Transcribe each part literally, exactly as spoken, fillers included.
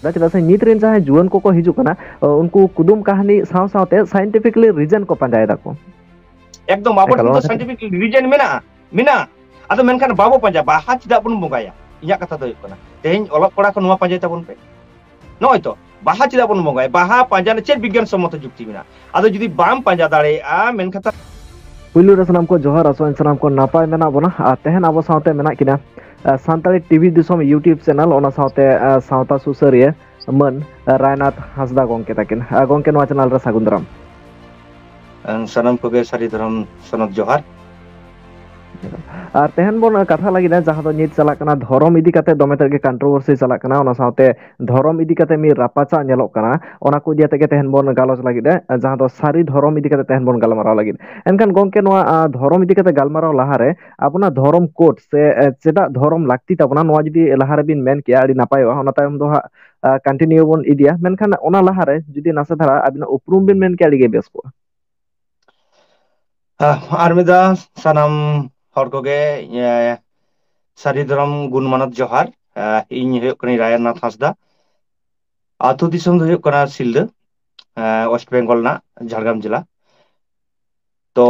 ᱪᱮᱫᱟᱜ ᱥᱮ ᱱᱤᱛ ᱨᱮᱱ ᱡᱟᱦᱟᱸᱭ ᱡᱩᱣᱟᱹᱱ ᱠᱚᱠᱚ ᱦᱤᱡᱩᱜ ᱠᱟᱱᱟ, ᱩᱱᱠᱩ ᱠᱩᱫᱩᱢ ᱠᱟᱹᱦᱱᱤ ᱥᱟᱶ ᱥᱟᱶᱛᱮ scientifically reason ᱠᱚ ᱯᱟᱸᱡᱟᱭ ᱫᱟᱠᱚ᱾ ᱮᱠᱫᱚᱢ, ᱟᱵᱚ ᱮᱠᱟᱞ, ᱴᱷᱮᱱ ᱫᱚ ᱚᱱᱟ ᱠᱷᱟᱹᱛᱤᱨ scientific reason ᱢᱮᱱᱟᱜᱼᱟ, ᱢᱮᱱᱟᱜᱼᱟ᱾ ᱟᱫᱚ ᱢᱮᱱᱠᱷᱟᱱ ᱵᱟᱵᱚ ᱯᱟᱸᱡᱟ, ᱵᱟᱦᱟ ᱪᱮᱫᱟᱜ ᱵᱚᱱ ᱵᱚᱸᱜᱟᱭᱟ? ᱤᱧᱟᱹᱜ ᱠᱟᱛᱷᱟ ᱫᱚ ᱦᱩᱭᱩᱜ ᱠᱟᱱᱟ, ᱛᱮᱦᱮᱧ ᱚᱞᱚᱜ ᱠᱚᱲᱟ ᱠᱚ ᱱᱚᱣᱟ ᱯᱟᱸᱡᱟᱭ ᱛᱟᱵᱚᱱ ᱯᱮ᱾ ᱱᱚᱜᱼᱚᱭ ᱛᱚ, ᱵᱟᱦᱟ ᱪᱮᱫᱟᱜ ᱵᱚᱱ ᱵᱚᱸᱜᱟᱭᱟ? ᱵᱟᱦᱟ ᱯᱟᱸᱡᱟ ᱨᱮ ᱪᱮᱫ ᱵᱤᱜᱽᱜᱟᱱ ᱥᱚᱢᱢᱚᱛᱚ ᱡᱩᱠᱛᱤ ᱢᱮᱱᱟᱜᱼᱟ? ᱟᱫᱚ ᱡᱩᱫᱤ ᱵᱟᱢ ᱯᱟᱸᱡᱟ ᱫᱟᱲᱮᱭᱟᱜᱼᱟ, ᱢᱮᱱᱠᱷᱟᱱ ᱛᱟ- ᱯᱩᱭᱞᱩ ᱨᱮ ᱥᱟᱱᱟᱢ ᱠᱚ ᱡᱚᱦᱟᱨ, ᱟᱥᱚᱜ ᱟᱹᱧ ᱥᱟᱱᱟᱢ ᱠᱚ ᱱᱟᱯᱟᱭ ᱢᱮᱱᱟᱜ ᱵᱚᱱᱟ᱾ ᱟᱨ ᱛᱮᱦᱮᱧ ᱟᱵᱚ ᱥᱟᱶᱛᱮ ᱢᱮᱱᱟᱜ ᱠᱤᱱᱟ, ᱟ, ᱥᱟᱱᱛᱟᱲᱤ ᱴᱤᱵᱷᱤ ᱫᱤᱥᱚᱢ YouTube ᱪᱮᱱᱮᱞ, ᱚᱱᱟ ᱥᱟᱶᱛᱮ, ᱟ, ᱥᱟᱶᱛᱟ ᱥᱩᱥᱟᱹᱨᱤᱭᱟᱹ ᱢᱟᱹᱱ ᱨᱟᱭᱱᱟᱛᱷ ᱦᱟᱸᱥᱫᱟ ᱜᱚᱢᱠᱮ ᱛᱟᱹᱠᱤᱱ᱾ ᱟ, ᱜᱚᱢᱠᱮ, ᱱᱚᱣᱟ ᱪᱮᱱᱮᱞ ᱨᱮ ᱥᱟᱹᱜᱩᱱ ᱫᱟᱨᱟᱢ᱾ ᱟᱸ, ᱥᱟᱱᱟᱢ ᱠᱚᱜᱮ ᱥᱟᱹᱨᱤ ᱫᱷᱚᱨᱚᱢ ᱥᱚᱱᱚᱛ ᱡᱚᱦᱟᱨ᱾ ᱟᱨ ᱛᱮᱦᱮᱧ ᱵᱚᱱ ᱠᱟᱛᱷᱟ ᱞᱟᱹᱜᱤᱫ ᱟ, ᱡᱟᱦᱟᱸ ᱫᱚ ᱱᱤᱛ ᱪᱟᱞᱟᱜ ᱠᱟᱱᱟ, ᱫᱷᱚᱨᱚᱢ ᱤᱫᱤ ᱠᱟᱛᱮ ᱫᱚᱢᱮ ᱛᱮᱫ ᱜᱮ controversy ᱪᱟᱞᱟᱜ ᱠᱟᱱᱟ, ᱚᱱᱟ ᱥᱟᱶᱛᱮ ᱫᱷᱚᱨᱚᱢ ᱤᱫᱤ ᱠᱟᱛᱮ ᱢᱤᱫ ᱨᱟᱯᱟᱪᱟᱜ ᱧᱮᱞᱚᱜ ᱠᱟᱱᱟ, ᱚᱱᱟ ᱠᱚ ᱤᱫᱤ ᱠᱟᱛᱮ ᱜᱮ ᱛᱮᱦᱮᱧ ᱵᱚᱱ ᱜᱟᱞᱚᱪ ᱞᱟᱹᱜᱤᱫ ᱟ, ᱡᱟᱦᱟᱸ ᱫᱚ ᱥᱟᱹᱨᱤ ᱫᱷᱚᱨᱚᱢ ᱤᱫᱤ ᱠᱟᱛᱮ ᱛᱮᱦᱮᱧ ᱵᱚᱱ ᱜᱟᱞᱢᱟᱨᱟᱣ ᱞᱟᱹᱜᱤᱫ᱾ ᱮᱱᱠᱷᱟᱱ ᱜᱚᱢᱠᱮ, ᱱᱚᱣᱟ, ᱟ, ᱫᱷᱚᱨᱚᱢ ᱤᱫᱤ ᱠᱟᱛᱮ ᱜᱟᱞᱢᱟᱨᱟᱣ ᱞᱟᱦᱟᱨᱮ ᱟᱵᱚᱱᱟᱜ ᱫᱷᱚᱨᱚᱢ code ᱥᱮ, ᱮ, ᱪᱮᱫᱟᱜ ᱫᱷᱚᱨᱚᱢ ᱞᱟᱹᱠᱛᱤ ᱛᱟᱵᱚᱱᱟ, ᱱᱚᱣᱟ ᱡᱩᱫᱤ ᱞᱟᱦᱟ ᱨᱮᱵᱤᱱ ᱢᱮᱱ ᱠᱮᱭᱟ, ᱟᱹᱰᱤ ᱱᱟᱯᱟᱭᱚᱜᱼᱟ᱾ ᱚᱱᱟ ᱛᱟᱭᱚᱢ ᱫᱚ ᱦᱟᱸᱜ, ᱟ, continue ᱵᱚᱱ ᱤᱫᱤᱭᱟ᱾ ᱢᱮᱱᱠᱷᱟᱱ ᱚᱱᱟ ᱞᱟᱦᱟᱨᱮ ᱡᱩᱫᱤ ᱱᱟᱥᱮ ᱫᱷᱟᱨᱟ ᱟᱹᱵᱤᱱᱟᱜ ᱩᱯᱨᱩᱢ ᱵᱤᱱ ᱢᱮᱱ ᱠᱮᱭᱟ, ᱟᱹᱰᱤ ᱜᱮ ᱵᱮᱥ ᱠᱚᱜᱼᱟ᱾ ᱟᱦ, ᱟᱨ ᱢᱤᱫ ᱫᱷᱟᱣ ᱥᱟᱱᱟᱢ ᱦᱚᱲ ᱠᱚᱜᱮ, ᱮ, ᱥᱟᱹᱨᱤ ᱫᱷᱚᱨᱚᱢ ᱜᱩᱱ ᱢᱟᱱᱚᱛ ᱡᱚᱦᱟᱨ᱾ ᱮ, ᱤᱧ ᱦᱩᱭᱩᱜ ᱠᱟᱹᱱᱟᱹᱧ ᱨᱟᱭᱟᱱ ᱱᱟᱛᱷ ᱦᱟᱸᱥᱫᱟ᱾ ᱟᱹᱛᱩ ᱫᱤᱥᱚᱢ ᱫᱚ ᱦᱩᱭᱩᱜ ᱠᱟᱱᱟ ᱥᱤᱞᱫᱟᱹ, ᱮ, West Bengal ᱨᱮᱱᱟᱜ ᱡᱷᱟᱲᱜᱨᱟᱢ ᱡᱮᱞᱟ᱾ ᱛᱚ,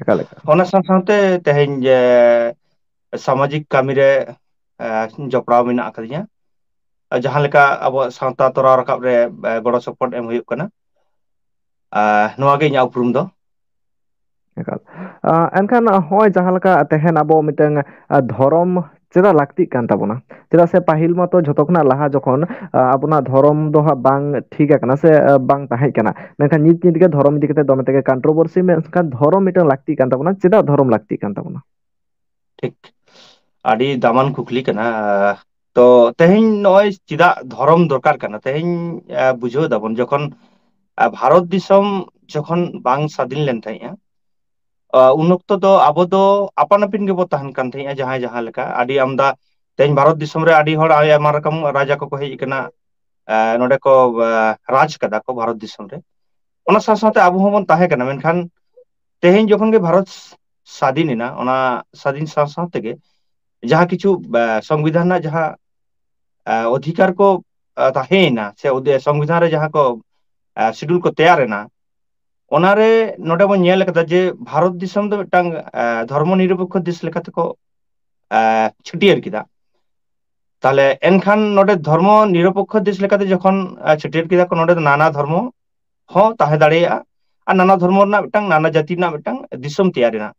ᱮᱠᱟᱞ, ᱮᱠᱟᱞ᱾ ᱚᱱᱟ ᱥᱟᱶ ᱥᱟᱶᱛᱮ ᱛᱮᱦᱮᱧ ᱡᱮ ᱥᱟᱢᱟᱡᱤᱠ ᱠᱟᱹᱢᱤ ᱨᱮ, ᱮ, ᱡᱚᱯᱲᱟᱣ ᱢᱮᱱᱟᱜ ᱟᱠᱟᱫᱤᱧᱟ᱾ ᱟᱨ ᱡᱟᱦᱟᱸ ᱞᱮᱠᱟ ᱟᱵᱚᱣᱟᱜ ᱥᱟᱶᱛᱟ ᱛᱚᱨᱟᱣ ᱨᱟᱠᱟᱵ ᱨᱮ, ᱮ, ᱜᱚᱲᱚ ᱥᱚᱯᱚᱦᱚᱫ ᱮᱢ ᱦᱩᱭᱩᱜ ᱠᱟᱱᱟ᱾ ᱟᱨ ᱱᱚᱣᱟ ᱜᱮ ᱤᱧᱟᱹᱜ ᱩᱯᱨᱩᱢ ᱫᱚ᱾ ᱮᱠᱟᱞ᱾ ᱟ, ᱮᱱᱠᱷᱟᱱ ᱱᱚᱜᱼᱚᱭ ᱡᱟᱦᱟᱸ ᱞᱮᱠᱟ ᱛᱮᱦᱮᱧ ᱟᱵᱚ ᱢᱤᱫᱴᱟᱝ, ᱟ, ᱫᱷᱚᱨᱚᱢ ᱪᱮᱫᱟᱜ ᱞᱟᱹᱠᱛᱤᱜ ᱠᱟᱱ ᱛᱟᱵᱚᱱᱟ? ᱪᱮᱫᱟᱜ ᱥᱮ ᱯᱟᱹᱦᱤᱞ ᱢᱟᱛᱚ ᱡᱷᱚᱛᱚ ᱠᱷᱚᱱᱟᱜ ᱞᱟᱦᱟ ᱡᱚᱠᱷᱚᱱ, ᱟ, ᱟᱵᱚᱱᱟᱜ ᱫᱷᱚᱨᱚᱢ ᱫᱚ ᱦᱟᱸᱜ ᱵᱟᱝ ᱴᱷᱤᱠ ᱟᱠᱟᱱᱟ ᱥᱮ, ᱟ, ᱵᱟᱝ ᱛᱟᱦᱮᱸ ᱠᱟᱱᱟ, ᱢᱮᱱᱠᱷᱟᱱ ᱱᱤᱛ ᱱᱤᱛ ᱜᱮ ᱫᱷᱚᱨᱚᱢ ᱤᱫᱤ ᱠᱟᱛᱮ ᱫᱚᱢᱮ ᱛᱮᱜᱮ controversy, ᱢᱮᱱᱠᱷᱟᱱ ᱫᱷᱚᱨᱚᱢ ᱢᱤᱫᱴᱟᱝ ᱞᱟᱹᱠᱛᱤ ᱠᱟᱱ ᱛᱟᱵᱚᱱᱟ᱾ ᱪᱮᱫᱟᱜ ᱫᱷᱚᱨᱚᱢ ᱞᱟᱹᱠᱛᱤᱜ ᱠᱟᱱ ᱛᱟᱵᱚᱱᱟ? ᱴᱷᱤᱠ, ᱟᱹᱰᱤ ᱫᱟᱢᱟᱱ ᱠᱩᱠᱞᱤ ᱠᱟᱱᱟ᱾ ᱛᱚ, ᱛᱮᱦᱮᱧ ᱱᱚᱜᱼᱚᱭ ᱪᱮᱫᱟᱜ ᱫᱷᱚᱨᱚᱢ ᱫᱚᱨᱠᱟᱨ ᱠᱟᱱᱟ? ᱛᱮᱦᱮᱧ, ᱟ, ᱵᱩᱡᱷᱟᱹᱣ ᱫᱟᱵᱚᱱ, ᱡᱚᱠᱷᱚᱱ, ᱟ, ᱵᱷᱟᱨᱚᱛ ᱫᱤᱥᱚᱢ ᱡᱚᱠᱷᱚᱱ ᱵᱟᱝ ᱥᱟᱫᱷᱤᱱ ᱞᱮᱱ ᱛᱟᱦᱮᱸᱜᱼᱟ, ᱟ, ᱩᱱ ᱚᱠᱛᱚ ᱫᱚ ᱟᱵᱚ ᱫᱚ ᱟᱯᱟᱱ ᱟᱹᱯᱤᱱ ᱜᱮᱵᱚ ᱛᱟᱦᱮᱱ ᱠᱟᱱ ᱛᱟᱦᱮᱸᱜᱼᱟ, ᱡᱟᱦᱟᱸᱭ ᱡᱟᱦᱟᱸ ᱞᱮᱠᱟ᱾ ᱟᱹᱰᱤ ᱟᱢᱫᱟ, ᱛᱮᱦᱮᱧ ᱵᱷᱟᱨᱚᱛ ᱫᱤᱥᱚᱢ ᱨᱮ ᱟᱹᱰᱤ ᱦᱚᱲ ᱟᱭᱢᱟ ᱨᱚᱠᱚᱢ ᱨᱟᱡᱟ ᱠᱚᱠᱚ ᱦᱮᱡ ᱟᱠᱟᱱᱟ, ᱟ, ᱱᱚᱰᱮ ᱠᱚ, ᱟ, ᱨᱟᱡᱽ ᱠᱟᱫᱟ ᱠᱚ ᱵᱷᱟᱨᱚᱛ ᱫᱤᱥᱚᱢ ᱨᱮ᱾ ᱚᱱᱟ ᱥᱟᱶ ᱥᱟᱶᱛᱮ ᱟᱵᱚ ᱦᱚᱸᱵᱚᱱ ᱛᱟᱦᱮᱸ ᱠᱟᱱᱟ, ᱢᱮᱱᱠᱷᱟᱱ ᱛᱮᱦᱮᱧ ᱡᱚᱠᱷᱚᱱ ᱜᱮ ᱵᱷᱟᱨᱚᱛ ᱥᱟᱫᱷᱤᱱ ᱮᱱᱟ, ᱚᱱᱟ ᱥᱟᱫᱷᱤᱱ ᱥᱟᱶ ᱥᱟᱶ ᱛᱮᱜᱮ ᱡᱟᱦᱟᱸ ᱠᱤᱪᱷᱩ, ᱟ, ᱥᱚᱝᱵᱤᱫᱷᱟᱱ ᱨᱮᱱᱟᱜ ᱡᱟᱦᱟᱸ, ᱟ, ᱚᱫᱷᱤᱠᱟᱨ ᱠᱚ ᱛᱟᱦᱮᱸᱭᱮᱱᱟ ᱥᱮ ᱥᱚᱝᱵᱤᱫᱷᱟᱱ ᱨᱮ ᱡᱟᱦᱟᱸ ᱠᱚ ᱥᱤᱰᱩᱞ ᱠᱚ ᱛᱮᱭᱟᱨ ᱮᱱᱟ, ᱚᱱᱟᱨᱮ ᱱᱚᱰᱮ ᱵᱚᱱ ᱧᱮᱞ ᱠᱟᱫᱟ ᱡᱮ ᱵᱷᱟᱨᱚᱛ ᱫᱤᱥᱚᱢ ᱫᱚ ᱢᱤᱫᱴᱟᱝ ᱫᱷᱚᱨᱢᱚ ᱱᱤᱨᱚᱯᱮᱠᱠᱷᱚ ᱫᱮᱥ ᱞᱮᱠᱟᱛᱮᱠᱚ ᱪᱷᱟᱹᱴᱭᱟᱹᱨ ᱠᱮᱫᱟ᱾ ᱛᱟᱦᱞᱮ ᱮᱱᱠᱷᱟᱱ ᱱᱚᱰᱮ ᱫᱷᱚᱨᱢᱚ ᱱᱤᱨᱚᱯᱮᱠᱠᱷᱚ ᱫᱮᱥ ᱞᱮᱠᱟᱛᱮ ᱡᱚᱠᱷᱚᱱ ᱪᱷᱟᱹᱴᱭᱟᱹᱨ ᱠᱮᱫᱟ ᱠᱚ, ᱱᱚᱰᱮ ᱫᱚ ᱱᱟᱱᱟ ᱫᱷᱚᱨᱢᱚ ᱦᱚᱸ ᱛᱟᱦᱮᱸ ᱫᱟᱲᱮᱭᱟᱜᱼᱟ ᱟᱨ ᱱᱟᱱᱟ ᱫᱷᱚᱨᱢᱚ ᱨᱮᱱᱟᱜ ᱢᱤᱫᱴᱟᱝ, ᱱᱟᱱᱟ ᱡᱟᱹᱛᱤ ᱨᱮᱱᱟᱜ ᱢᱤᱫᱴᱟᱝ ᱫᱤᱥᱚᱢ ᱛᱮᱭᱟᱨ ᱮᱱᱟ᱾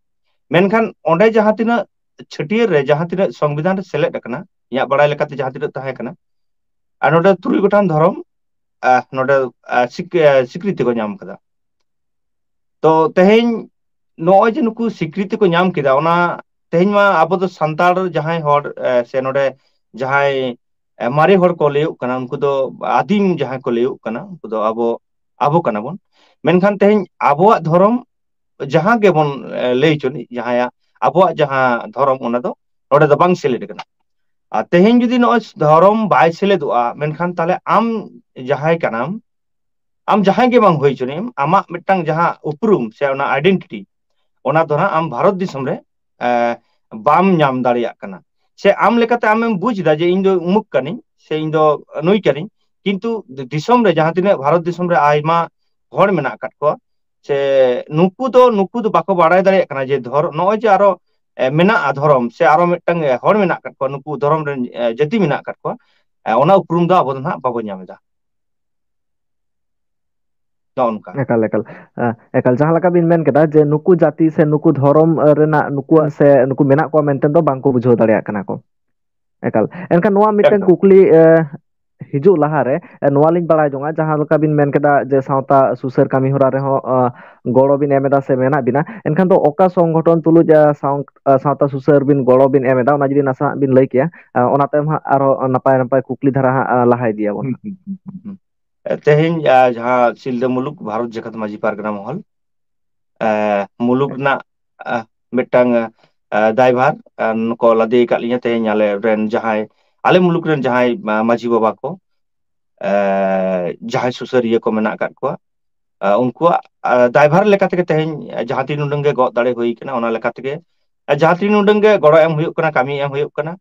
ᱢᱮᱱᱠᱷᱟᱱ ᱚᱸᱰᱮ ᱡᱟᱦᱟᱸ ᱛᱤᱱᱟᱹᱜ ᱪᱷᱟᱹᱴᱭᱟᱹᱨ ᱨᱮ ᱡᱟᱦᱟᱸ ᱛᱤᱱᱟᱹᱜ ᱥᱚᱝᱵᱤᱫᱷᱟᱱ ᱨᱮ ᱥᱮᱞᱮᱫ ᱟᱠᱟᱱᱟ, ᱤᱧᱟᱹᱜ ᱵᱟᱲᱟᱭ ᱞᱮᱠᱟᱛᱮ ᱡᱟᱦᱟᱸ ᱛᱤᱱᱟᱹᱜ ᱛᱟᱦᱮᱸ ᱠᱟᱱᱟ, ᱟᱨ ᱱᱚᱰᱮ ᱛᱩᱨᱩᱭ ᱜᱚᱴᱟᱝ ᱫᱷᱚᱨᱚᱢ ᱱᱚᱰᱮ ᱥᱤᱠᱨᱤᱛᱤ ᱠᱚ ᱧᱟᱢ ᱠᱟᱫᱟ᱾ ᱛᱚ ᱛᱮᱦᱮᱧ ᱱᱚᱜᱼᱚᱭ ᱡᱮ ᱱᱩᱠᱩ ᱥᱤᱠᱨᱤᱛᱤ ᱠᱚ ᱧᱟᱢ ᱠᱮᱫᱟ, ᱚᱱᱟ ᱛᱮᱦᱮᱧ ᱢᱟ ᱟᱵᱚ ᱫᱚ ᱥᱟᱱᱛᱟᱲ ᱡᱟᱦᱟᱸᱭ ᱦᱚᱲ ᱥᱮ ᱱᱚᱰᱮ ᱡᱟᱦᱟᱸᱭ ᱢᱟᱨᱮ ᱦᱚᱲ ᱠᱚ ᱞᱟᱹᱭᱚᱜ ᱠᱟᱱᱟ, ᱩᱱᱠᱩ ᱫᱚ ᱟᱹᱫᱤᱢ ᱡᱟᱦᱟᱸᱭ ᱠᱚ ᱞᱟᱹᱭᱚᱜ ᱠᱟᱱᱟ, ᱩᱱᱠᱩ ᱫᱚ ᱟᱵᱚ, ᱟᱵᱚ ᱠᱟᱱᱟ ᱵᱚᱱ᱾ ᱢᱮᱱᱠᱷᱟᱱ ᱛᱮᱦᱮᱧ ᱟᱵᱚᱣᱟᱜ ᱫᱷᱚᱨᱚᱢ ᱡᱟᱦᱟᱸ ᱜᱮᱵᱚᱱ ᱞᱟᱹᱭ ᱦᱚᱪᱚᱱᱤᱡ, ᱡᱟᱦᱟᱸᱭᱟᱜ ᱟᱵᱚᱣᱟᱜ ᱡᱟᱦᱟᱸ ᱫᱷᱚᱨᱚᱢ, ᱚᱱᱟ ᱫᱚ ᱱᱚᱰᱮ ᱫᱚ ᱵᱟᱝ ᱥᱮᱞᱮᱫ ᱟᱠᱟᱱᱟ᱾ ᱟᱨ ᱛᱮᱦᱮᱧ ᱡᱩᱫᱤ ᱱᱚᱜᱼᱚᱭ ᱫᱷᱚᱨᱚᱢ ᱵᱟᱭ ᱥᱮᱞᱮᱫᱚᱜᱼᱟ, ᱢᱮᱱᱠᱷᱟᱱ ᱛᱟᱦᱞᱮ ᱟᱢ ᱡᱟᱦᱟᱸᱭ ᱠᱟᱱᱟᱢ, ᱟᱢ ᱡᱟᱦᱟᱸᱭ ᱜᱮ ᱵᱟᱝ ᱦᱩᱭ ᱦᱚᱪᱚᱱᱤᱡ, ᱟᱢᱟᱜ ᱢᱤᱫᱴᱟᱝ ᱡᱟᱦᱟᱸ ᱩᱯᱨᱩᱢ ᱥᱮ ᱚᱱᱟ ᱟᱭᱰᱮᱱᱴᱤᱴᱤ, ᱚᱱᱟ ᱫᱚ ᱦᱟᱸᱜ ᱟᱢ ᱵᱷᱟᱨᱚᱛ ᱫᱤᱥᱚᱢ ᱨᱮ ᱵᱟᱢ ᱧᱟᱢ ᱫᱟᱲᱮᱭᱟᱜ ᱠᱟᱱᱟ᱾ ᱥᱮ ᱟᱢ ᱞᱮᱠᱟᱛᱮ ᱟᱢᱮᱢ ᱵᱩᱡᱽ ᱮᱫᱟ ᱡᱮ ᱤᱧ ᱫᱚ ᱩᱢᱩᱠ ᱠᱟᱹᱱᱟᱹᱧ ᱥᱮ ᱤᱧ ᱫᱚ ᱱᱩᱭ ᱠᱟᱹᱱᱟᱹᱧ, ᱠᱤᱱᱛᱩ ᱫᱤᱥᱚᱢ ᱨᱮ ᱡᱟᱦᱟᱸ ᱛᱤᱱᱟᱹᱜ ᱵᱷᱟᱨᱚᱛ ᱫᱤᱥᱚᱢ ᱨᱮ ᱟᱭᱢᱟ ᱦᱚᱲ ᱢᱮᱱᱟᱜ ᱟᱠᱟᱫ ᱠᱚᱣᱟ ᱥᱮ ᱱᱩᱠᱩ ᱫᱚ, ᱱᱩᱠᱩ ᱫᱚ ᱵᱟᱠᱚ ᱵᱟᱲᱟᱭ ᱫᱟᱲᱮᱭᱟᱜ ᱠᱟᱱᱟ ᱡᱮ ᱫᱷᱚᱨ-, ᱱᱚᱜᱼᱚᱭ ᱡᱮ ᱟᱨᱚ ᱢᱮᱱᱟᱜᱼᱟ ᱫᱷᱚᱨᱚᱢ ᱥᱮ ᱟᱨᱚ ᱢᱤᱫᱴᱟᱝ ᱦᱚᱲ ᱢᱮᱱᱟᱜ ᱟᱠᱟᱫ ᱠᱚᱣᱟ, ᱱᱩᱠᱩ ᱫᱷᱚᱨᱚᱢ ᱨᱮᱱ ᱡᱟᱹᱛᱤ ᱢᱮᱱᱟᱜ ᱟᱠᱟᱫ ᱠᱚᱣᱟ, ᱚᱱᱟ ᱩᱯᱨᱩᱢ ᱫᱚ ᱟᱵᱚ ᱫᱚ ᱱᱟᱦᱟᱜ ᱵᱟᱵᱚᱱ ᱧᱟᱢ ᱮᱫᱟ᱾ ᱱᱚᱜᱼᱚ ᱱᱚᱝᱠᱟ᱾ ᱮᱠᱟᱞ, ᱮᱠᱟᱞ᱾ ᱮᱠᱟᱞ, ᱡᱟᱦᱟᱸ ᱞᱮᱠᱟ ᱵᱤᱱ ᱢᱮᱱ ᱠᱮᱫᱟ ᱡᱮ ᱱᱩᱠᱩ ᱡᱟᱹᱛᱤ ᱥᱮ ᱱᱩᱠᱩ ᱫᱷᱚᱨᱚᱢ ᱨᱮᱱᱟᱜ ᱱᱩᱠᱩᱣᱟᱜ ᱥᱮ ᱱᱩᱠᱩ ᱢᱮᱱᱟᱜ ᱠᱚᱣᱟ ᱢᱮᱱᱛᱮ ᱫᱚ ᱵᱟᱝᱠᱚ ᱵᱩᱡᱷᱟᱹᱣ ᱫᱟᱲᱮᱭᱟᱜ ᱠᱟᱱᱟ ᱠᱚ᱾ ᱮᱠᱟᱞ᱾ ᱮᱱᱠᱷᱟᱱ ᱱᱚᱣᱟ ᱢᱤᱫᱴᱟᱝ ᱮᱠᱫᱚᱢ᱾ ᱠᱩᱠᱞᱤ, ᱮ, ᱦᱤᱡᱩᱜ ᱞᱟᱦᱟᱨᱮ, ᱮ, ᱱᱚᱣᱟ ᱞᱤᱧ ᱵᱟᱲᱟᱭ ᱡᱚᱝᱟ, ᱡᱟᱦᱟᱸ ᱞᱮᱠᱟ ᱵᱤᱱ ᱢᱮᱱ ᱠᱮᱫᱟ ᱡᱮ ᱥᱟᱶᱛᱟ ᱥᱩᱥᱟᱹᱨ ᱠᱟᱹᱢᱤ ᱦᱚᱨᱟ ᱨᱮᱦᱚᱸ, ᱮ, ᱜᱚᱲᱚ ᱵᱤᱱ ᱮᱢ ᱮᱫᱟ ᱥᱮ ᱢᱮᱱᱟᱜ ᱵᱤᱱᱟ, ᱮᱱᱠᱷᱟᱱ ᱫᱚ ᱚᱠᱟ ᱥᱚᱝᱜᱚᱴᱷᱚᱱ ᱛᱩᱞᱩᱡ, ᱮ, ᱥᱟᱶ-, ᱮ, ᱥᱟᱶᱛᱟ ᱥᱩᱥᱟᱹᱨ ᱵᱤᱱ ᱜᱚᱲᱚ ᱵᱤᱱ ᱮᱢ ᱮᱫᱟ, ᱚᱱᱟ ᱡᱩᱫᱤ ᱱᱟᱥᱮᱱᱟᱜ ᱵᱤᱱ ᱞᱟᱹᱭ ᱠᱮᱭᱟ, ᱮ, ᱚᱱᱟ ᱛᱟᱭᱚᱢ ᱦᱟᱸᱜ ᱟᱨᱦᱚᱸ ᱱᱟᱯᱟᱭ ᱱᱟᱯᱟᱭ ᱠᱩᱠᱞᱤ ᱫᱷᱟᱨᱟ ᱦᱟᱸᱜ, ᱮ, ᱞᱟᱦᱟ ᱤᱫᱤᱭᱟᱵᱚᱱ᱾ ᱦᱩᱸ, ᱦᱩᱸ, ᱦᱩᱸ, ᱦᱩᱸ᱾ ᱛᱮᱦᱮᱧ, ᱮ, ᱡᱟᱦᱟᱸ ᱥᱤᱞᱫᱟᱹ ᱢᱩᱞᱩᱠ ᱵᱷᱟᱨᱚᱛ ᱡᱟᱠᱟᱛ ᱢᱟᱹᱡᱷᱤ ᱯᱟᱨᱜᱟᱱᱟ ᱢᱚᱦᱚᱞ, ᱮ, ᱢᱩᱞᱩᱠ ᱨᱮᱱᱟᱜ, ᱮ, ᱢᱤᱫᱴᱟᱝ, ᱮ, ᱫᱟᱭᱵᱷᱟᱨ, ᱮ, ᱠᱚ ᱞᱟᱫᱮ ᱟᱠᱟᱫ ᱞᱤᱧᱟ ᱛᱮᱦᱮᱧ ᱟᱞᱮ ᱨᱮᱱ ᱡᱟᱦᱟᱸᱭ, ᱟᱞᱮ ᱢᱩᱞᱩᱠ ᱨᱮᱱ ᱡᱟᱦᱟᱸᱭ, ᱮ, ᱢᱟᱹᱡᱷᱤ ᱵᱟᱵᱟ ᱠᱚ, ᱮ, ᱡᱟᱦᱟᱸᱭ ᱥᱩᱥᱟᱹᱨᱤᱭᱟᱹ ᱠᱚ ᱢᱮᱱᱟᱜ ᱟᱠᱟᱫ ᱠᱚᱣᱟ, ᱮ, ᱩᱱᱠᱩᱣᱟᱜ, ᱮ, ᱫᱟᱭᱵᱷᱟᱨ ᱞᱮᱠᱟ ᱛᱮᱜᱮ ᱛᱮᱦᱮᱧ, ᱮ, ᱡᱟᱦᱟᱸ ᱛᱤᱱ ᱩᱰᱟᱹᱝ ᱜᱮ ᱜᱚᱜ ᱫᱟᱲᱮ ᱦᱩᱭ ᱠᱟᱱᱟ, ᱚᱱᱟ ᱞᱮᱠᱟ ᱛᱮᱜᱮ, ᱮ, ᱡᱟᱦᱟᱸ ᱛᱤᱱ ᱩᱰᱟᱹᱝ ᱜᱮ ᱜᱚᱲᱚ ᱮᱢ ᱦᱩᱭᱩᱜ ᱠᱟᱱᱟ, ᱠᱟᱹᱢᱤ ᱮᱢ ᱦᱩᱭᱩᱜ ᱠᱟᱱᱟ,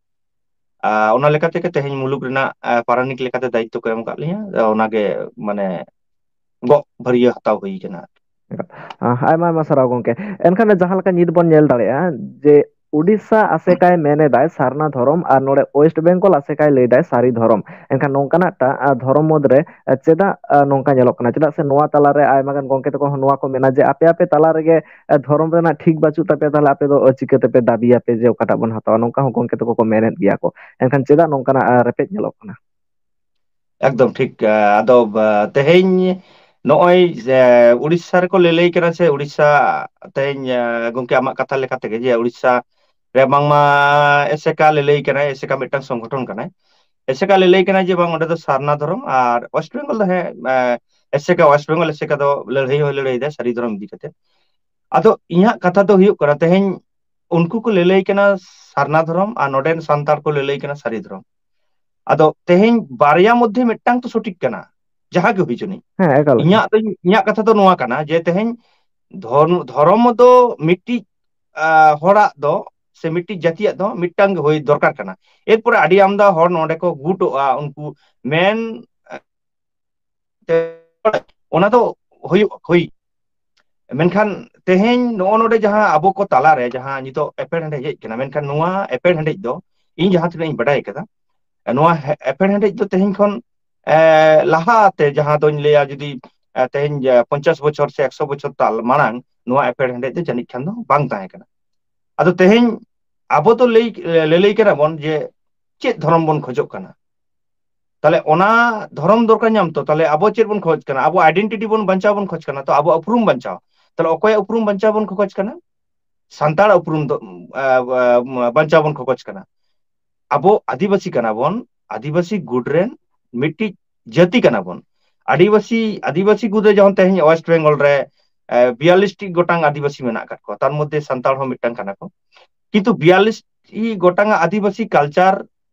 ᱟᱨ ᱚᱱᱟ ᱞᱮᱠᱟ ᱛᱮᱜᱮ ᱛᱮᱦᱮᱧ ᱢᱩᱞᱩᱠ ᱨᱮᱱᱟᱜ, ᱮ, ᱯᱟᱨᱟᱱᱤᱠ ᱞᱮᱠᱟᱛᱮ ᱫᱟᱭᱤᱛᱛᱚ ᱠᱚ ᱮᱢ ᱟᱠᱟᱫ ᱞᱤᱧᱟ᱾ ᱚᱱᱟᱜᱮ ᱢᱟᱱᱮ ᱜᱚᱜ ᱵᱷᱟᱹᱨᱭᱟᱹ ᱦᱟᱛᱟᱣ ᱦᱩᱭ ᱠᱟᱱᱟ᱾ ᱟᱭᱢᱟ ᱟᱭᱢᱟ ᱥᱟᱨᱦᱟᱣ ᱜᱚᱝᱠᱮ᱾ ᱮᱱᱠᱷᱟᱱ ᱡᱟᱦᱟᱸ ᱞᱮᱠᱟ ᱱᱤᱛ ᱵᱚᱱ ᱧᱮᱞ ᱫᱟᱲᱮᱭᱟᱜᱼᱟ ᱡᱮ ᱩᱰᱤᱥᱟ ᱟᱥᱮᱠᱟᱭ ᱢᱮᱱ ᱮᱫᱟᱭ ᱥᱟᱨᱱᱟ ᱫᱷᱚᱨᱚᱢ ᱟᱨ ᱱᱚᱰᱮ ᱳᱭᱮᱥᱴ ᱵᱮᱝᱜᱚᱞ ᱟᱥᱮᱠᱟᱭ ᱞᱟᱹᱭ ᱮᱫᱟᱭ ᱥᱟᱹᱨᱤ ᱫᱷᱚᱨᱚᱢ᱾ ᱮᱱᱠᱷᱟᱱ ᱱᱚᱝᱠᱟᱱᱟᱜ ᱴᱟ-, ᱟ, ᱫᱷᱚᱨᱚᱢ ᱢᱩᱫᱽ ᱨᱮ, ᱟ, ᱪᱮᱫᱟᱜ, ᱟ, ᱱᱚᱝᱠᱟ ᱧᱮᱞᱚᱜ ᱠᱟᱱᱟ? ᱪᱮᱫᱟᱜ ᱥᱮ ᱱᱚᱣᱟ ᱛᱟᱞᱟᱨᱮ ᱟᱭᱢᱟ ᱜᱟᱱ ᱜᱚᱝᱠᱮ ᱛᱟᱠᱚ ᱦᱚᱸ ᱱᱚᱣᱟ ᱠᱚ ᱢᱮᱱᱟ ᱡᱮ ᱟᱯᱮ ᱟᱯᱮ ᱛᱟᱞᱟ ᱨᱮᱜᱮ, ᱟ, ᱫᱷᱚᱨᱚᱢ ᱨᱮᱱᱟᱜ ᱴᱷᱤᱠ ᱵᱟᱹᱪᱩᱜ ᱛᱟᱯᱮᱭᱟ, ᱛᱟᱦᱚᱞᱮ ᱟᱯᱮ ᱫᱚ, ᱟ, ᱪᱤᱠᱟᱹ ᱛᱮᱯᱮ ᱫᱟᱹᱵᱤᱭᱟᱯᱮ ᱡᱮ ᱚᱠᱟᱴᱟᱜ ᱵᱚᱱ ᱦᱟᱛᱟᱣᱟ? ᱱᱚᱝᱠᱟ ᱦᱚᱸ ᱜᱚᱝᱠᱮ ᱛᱟᱠᱚ ᱠᱚ ᱢᱮᱱᱮᱫ ᱜᱮᱭᱟ ᱠᱚ᱾ ᱮᱱᱠᱷᱟᱱ ᱪᱮᱫᱟᱜ ᱱᱚᱝᱠᱟᱱᱟᱜ, ᱟ, ᱨᱮᱯᱮᱡ ᱧᱮᱞᱚᱜ ᱠᱟᱱᱟ? ᱮᱠᱫᱚᱢ ᱴᱷᱤᱠ᱾ ᱟ, ᱟᱫᱚ, ᱟ, ᱛᱮᱦᱮᱧ ᱱᱚᱜᱼᱚᱭ ᱡᱮ ᱩᱲᱤᱥᱥᱟ ᱨᱮᱠᱚ ᱞᱟᱹᱞᱟᱹᱭ ᱠᱟᱱᱟ ᱥᱮ ᱩᱲᱤᱥᱥᱟ ᱛᱮᱦᱮᱧ, ᱟ, ᱜᱚᱝᱠᱮ ᱟᱢᱟᱜ ᱠᱟᱛᱷᱟ ᱞᱮᱠᱟ ᱛᱮᱜᱮ ᱡᱮ ᱩᱲᱤᱥᱥᱟ ᱨᱮ ᱵᱟᱝᱢᱟ ᱮᱥᱮᱠᱟ ᱞᱟᱹᱞᱟᱹᱭ ᱠᱟᱱᱟᱭ, ᱮᱥᱮᱠᱟ ᱢᱤᱫᱴᱟᱝ ᱥᱚᱝᱜᱚᱴᱷᱚᱱ ᱠᱟᱱᱟᱭ᱾ ᱮᱥᱮᱠᱟ ᱞᱟᱹᱞᱟᱹᱭ ᱠᱟᱱᱟᱭ ᱡᱮ ᱵᱟᱝ ᱚᱸᱰᱮ ᱫᱚ ᱥᱟᱨᱱᱟ ᱫᱷᱚᱨᱚᱢ, ᱟᱨ ᱳᱭᱮᱥᱴ ᱵᱮᱝᱜᱚᱞ ᱫᱚ ᱦᱮᱸ, ᱟ, ᱮᱥᱮᱠᱟ, ᱳᱭᱮᱥᱴ ᱵᱮᱝᱜᱚᱞ ᱮᱥᱮᱠᱟ ᱫᱚ ᱞᱟᱹᱲᱦᱟᱹᱭ ᱦᱚᱸᱭ ᱞᱟᱹᱲᱦᱟᱹᱭ ᱫᱟ ᱥᱟᱹᱨᱤ ᱫᱷᱚᱨᱚᱢ ᱤᱫᱤ ᱠᱟᱛᱮ᱾ ᱟᱫᱚ ᱤᱧᱟᱹᱜ ᱠᱟᱛᱷᱟ ᱫᱚ ᱦᱩᱭᱩᱜ ᱠᱟᱱᱟ ᱛᱮᱦᱮᱧ ᱩᱱᱠᱩ ᱠᱚ ᱞᱟᱹᱞᱟᱹᱭ ᱠᱟᱱᱟ ᱥᱟᱨᱱᱟ ᱫᱷᱚᱨᱚᱢ ᱟᱨ ᱱᱚᱰᱮᱱ ᱥᱟᱱᱛᱟᱲ ᱠᱚ ᱞᱟᱹᱞᱟᱹᱭ ᱠᱟᱱᱟ ᱥᱟᱹᱨᱤ ᱫᱷᱚᱨᱚᱢ᱾ ᱟᱫᱚ ᱛᱮᱦᱮᱧ ᱵᱟᱨᱭᱟ ᱢᱚᱫᱽᱫᱷᱮ ᱢᱤᱫᱴᱟᱝ ᱛᱚ ᱥᱚᱴᱷᱤᱠ ᱠᱟᱱᱟ, ᱡᱟᱦᱟᱸ ᱜᱮ ᱦᱩᱭ ᱪᱚᱱᱤᱡ᱾ ᱦᱮᱸ, ᱮᱠᱟᱞ, ᱮᱠᱟᱞ᱾ ᱤᱧᱟᱹᱜ ᱫᱚ, ᱤᱧᱟᱹᱜ ᱠᱟᱛᱷᱟ ᱫᱚ ᱱᱚᱣᱟ ᱠᱟᱱᱟ ᱡᱮ ᱛᱮᱦᱮᱧ ᱫᱷᱚᱨᱢ-, ᱫᱷᱚᱨᱚᱢ ᱫᱚ ᱢᱤᱫᱴᱤᱡ, ᱟ, ᱦᱚᱲᱟᱜ ᱫᱚ ᱥᱮ ᱢᱤᱫᱴᱤᱡ ᱡᱟᱹᱛᱤᱭᱟᱜ ᱫᱚ ᱢᱤᱫᱴᱟᱝ ᱜᱮ ᱦᱩᱭ ᱫᱚᱨᱠᱟᱨ ᱠᱟᱱᱟ᱾ ᱮᱨᱯᱚᱨᱮ ᱟᱹᱰᱤ ᱟᱢᱫᱟ ᱦᱚᱲ ᱱᱚᱰᱮ ᱠᱚ ᱜᱩᱴᱚᱜᱼᱟ, ᱩᱱᱠᱩ ᱢᱮᱱ ᱛᱮ ᱚᱱᱟ ᱫᱚ ᱦᱩᱭᱩᱜ, ᱦᱩᱭ᱾ ᱢᱮᱱᱠᱷᱟᱱ ᱛᱮᱦᱮᱧ ᱱᱚᱜᱼᱚ ᱱᱚᱰᱮ ᱡᱟᱦᱟᱸ ᱟᱵᱚ ᱠᱚ ᱛᱟᱞᱟᱨᱮ ᱡᱟᱦᱟᱸ ᱱᱤᱛᱚᱜ ᱮᱯᱮᱨᱦᱮᱸᱰᱮᱡ ᱦᱮᱡ ᱠᱟᱱᱟ, ᱢᱮᱱᱠᱷᱟᱱ ᱱᱚᱣᱟ ᱮᱯᱮᱨᱦᱮᱸᱰᱮᱡ ᱫᱚ ᱤᱧ ᱡᱟᱦᱟᱸ ᱛᱤᱱᱟᱹᱜ ᱤᱧ ᱵᱟᱰᱟᱭ ᱠᱟᱫᱟ, ᱱᱚᱣᱟ ᱦᱮ-, ᱮᱯᱮᱨᱦᱮᱸᱰᱮᱡ ᱫᱚ ᱛᱮᱦᱮᱧ ᱠᱷᱚᱱ, ᱮ, ᱞᱟᱦᱟᱛᱮ ᱡᱟᱦᱟᱸ ᱫᱚᱧ ᱞᱟᱹᱭᱟ ᱡᱩᱫᱤ, ᱮ, ᱛᱮᱦᱮᱧ, ᱮ, ᱯᱚᱧᱪᱟᱥ ᱵᱚᱪᱷᱚᱨ ᱥᱮ ᱮᱠᱥᱚ ᱵᱚᱪᱷᱚᱨ ᱛᱟᱞ ᱢᱟᱲᱟᱝ ᱱᱚᱣᱟ ᱮᱯᱮᱨᱦᱮᱸᱰᱮᱡ ᱫᱚ ᱡᱟᱹᱱᱤᱡ ᱠᱷᱟᱱ ᱫᱚ ᱵᱟᱝ ᱛᱟᱦᱮᱸ ᱠᱟᱱᱟ᱾ ᱟᱫᱚ ᱛᱮᱦᱮᱧ ᱟᱵᱚ ᱫᱚ ᱞᱟᱹᱭ, ᱞᱟᱹᱞᱟᱹᱭ ᱠᱟᱱᱟ ᱵᱚᱱ ᱡᱮ ᱪᱮᱫ ᱫᱷᱚᱨᱚᱢ ᱵᱚᱱ ᱠᱷᱚᱡᱚᱜ ᱠᱟᱱᱟ? ᱛᱟᱦᱞᱮ ᱚᱱᱟ ᱫᱷᱚᱨᱚᱢ ᱫᱚᱨᱠᱟᱨ ᱧᱟᱢ ᱛᱚ, ᱛᱟᱦᱞᱮ ᱟᱵᱚ ᱪᱮᱫ ᱵᱚᱱ ᱠᱷᱚᱡᱽ ᱠᱟᱱᱟ? ᱟᱵᱚ identity ᱵᱚᱱ ᱵᱟᱧᱪᱟᱣ ᱵᱚᱱ ᱠᱷᱚᱡᱽ ᱠᱟᱱᱟ, ᱛᱚ ᱟᱵᱚ ᱩᱯᱨᱩᱢ ᱵᱟᱧᱪᱟᱣ᱾ ᱛᱟᱦᱞᱮ ᱚᱠᱚᱭᱟᱜ ᱩᱯᱨᱩᱢ ᱵᱟᱧᱪᱟᱣ ᱵᱚᱱ ᱠᱷᱚᱡᱽ ᱠᱟᱱᱟ? ᱥᱟᱱᱛᱟᱲ ᱩᱯᱨᱩᱢ ᱫᱚ, ᱟ, ᱟ, ᱵᱟᱧᱪᱟᱣ ᱵᱚᱱ ᱠᱷᱚᱡᱽ ᱠᱟᱱᱟ᱾ ᱟᱵᱚ ᱟᱹᱫᱤᱵᱟᱹᱥᱤ ᱠᱟᱱᱟ ᱵᱚᱱ, ᱟᱹᱫᱤᱵᱟᱹᱥᱤ ᱜᱩᱴ ᱨᱮᱱ ᱢᱤᱫᱴᱤᱡ ᱡᱟᱹᱛᱤ ᱠᱟᱱᱟ ᱵᱚᱱ᱾ ᱟᱹᱫᱤᱵᱟᱹᱥᱤ, ᱟᱹᱫᱤᱵᱟᱹᱥᱤ ᱜᱩᱴ ᱨᱮ ᱡᱮᱢᱚᱱ ᱛᱮᱦᱮᱧ ᱳᱭᱮᱥᱴ ᱵᱮᱝᱜᱚᱞ ᱨᱮ, ᱮ, ᱵᱤᱭᱟᱞᱞᱤᱥ ᱴᱤ ᱜᱚᱴᱟᱝ ᱟᱹᱫᱤᱵᱟᱹᱥᱤ ᱢᱮᱱᱟᱜ ᱟᱠᱟᱫ ᱠᱚᱣᱟ, ᱛᱟᱨ ᱢᱚᱫᱽᱫᱷᱮ ᱥᱟᱱᱛᱟᱲ ᱦᱚᱸ ᱢᱤᱫᱴᱟᱝ ᱠᱟᱱᱟ ᱠᱚ᱾ ᱠᱤᱱᱛᱩ ᱵᱤᱭᱟᱞᱞᱤᱥ ᱴᱤ ᱜᱚᱴᱟᱝ ᱟᱹᱫᱤᱵᱟᱹᱥᱤ culture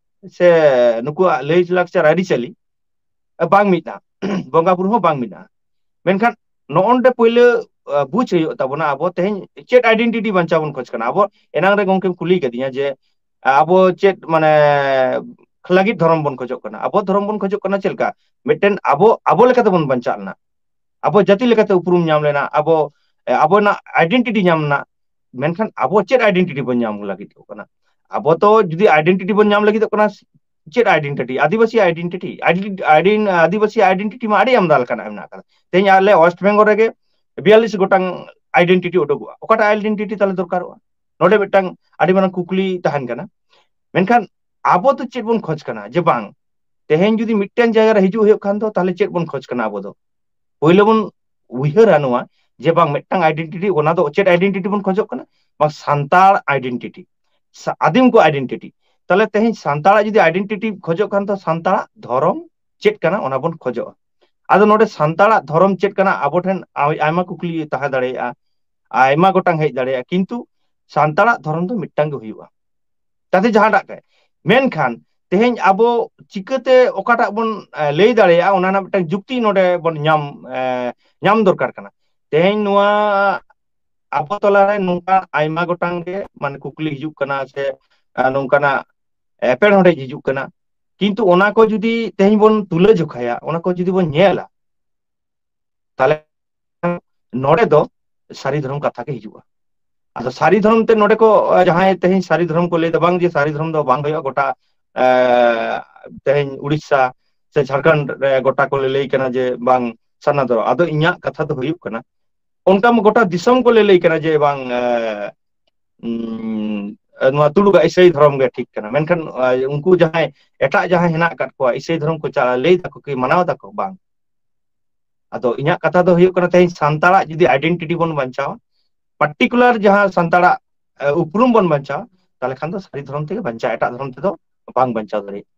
ᱥᱮ ᱱᱩᱠᱩᱣᱟᱜ ᱞᱟᱹᱭ ᱞᱟᱠᱪᱟᱨ ᱟᱹᱨᱤᱪᱟᱹᱞᱤ ᱵᱟᱝ ᱢᱤᱫᱼᱟ, ᱵᱚᱸᱜᱟ ᱵᱩᱨᱩ ᱦᱚᱸ ᱵᱟᱝ ᱢᱮᱱᱟᱜᱼᱟ᱾ ᱢᱮᱱᱠᱷᱟᱱ ᱱᱚᱜᱼᱚ ᱱᱚᱰᱮ ᱯᱳᱭᱞᱳ, ᱟ, ᱵᱩᱡᱽ ᱦᱩᱭᱩᱜ ᱛᱟᱵᱚᱱᱟ, ᱟᱵᱚ ᱛᱮᱦᱮᱧ ᱪᱮᱫ identity ᱵᱟᱧᱪᱟᱣ ᱵᱚᱱ ᱠᱷᱚᱡᱽ ᱠᱟᱱᱟ᱾ ᱟᱵᱚ ᱮᱱᱟᱝ ᱨᱮ ᱜᱚᱝᱠᱮᱢ ᱠᱩᱞᱤ ᱠᱟᱫᱤᱧᱟ ᱡᱮ ᱟᱵᱚ ᱪᱮᱫ ᱢᱟᱱᱮ ᱞᱟᱹᱜᱤᱫ ᱫᱷᱚᱨᱚᱢ ᱵᱚᱱ ᱠᱷᱚᱡᱚᱜ ᱠᱟᱱᱟ? ᱟᱵᱚ ᱫᱷᱚᱨᱚᱢ ᱵᱚᱱ ᱠᱷᱚᱡᱚᱜ ᱠᱟᱱᱟ ᱪᱮᱫ ᱞᱮᱠᱟ? ᱢᱤᱫᱴᱮᱱ ᱟᱵᱚ, ᱟᱵᱚ ᱞᱮᱠᱟᱛᱮ ᱵᱚᱱ ᱵᱟᱧᱪᱟᱜ ᱨᱮᱱᱟᱜ, ᱟᱵᱚ ᱡᱟᱹᱛᱤ ᱞᱮᱠᱟᱛᱮ ᱩᱯᱨᱩᱢ ᱧᱟᱢ ᱞᱮᱱᱟ, ᱟᱵᱚ, ᱮ, ᱟᱵᱚᱱᱟᱜ identity ᱧᱟᱢ ᱨᱮᱱᱟᱜ᱾ ᱢᱮᱱᱠᱷᱟᱱ ᱟᱵᱚ ᱪᱮᱫ identity ᱵᱚᱱ ᱧᱟᱢ ᱞᱟᱹᱜᱤᱫᱚᱜ ᱠᱟᱱᱟ? ᱟᱵᱚ ᱛᱚ ᱡᱩᱫᱤ identity ᱵᱚᱱ ᱧᱟᱢ ᱞᱟᱹᱜᱤᱫᱚᱜ ᱠᱟᱱᱟ, ᱪᱮᱫ identity? ᱟᱹᱫᱤᱵᱟᱹᱥᱤ identity, ᱟᱹᱰᱤ, ᱟᱹᱰᱤ, ᱟᱹᱫᱤᱵᱟᱹᱥᱤ identity ᱢᱟ ᱟᱹᱰᱤ ᱟᱢᱫᱟ ᱞᱮᱠᱟᱱᱟᱜ ᱢᱮᱱᱟᱜ ᱟᱠᱟᱫᱟ᱾ ᱛᱮᱦᱮᱧ ᱟᱞᱮ West Bengal ᱨᱮᱜᱮ ᱵᱤᱭᱟᱞᱞᱤᱥ ᱜᱚᱴᱟᱝ identity ᱩᱰᱩᱠᱚᱜᱼᱟ᱾ ᱚᱠᱟᱴᱟᱜ identity ᱛᱟᱦᱞᱮ ᱫᱚᱨᱠᱟᱨᱚᱜᱼᱟ? ᱱᱚᱰᱮ ᱢᱤᱫᱴᱟᱝ ᱟᱹᱰᱤ ᱢᱟᱨᱟᱝ ᱠᱩᱠᱞᱤ ᱛᱟᱦᱮᱱ ᱠᱟᱱᱟ᱾ ᱢᱮᱱᱠᱷᱟᱱ ᱟᱵᱚ ᱫᱚ ᱪᱮᱫ ᱵᱚᱱ ᱠᱷᱚᱡᱽ ᱠᱟᱱᱟ? ᱡᱮ ᱵᱟᱝ, ᱛᱮᱦᱮᱧ ᱡᱩᱫᱤ ᱢᱤᱫᱴᱮᱱ ᱡᱟᱭᱜᱟ ᱨᱮ ᱦᱤᱡᱩᱜ ᱦᱩᱭᱩᱜ ᱠᱷᱟᱱ ᱫᱚ, ᱛᱟᱦᱞᱮ ᱪᱮᱫ ᱵᱚᱱ ᱠᱷᱚᱡᱽ ᱠᱟᱱᱟ ᱟᱵᱚ ᱫᱚ? ᱯᱳᱭᱞᱳ ᱵᱚᱱ ᱩᱭᱦᱟᱹᱨᱟ ᱱᱚᱣᱟ, ᱡᱮ ᱵᱟᱝ, ᱢᱤᱫᱴᱟᱝ identity, ᱚᱱᱟ ᱫᱚ ᱪᱮᱫ identity ᱵᱚᱱ ᱠᱷᱚᱡᱚᱜ ᱠᱟᱱᱟ? ᱵᱟᱝ, ᱥᱟᱱᱛᱟᱲ identity, ᱥᱟ-, ᱟᱹᱫᱤᱢ ᱠᱚ identity᱾ ᱛᱟᱦᱞᱮ ᱛᱮᱦᱮᱧ ᱥᱟᱱᱛᱟᱲᱟᱜ ᱡᱩᱫᱤ identity ᱠᱷᱚᱡᱚᱜ ᱠᱷᱟᱱ ᱫᱚ, ᱥᱟᱱᱛᱟᱲᱟᱜ ᱫᱷᱚᱨᱚᱢ ᱪᱮᱫ ᱠᱟᱱᱟ, ᱚᱱᱟ ᱵᱚᱱ ᱠᱷᱚᱡᱚᱜᱼᱟ᱾ ᱟᱫᱚ ᱱᱚᱰᱮ ᱥᱟᱱᱛᱟᱲᱟᱜ ᱫᱷᱚᱨᱚᱢ ᱪᱮᱫ ᱠᱟᱱᱟ, ᱟᱵᱚ ᱴᱷᱮᱱ ᱟᱭ-, ᱟᱭᱢᱟ ᱠᱩᱠᱞᱤ ᱛᱟᱦᱮᱸ ᱫᱟᱲᱮᱭᱟᱜᱼᱟ, ᱟᱭᱢᱟ ᱜᱚᱴᱟᱝ ᱦᱮᱡ ᱫᱟᱲᱮᱭᱟᱜᱼᱟ, ᱠᱤᱱᱛᱩ ᱥᱟᱱᱛᱟᱲᱟᱜ ᱫᱷᱚᱨᱚᱢ ᱫᱚ ᱢᱤᱫᱴᱟᱝ ᱜᱮ ᱦᱩᱭᱩᱜᱼᱟ᱾ ᱡᱟᱛᱮ ᱡᱟᱦᱟᱸᱴᱟᱜ ᱜᱮ᱾ ᱢᱮᱱᱠᱷᱟᱱ ᱛᱮᱦᱮᱧ ᱟᱵᱚ ᱪᱤᱠᱟᱹᱛᱮ ᱚᱠᱟᱴᱟᱜ ᱵᱚᱱ, ᱮ, ᱞᱟᱹᱭ ᱫᱟᱲᱮᱭᱟᱜᱼᱟ, ᱚᱱᱟ ᱨᱮᱱᱟᱜ ᱢᱤᱫᱴᱟᱝ ᱡᱩᱠᱛᱤ ᱱᱚᱰᱮ ᱵᱚᱱ ᱧᱟᱢ, ᱮ, ᱧᱟᱢ ᱫᱚᱨᱠᱟᱨ ᱠᱟᱱᱟ᱾ ᱛᱮᱦᱮᱧ ᱱᱚᱣᱟ ᱟᱵᱚ ᱛᱟᱞᱟᱨᱮ ᱱᱚᱝᱠᱟ ᱟᱭᱢᱟ ᱜᱚᱴᱟᱝ ᱜᱮ ᱢᱟᱱᱮ ᱠᱩᱠᱞᱤ ᱦᱤᱡᱩᱜ ᱠᱟᱱᱟ ᱥᱮ, ᱮ, ᱱᱚᱝᱠᱟᱱᱟᱜ ᱮᱯᱮᱨᱦᱚᱸᱰᱮᱡ ᱦᱤᱡᱩᱜ ᱠᱟᱱᱟ᱾ ᱠᱤᱱᱛᱩ ᱚᱱᱟ ᱠᱚ ᱡᱩᱫᱤ ᱛᱮᱦᱮᱧ ᱵᱚᱱ ᱛᱩᱞᱟᱹ ᱡᱚᱠᱷᱟᱭᱟ, ᱚᱱᱟ ᱠᱚ ᱡᱩᱫᱤ ᱵᱚᱱ ᱧᱮᱞᱟ, ᱛᱟᱦᱞᱮ ᱱᱚᱰᱮ ᱫᱚ ᱥᱟᱹᱨᱤ ᱫᱷᱚᱨᱚᱢ ᱠᱟᱛᱷᱟ ᱜᱮ ᱦᱤᱡᱩᱜᱼᱟ᱾ ᱟᱫᱚ ᱥᱟᱹᱨᱤ ᱫᱷᱚᱨᱚᱢ ᱛᱮ ᱱᱚᱰᱮ ᱠᱚ, ᱡᱟᱦᱟᱸᱭ ᱛᱮᱦᱮᱧ ᱥᱟᱹᱨᱤ ᱫᱷᱚᱨᱚᱢ ᱠᱚ ᱞᱟᱹᱭ ᱫᱟ, ᱵᱟᱝ ᱡᱮ ᱥᱟᱹᱨᱤ ᱫᱷᱚᱨᱚᱢ ᱫᱚ ᱵᱟᱝ ᱦᱩᱭᱩᱜᱼᱟ, ᱜᱚᱴᱟ, ᱮ, ᱛᱮᱦᱮᱧ ᱩᱲᱤᱥᱥᱟ ᱥᱮ ᱡᱷᱟᱲᱠᱷᱚᱸᱰ ᱨᱮ ᱜᱚᱴᱟ ᱠᱚ ᱞᱟᱹᱭ ᱠᱟᱱᱟ ᱡᱮ ᱵᱟᱝ ᱥᱟᱨᱱᱟ ᱫᱷᱚᱨᱚᱢ᱾ ᱟᱫᱚ ᱤᱧᱟᱹᱜ ᱠᱟᱛᱷᱟ ᱫᱚ ᱦᱩᱭᱩᱜ ᱠᱟᱱᱟ, ᱚᱱᱠᱟ ᱢᱟ ᱜᱚᱴᱟ ᱫᱤᱥᱚᱢ ᱠᱚ ᱞᱟᱹᱞᱟᱹᱭ ᱠᱟᱱᱟ ᱡᱮ ᱵᱟᱝ, ᱮ, ᱩᱸ, ᱱᱚᱣᱟ ᱛᱩᱲᱩᱠᱟᱜ ᱤᱥᱟᱹᱭ ᱫᱷᱚᱨᱚᱢ ᱜᱮ ᱴᱷᱤᱠ ᱠᱟᱱᱟ, ᱢᱮᱱᱠᱷᱟᱱ, ᱮ, ᱩᱱᱠᱩ ᱡᱟᱦᱟᱸᱭ ᱮᱴᱟᱜ ᱡᱟᱦᱟᱸᱭ ᱦᱮᱱᱟᱜ ᱟᱠᱟᱫ ᱠᱚᱣᱟ ᱤᱥᱟᱹᱭ ᱫᱷᱚᱨᱚᱢ ᱠᱚ ᱪᱟ-, ᱞᱟᱹᱭ ᱫᱟᱠᱚ ᱠᱤ ᱢᱟᱱᱟᱣ ᱫᱟᱠᱚ? ᱵᱟᱝ᱾ ᱟᱫᱚ ᱤᱧᱟᱹᱜ ᱠᱟᱛᱷᱟ ᱫᱚ ᱦᱩᱭᱩᱜ ᱠᱟᱱᱟ, ᱛᱮᱦᱮᱧ ᱥᱟᱱᱛᱟᱲᱟᱜ ᱡᱩᱫᱤ identity ᱵᱚᱱ ᱵᱟᱧᱪᱟᱣᱟ, particular ᱡᱟᱦᱟᱸ ᱥᱟᱱᱛᱟᱲᱟᱜ, ᱮ, ᱩᱯᱨᱩᱢ ᱵᱚᱱ ᱵᱟᱧᱪᱟᱣᱟ, ᱛᱟᱦᱞᱮ ᱠᱷᱟᱱ ᱫᱚ ᱥᱟᱹᱨᱤ ᱫᱷᱚᱨᱚᱢ ᱛᱮᱜᱮ ᱵᱟᱧᱪᱟᱜᱼᱟ, ᱮᱴᱟᱜ ᱫᱷᱚᱨᱚᱢ ᱛᱮᱫᱚ ᱵᱟᱝ ᱵᱟᱧᱪᱟᱣ ᱫᱟᱲᱮᱭᱟᱜᱼᱟ᱾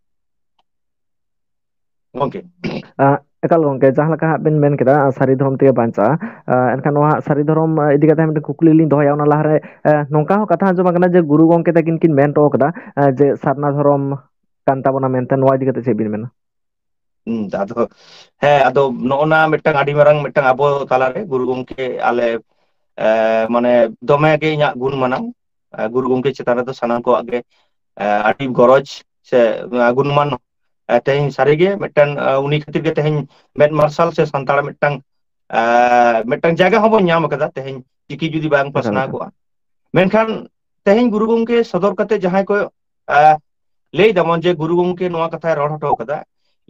ᱜᱚᱝᱠᱮ᱾ ᱟᱸ, ᱮᱠᱟᱞ ᱜᱚᱝᱠᱮ, ᱡᱟᱦᱟᱸ ᱞᱮᱠᱟ ᱦᱟᱸᱜ ᱵᱤᱱ ᱢᱮᱱ ᱠᱮᱫᱟ, ᱟᱸ, ᱥᱟᱹᱨᱤ ᱫᱷᱚᱨᱚᱢ ᱛᱮᱜᱮ ᱵᱟᱧᱪᱟᱜᱼᱟ᱾ ᱟᱸ, ᱮᱱᱠᱷᱟᱱ ᱱᱚᱣᱟ ᱦᱟᱸᱜ ᱥᱟᱹᱨᱤ ᱫᱷᱚᱨᱚᱢ, ᱟᱸ, ᱤᱫᱤ ᱠᱟᱛᱮ ᱦᱟᱸᱜ ᱢᱤᱫᱴᱮᱱ ᱠᱩᱠᱞᱤ ᱞᱤᱧ ᱫᱚᱦᱚᱭᱟ, ᱚᱱᱟ ᱞᱟᱦᱟᱨᱮ, ᱟᱸ, ᱱᱚᱝᱠᱟ ᱦᱚᱸ ᱠᱟᱛᱷᱟ ᱟᱸᱡᱚᱢ ᱟᱠᱟᱱᱟ ᱡᱮ ᱜᱩᱨᱩ ᱜᱚᱝᱠᱮ ᱛᱟᱹᱠᱤᱱ ᱠᱤᱱ ᱢᱮᱱ ᱦᱚᱴᱚ ᱟᱠᱟᱫᱟ, ᱟᱸ, ᱡᱮ ᱥᱟᱨᱱᱟ ᱫᱷᱚᱨᱚᱢ ᱠᱟᱱ ᱛᱟᱵᱚᱱᱟ ᱢᱮᱱᱛᱮ, ᱱᱚᱣᱟ ᱤᱫᱤ ᱠᱟᱛᱮ ᱪᱮᱫ ᱵᱤᱱ ᱢᱮᱱᱟ? ᱦᱩᱸ, ᱟᱫᱚ, ᱦᱮᱸ, ᱟᱫᱚ ᱱᱚᱜᱼᱚ ᱱᱟ ᱢᱤᱫᱴᱟᱝ ᱟᱹᱰᱤ ᱢᱟᱨᱟᱝ ᱢᱤᱫᱴᱟᱝ ᱟᱵᱚ ᱛᱟᱞᱟᱨᱮ ᱜᱩᱨᱩ ᱜᱚᱝᱠᱮ ᱟᱞᱮ, ᱮ, ᱢᱟᱱᱮ ᱫᱚᱢᱮ ᱜᱮ ᱤᱧᱟᱹᱜ ᱜᱩᱱ ᱢᱟᱱᱟᱣ᱾ ᱮ, ᱜᱩᱨᱩ ᱜᱚᱝᱠᱮ ᱪᱮᱛᱟᱱ ᱨᱮᱫᱚ ᱥᱟᱱᱟᱢ ᱠᱚᱣᱟᱜ ᱜᱮ, ᱟᱹᱰᱤ ᱜᱚᱨᱚᱡᱽ ᱥᱮ ᱜᱩᱱᱢᱟᱱ᱾ ᱛᱮᱦᱮᱧ ᱥᱟᱹᱨᱤᱜᱮ ᱢᱤᱫᱴᱟᱝ ᱩᱱᱤ ᱠᱷᱟᱹᱛᱤᱨ ᱜᱮ ᱛᱮᱦᱮᱧ ᱢᱮᱫ ᱢᱟᱨᱥᱟᱞ ᱥᱮ ᱥᱟᱱᱛᱟᱲ ᱢᱤᱫᱴᱟᱝ ᱢᱤᱫᱴᱟᱝ ᱡᱟᱭᱜᱟ ᱦᱚᱸᱵᱚᱱ ᱧᱟᱢ ᱟᱠᱟᱫᱟ᱾ ᱛᱮᱦᱮᱧ ᱪᱤᱠᱤ ᱡᱩᱫᱤ ᱵᱟᱝ ᱯᱟᱥᱱᱟᱣ ᱠᱚᱜᱼᱟ, ᱢᱮᱱᱠᱷᱟᱱ ᱛᱮᱦᱮᱧ ᱜᱩᱨᱩ ᱜᱚᱢᱠᱮ ᱥᱚᱫᱚᱨ ᱠᱟᱛᱮ ᱡᱟᱦᱟᱸᱭ ᱠᱚ ᱞᱟᱹᱭ ᱫᱟᱵᱚᱱ ᱡᱮ ᱜᱩᱨᱩ ᱜᱚᱢᱠᱮ ᱱᱚᱣᱟ ᱠᱟᱛᱷᱟᱭ ᱨᱚᱲ ᱦᱚᱴᱚ ᱠᱟᱫᱟ,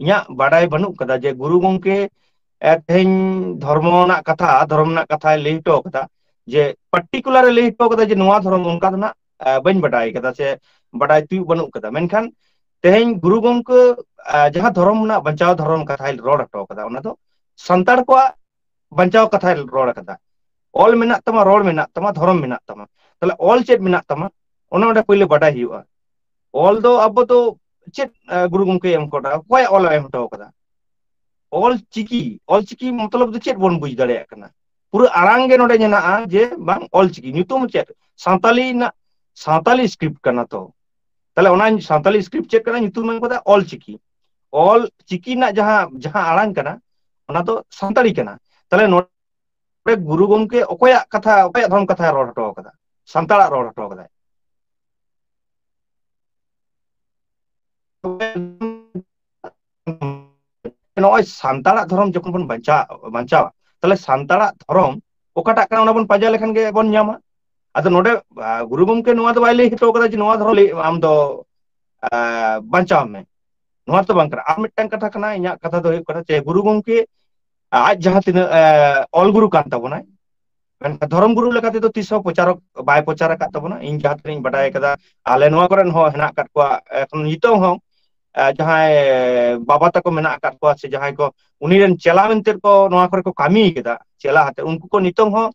ᱤᱧᱟᱹᱜ ᱵᱟᱰᱟᱭ ᱵᱟᱹᱱᱩᱜ ᱠᱟᱫᱟ ᱡᱮ ᱜᱩᱨᱩ ᱜᱚᱢᱠᱮ ᱛᱮᱦᱮᱧ ᱫᱷᱚᱨᱢᱚ ᱨᱮᱱᱟᱜ ᱠᱟᱛᱷᱟ, ᱫᱷᱚᱨᱚᱢ ᱨᱮᱱᱟᱜ ᱠᱟᱛᱷᱟᱭ ᱞᱟᱹᱭ ᱦᱚᱴᱚ ᱠᱟᱫᱟ, ᱡᱮ ᱯᱟᱨᱴᱤᱠᱩᱞᱟᱨ ᱮ ᱞᱟᱹᱭ ᱦᱚᱴᱚ ᱠᱟᱫᱟ ᱡᱮ ᱱᱚᱣᱟ ᱫᱷᱚᱨᱚᱢ ᱚᱱᱠᱟ ᱫᱚ ᱱᱟᱜ ᱵᱟᱹᱧ ᱵᱟᱰᱟᱭ ᱠᱟᱫᱟ ᱥᱮ ᱵᱟᱰᱟᱭ ᱛᱤᱭᱳᱜ ᱵᱟᱹᱱᱩᱜ ᱠᱟᱫᱟ᱾ ᱢᱮᱱᱠᱷᱟᱱ ᱛᱮᱦᱮᱧ ᱜᱩᱨᱩ ᱜᱚᱢᱠᱮ ᱡᱟᱦᱟᱸ ᱫᱷᱚᱨᱚᱢ ᱨᱮᱱᱟᱜ ᱵᱟᱧᱪᱟᱣ ᱫᱷᱚᱨᱚᱢ ᱠᱟᱛᱷᱟᱭ ᱨᱚᱲ ᱦᱚᱴᱚ ᱠᱟᱫᱟ, ᱚᱱᱟ ᱫᱚ ᱥᱟᱱᱛᱟᱲ ᱠᱚᱣᱟᱜ ᱵᱟᱧᱪᱟᱣ ᱠᱟᱛᱷᱟᱭ ᱨᱚᱲ ᱠᱟᱫᱟ᱾ ᱚᱞ ᱢᱮᱱᱟᱜ ᱛᱟᱢᱟ, ᱨᱚᱲ ᱢᱮᱱᱟᱜ ᱛᱟᱢᱟ, ᱫᱷᱚᱨᱚᱢ ᱢᱮᱱᱟᱜ ᱛᱟᱢᱟ, ᱛᱟᱦᱞᱮ ᱚᱞ ᱪᱮᱫ ᱢᱮᱱᱟᱜ ᱛᱟᱢᱟ, ᱚᱱᱟ ᱚᱸᱰᱮ ᱯᱳᱭᱞᱳ ᱵᱟᱰᱟᱭ ᱦᱩᱭᱩᱜᱼᱟ᱾ ᱚᱞ ᱫᱚ ᱟᱵᱚ ᱫᱚ ᱪᱮᱫ ᱜᱩᱨᱩ ᱜᱚᱢᱠᱮ ᱮᱢ ᱦᱚᱴᱚ ᱠᱟᱫᱟ, ᱚᱠᱚᱭᱟᱜ ᱚᱞ ᱮ ᱮᱢ ᱦᱚᱴᱚ ᱠᱟᱫᱟ? ᱚᱞ ᱪᱤᱠᱤ, ᱚᱞ ᱪᱤᱠᱤ ᱢᱚᱛᱞᱚᱵ ᱫᱚ ᱪᱮᱫ ᱵᱚᱱ ᱵᱩᱡᱽ ᱫᱟᱲᱮᱭᱟᱜ ᱠᱟᱱᱟ? ᱯᱩᱨᱟᱹ ᱟᱲᱟᱝ ᱜᱮ ᱱᱚᱰᱮ ᱢᱮᱱᱟᱜᱼᱟ ᱡᱮ ᱵᱟᱝ ᱚᱞ ᱪᱤᱠᱤ ᱧᱩᱛᱩᱢ ᱪᱮᱫ? ᱥᱟᱱᱛᱟᱞᱤ ᱨᱮᱱᱟᱜ, ᱥᱟᱱᱛᱟᱞᱤ ᱥᱠᱨᱤᱯᱴ ᱠᱟᱱᱟ ᱛᱚ᱾ ᱛᱟᱦᱞᱮ ᱚᱱᱟ ᱥᱟᱱᱛᱟᱞᱤ ᱥᱠᱨᱤᱯᱴ ᱪᱮᱫ ᱠᱟᱱᱟ? ᱧᱩᱛᱩᱢ ᱮᱢ ᱠᱟᱫᱟ ᱚᱞ ᱪᱤᱠᱤ᱾ ᱚᱞ ᱪᱤᱠᱤ ᱨᱮᱱᱟᱜ ᱡᱟᱦᱟᱸ ᱡᱟᱦᱟᱸ ᱟᱲᱟᱝ ᱠᱟᱱᱟ, ᱚᱱᱟ ᱫᱚ ᱥᱟᱱᱛᱟᱲᱤ ᱠᱟᱱᱟ᱾ ᱛᱟᱦᱞᱮ ᱱᱚᱰᱮ ᱜᱩᱨᱩ ᱜᱚᱢᱠᱮ ᱚᱠᱚᱭᱟᱜ ᱠᱟᱛᱷᱟ, ᱚᱠᱚᱭᱟᱜ ᱫᱷᱚᱨᱚᱢ ᱠᱟᱛᱷᱟᱭ ᱨᱚᱲ ᱦᱚᱴᱚ ᱠᱟᱫᱟ? ᱥᱟᱱᱛᱟᱲᱟᱜ ᱨᱚᱲ ᱦᱚᱴᱚ ᱠᱟᱫᱟᱭ᱾ ᱱᱚᱜᱼᱚᱭ ᱥᱟᱱᱛᱟᱲᱟᱜ ᱫᱷᱚᱨᱚᱢ ᱡᱚᱠᱷᱚᱱ ᱵᱚᱱ ᱵᱟᱧᱪᱟᱣ, ᱵᱟᱧᱪᱟᱣᱟ, ᱛᱟᱦᱞᱮ ᱥᱟᱱᱛᱟᱲᱟᱜ ᱫᱷᱚᱨᱚᱢ ᱚᱠᱟᱴᱟᱜ ᱠᱟᱱᱟ ᱚᱱᱟ ᱵᱚᱱ ᱯᱟᱸᱡᱟ ᱞᱮᱠᱷᱟᱱ ᱜᱮ ᱵᱚᱱ ᱧᱟᱢᱟ᱾ ᱟᱫᱚ ᱱᱚᱰᱮ ᱜᱩᱨᱩ ᱜᱚᱢᱠᱮ ᱱᱚᱣᱟ ᱫᱚ ᱵᱟᱭ ᱞᱟᱹᱭ ᱦᱚᱴᱚ ᱠᱟᱫᱟ ᱡᱮ ᱱᱚᱣᱟ ᱫᱷᱚᱨᱚᱢ ᱞᱟᱹᱭ ᱟᱢ ᱫᱚ ᱵᱟᱧᱪᱟᱣ ᱢᱮ, ᱱᱚᱣᱟ ᱫᱚ ᱵᱟᱝ ᱠᱟᱱᱟ᱾ ᱟᱨ ᱢᱤᱫᱴᱟᱝ ᱠᱟᱛᱷᱟ ᱠᱟᱱᱟ, ᱤᱧᱟᱹᱜ ᱠᱟᱛᱷᱟ ᱫᱚ ᱦᱩᱭᱩᱜ ᱠᱟᱱᱟ ᱡᱮ ᱜᱩᱨᱩ ᱜᱚᱢᱠᱮ ᱟᱡ ᱡᱟᱦᱟᱸ ᱛᱤᱱᱟᱹᱜ ᱚᱞ ᱜᱩᱨᱩ ᱠᱟᱱ ᱛᱟᱵᱚᱱᱟᱭ, ᱢᱮᱱᱠᱷᱟᱱ ᱫᱷᱚᱨᱚᱢ ᱜᱩᱨᱩ ᱞᱮᱠᱟ ᱛᱮᱫᱚ ᱛᱤᱥ ᱦᱚᱸ ᱯᱨᱚᱪᱟᱨᱚᱠ ᱵᱟᱭ ᱯᱨᱚᱪᱟᱨ ᱟᱠᱟᱫ ᱛᱟᱵᱚᱱᱟ᱾ ᱤᱧ ᱡᱟᱦᱟᱸ ᱛᱤᱱᱟᱹᱜ ᱤᱧ ᱵᱟᱰᱟᱭ ᱠᱟᱫᱟ, ᱟᱞᱮ ᱱᱚᱣᱟ ᱠᱚᱨᱮᱱ ᱦᱚᱸ ᱦᱮᱱᱟᱜ ᱟᱠᱟᱫ ᱠᱚᱣᱟ, ᱮᱠᱷᱚᱱ ᱱᱤᱛᱚᱝ ᱦᱚᱸ ᱡᱟᱦᱟᱸᱭ ᱵᱟᱵᱟ ᱛᱟᱠᱚ ᱢᱮᱱᱟᱜ ᱟᱠᱟᱫ ᱠᱚᱣᱟ ᱥᱮ ᱡᱟᱦᱟᱸᱭ ᱠᱚ ᱩᱱᱤ ᱨᱮᱱ ᱪᱮᱞᱟ ᱢᱮᱱᱛᱮ ᱠᱚ ᱱᱚᱣᱟ ᱠᱚᱨᱮ ᱠᱚ ᱠᱟᱹᱢᱤ ᱠᱮᱫᱟ, ᱪᱮᱞᱟ ᱟᱛᱮ, ᱩᱱᱠᱩ ᱠᱚ ᱱᱤᱛᱚᱝ ᱦᱚᱸ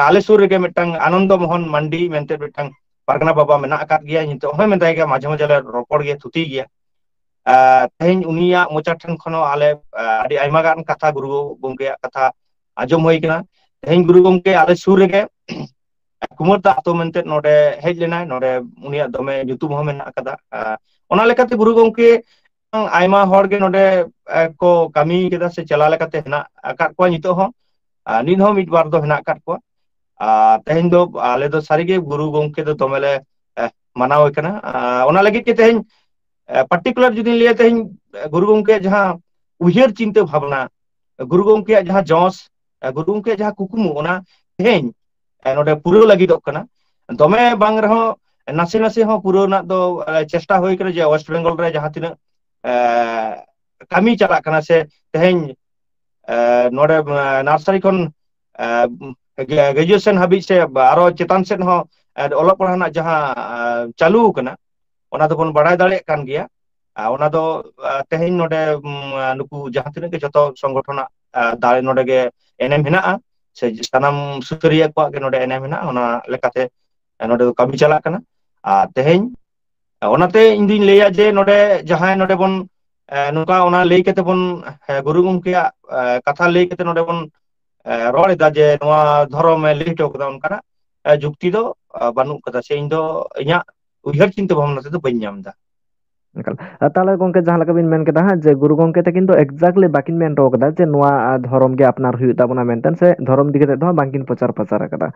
ᱟᱞᱮ ᱥᱩᱨ ᱨᱮᱜᱮ ᱢᱤᱫᱴᱟᱝ ᱟᱱᱚᱱᱫᱚ ᱢᱳᱦᱚᱱ ᱢᱟᱱᱰᱤ ᱢᱮᱱᱛᱮ ᱢᱤᱫᱴᱟᱝ ᱯᱟᱨᱜᱟᱱᱟ ᱵᱟᱵᱟ ᱢᱮᱱᱟᱜ ᱟᱠᱟᱫ ᱜᱮᱭᱟ, ᱱᱤᱛᱚᱜ ᱦᱚᱸᱭ ᱢᱮᱛᱟᱭ ᱜᱮᱭᱟ, ᱢᱟᱡᱷᱮ ᱢᱟᱡᱷᱮ ᱞᱮ ᱨᱚᱯᱚᱲ ᱜᱮᱭᱟ, ᱛᱷᱩᱛᱤ ᱜᱮᱭᱟ᱾ ᱛᱮᱦᱮᱧ ᱩᱱᱤᱭᱟᱜ ᱢᱚᱪᱟ ᱴᱷᱮᱱ ᱠᱷᱚᱱ ᱦᱚᱸ ᱟᱞᱮ ᱟᱹᱰᱤ ᱟᱭᱢᱟ ᱜᱟᱱ ᱠᱟᱛᱷᱟ ᱜᱩᱨᱩ ᱜᱚᱢᱠᱮᱭᱟᱜ ᱠᱟᱛᱷᱟ ᱟᱸᱡᱚᱢ ᱦᱩᱭ ᱠᱟᱱᱟ᱾ ᱛᱮᱦᱮᱧ ᱜᱩᱨᱩ ᱜᱚᱢᱠᱮ ᱟᱞᱮ ᱥᱩᱨ ᱨᱮᱜᱮ ᱠᱩᱢᱟᱨ ᱫᱟ ᱟᱛᱳ ᱢᱮᱱᱛᱮ ᱱᱚᱰᱮ ᱦᱮᱡ ᱞᱮᱱᱟᱭ, ᱱᱚᱰᱮ ᱩᱱᱤᱭᱟᱜ ᱫᱚᱢᱮ ᱧᱩᱛᱩᱢ ᱦᱚᱸ ᱢᱮᱱᱟᱜ ᱟᱠᱟᱫᱟ᱾ ᱚᱱᱟ ᱞᱮᱠᱟᱛᱮ ᱜᱩᱨᱩ ᱜᱚᱢᱠᱮ ᱟᱭᱢᱟ ᱦᱚᱲ ᱜᱮ ᱱᱚᱰᱮ ᱠᱚ ᱠᱟᱹᱢᱤ ᱠᱮᱫᱟ ᱥᱮ ᱪᱮᱞᱟ ᱞᱮᱠᱟᱛᱮ ᱦᱮᱱᱟᱜ ᱟᱠᱟᱫ ᱠᱚᱣᱟ ᱱᱤᱛᱚᱜ ᱦᱚᱸ᱾ ᱱᱤᱛ ᱦᱚᱸ ᱢᱤᱫ ᱵᱟᱨ ᱫᱚ ᱦᱮᱱᱟᱜ ᱟᱠᱟᱫ ᱠᱚᱣᱟ᱾ ᱟᱨ ᱛᱮᱦᱮᱧ ᱫᱚ ᱟᱞᱮ ᱫᱚ ᱥᱟᱹᱨᱤᱜᱮ ᱜᱩᱨᱩ ᱜᱚᱢᱠᱮ ᱫᱚ ᱫᱚᱢᱮ ᱞᱮ ᱢᱟᱱᱟᱣ ᱠᱟᱱᱟ᱾ ᱟᱨ ᱚᱱᱟ ᱞᱟᱹᱜᱤᱫ ᱜᱮ ᱛᱮᱦᱮᱧ ᱯᱟᱨᱴᱤᱠᱩᱞᱟᱨ ᱡᱩᱫᱤᱧ ᱞᱟᱹᱭᱟ, ᱛᱮᱦᱮᱧ ᱜᱩᱨᱩ ᱜᱚᱢᱠᱮᱭᱟᱜ ᱡᱟᱦᱟᱸ ᱩᱭᱦᱟᱹᱨ ᱪᱤᱱᱛᱟᱹ ᱵᱷᱟᱵᱽᱱᱟ, ᱜᱩᱨᱩ ᱜᱚᱢᱠᱮᱭᱟᱜ ᱡᱟᱦᱟᱸ ᱡᱚᱥ, ᱜᱩᱨᱩ ᱜᱚᱢᱠᱮᱭᱟᱜ ᱡᱟᱦᱟᱸ ᱠᱩᱠᱢᱩ, ᱚᱱᱟ ᱛᱮᱦᱮᱧ ᱱᱚᱰᱮ ᱯᱩᱨᱟᱹᱣ ᱞᱟᱹᱜᱤᱫᱚᱜ ᱠᱟᱱᱟ᱾ ᱫᱚᱢᱮ ᱵᱟᱝ ᱨᱮᱦᱚᱸ ᱱᱟᱥᱮ ᱱᱟᱥᱮ ᱦᱚᱸ ᱯᱩᱨᱟᱹᱣ ᱨᱮᱱᱟᱜ ᱫᱚ ᱪᱮᱥᱴᱟ ᱦᱩᱭ ᱠᱟᱱᱟ, ᱡᱮ ᱳᱭᱮᱥᱴ ᱵᱮᱝᱜᱚᱞ ᱨᱮ ᱡᱟᱦᱟᱸ ᱛᱤᱱᱟᱹᱜ ᱠᱟᱹᱢᱤ ᱪᱟᱞᱟᱜ ᱠᱟᱱᱟ ᱥᱮ ᱛᱮᱦᱮᱧ ᱱᱚᱰᱮ ᱱᱟᱨᱥᱟᱨᱤ ᱠᱷᱚᱱ ᱜᱨᱮᱡᱩᱭᱮᱥᱚᱱ ᱦᱟᱹᱵᱤᱡ ᱥᱮ ᱟᱨᱚ ᱪᱮᱛᱟᱱ ᱥᱮᱫ ᱦᱚᱸ ᱚᱞᱚᱜ ᱯᱟᱲᱦᱟᱜ ᱨᱮᱱᱟᱜ ᱡᱟᱦᱟᱸ ᱪᱟᱹᱞᱩ ᱠᱟᱱᱟ, ᱚᱱᱟ ᱫᱚᱵᱚᱱ ᱵᱟᱲᱟᱭ ᱫᱟᱲᱮᱭᱟᱜ ᱠᱟᱱ ᱜᱮᱭᱟ᱾ ᱟᱨ ᱚᱱᱟ ᱫᱚ ᱛᱮᱦᱮᱧ ᱱᱚᱰᱮ ᱱᱩᱠᱩ ᱡᱟᱦᱟᱸ ᱛᱤᱱᱟᱹᱜ ᱜᱮ ᱡᱚᱛᱚ ᱥᱚᱝᱜᱚᱴᱷᱚᱱᱟᱜ ᱫᱟᱲᱮ ᱱᱚᱰᱮ ᱜᱮ ᱮᱱᱮᱢ ᱦᱮᱱᱟᱜᱼᱟ, ᱥᱮ ᱥᱟᱱᱟᱢ ᱥᱩᱥᱟᱹᱨᱤᱭᱟᱹ ᱠᱚᱣᱟᱜ ᱜᱮ ᱱᱚᱰᱮ ᱮᱱᱮᱢ ᱦᱮᱱᱟᱜᱼᱟ᱾ ᱚᱱᱟ ᱞᱮᱠᱟᱛᱮ ᱱᱚᱰᱮ ᱫᱚ ᱠᱟᱹᱢᱤ ᱪᱟᱞᱟᱜ ᱠᱟᱱᱟ᱾ ᱟᱨ ᱛᱮᱦᱮᱧ ᱚᱱᱟᱛᱮ ᱤᱧ ᱫᱩᱧ ᱞᱟᱹᱭᱟ ᱡᱮ ᱱᱚᱰᱮ ᱡᱟᱦᱟᱸᱭ ᱱᱚᱰᱮ ᱵᱚᱱ ᱱᱚᱝᱠᱟ ᱚᱱᱟ ᱞᱟᱹᱭ ᱠᱟᱛᱮ ᱵᱚᱱ, ᱜᱩᱨᱩ ᱜᱚᱢᱠᱮᱭᱟᱜ ᱠᱟᱛᱷᱟ ᱞᱟᱹᱭ ᱠᱟᱛᱮ ᱱᱚᱰᱮ ᱵᱚᱱ ᱨᱚᱲ ᱮᱫᱟ ᱡᱮ ᱱᱚᱣᱟ ᱫᱷᱚᱨᱚᱢ ᱮ ᱞᱟᱹᱭ ᱦᱚᱪᱚ ᱠᱟᱫᱟ, ᱚᱱᱠᱟᱱᱟᱜ ᱡᱩᱠᱛᱤ ᱫᱚ ᱵᱟᱹᱱᱩᱜ ᱠᱟᱫᱟ, ᱥᱮ ᱤᱧ ᱫᱚ ᱤᱧᱟᱹᱜ ᱩᱭᱦᱟᱹᱨ ᱪᱤᱱᱛᱟᱹ ᱵᱷᱟᱵᱽᱱᱟ ᱛᱮᱫᱚ ᱵᱟᱹᱧ ᱧᱟᱢ ᱮᱫᱟ᱾ ᱮᱠᱟᱞ᱾ ᱟᱨ ᱛᱟᱦᱚᱞᱮ ᱜᱚᱝᱠᱮ, ᱡᱟᱦᱟᱸ ᱞᱮᱠᱟ ᱵᱤᱱ ᱢᱮᱱ ᱠᱮᱫᱟ ᱦᱟᱸᱜ, ᱡᱮ ᱜᱩᱨᱩ ᱜᱚᱝᱠᱮ ᱛᱟᱹᱠᱤᱱ ᱫᱚ exactly ᱵᱟᱹᱠᱤᱱ ᱢᱮᱱ ᱦᱚᱴᱚ ᱠᱟᱫᱟ ᱡᱮ ᱱᱚᱣᱟ, ᱟ, ᱫᱷᱚᱨᱚᱢ ᱜᱮ ᱟᱯᱱᱟᱨ ᱦᱩᱭᱩᱜ ᱛᱟᱵᱚᱱᱟ ᱢᱮᱱᱛᱮ, ᱥᱮ ᱫᱷᱚᱨᱚᱢ ᱤᱫᱤ ᱠᱟᱛᱮ ᱫᱚ ᱦᱟᱸᱜ ᱵᱟᱝᱠᱤᱱ ᱯᱨᱚᱪᱟᱨ ᱯᱨᱚᱪᱟᱨ ᱟᱠᱟᱫᱟ᱾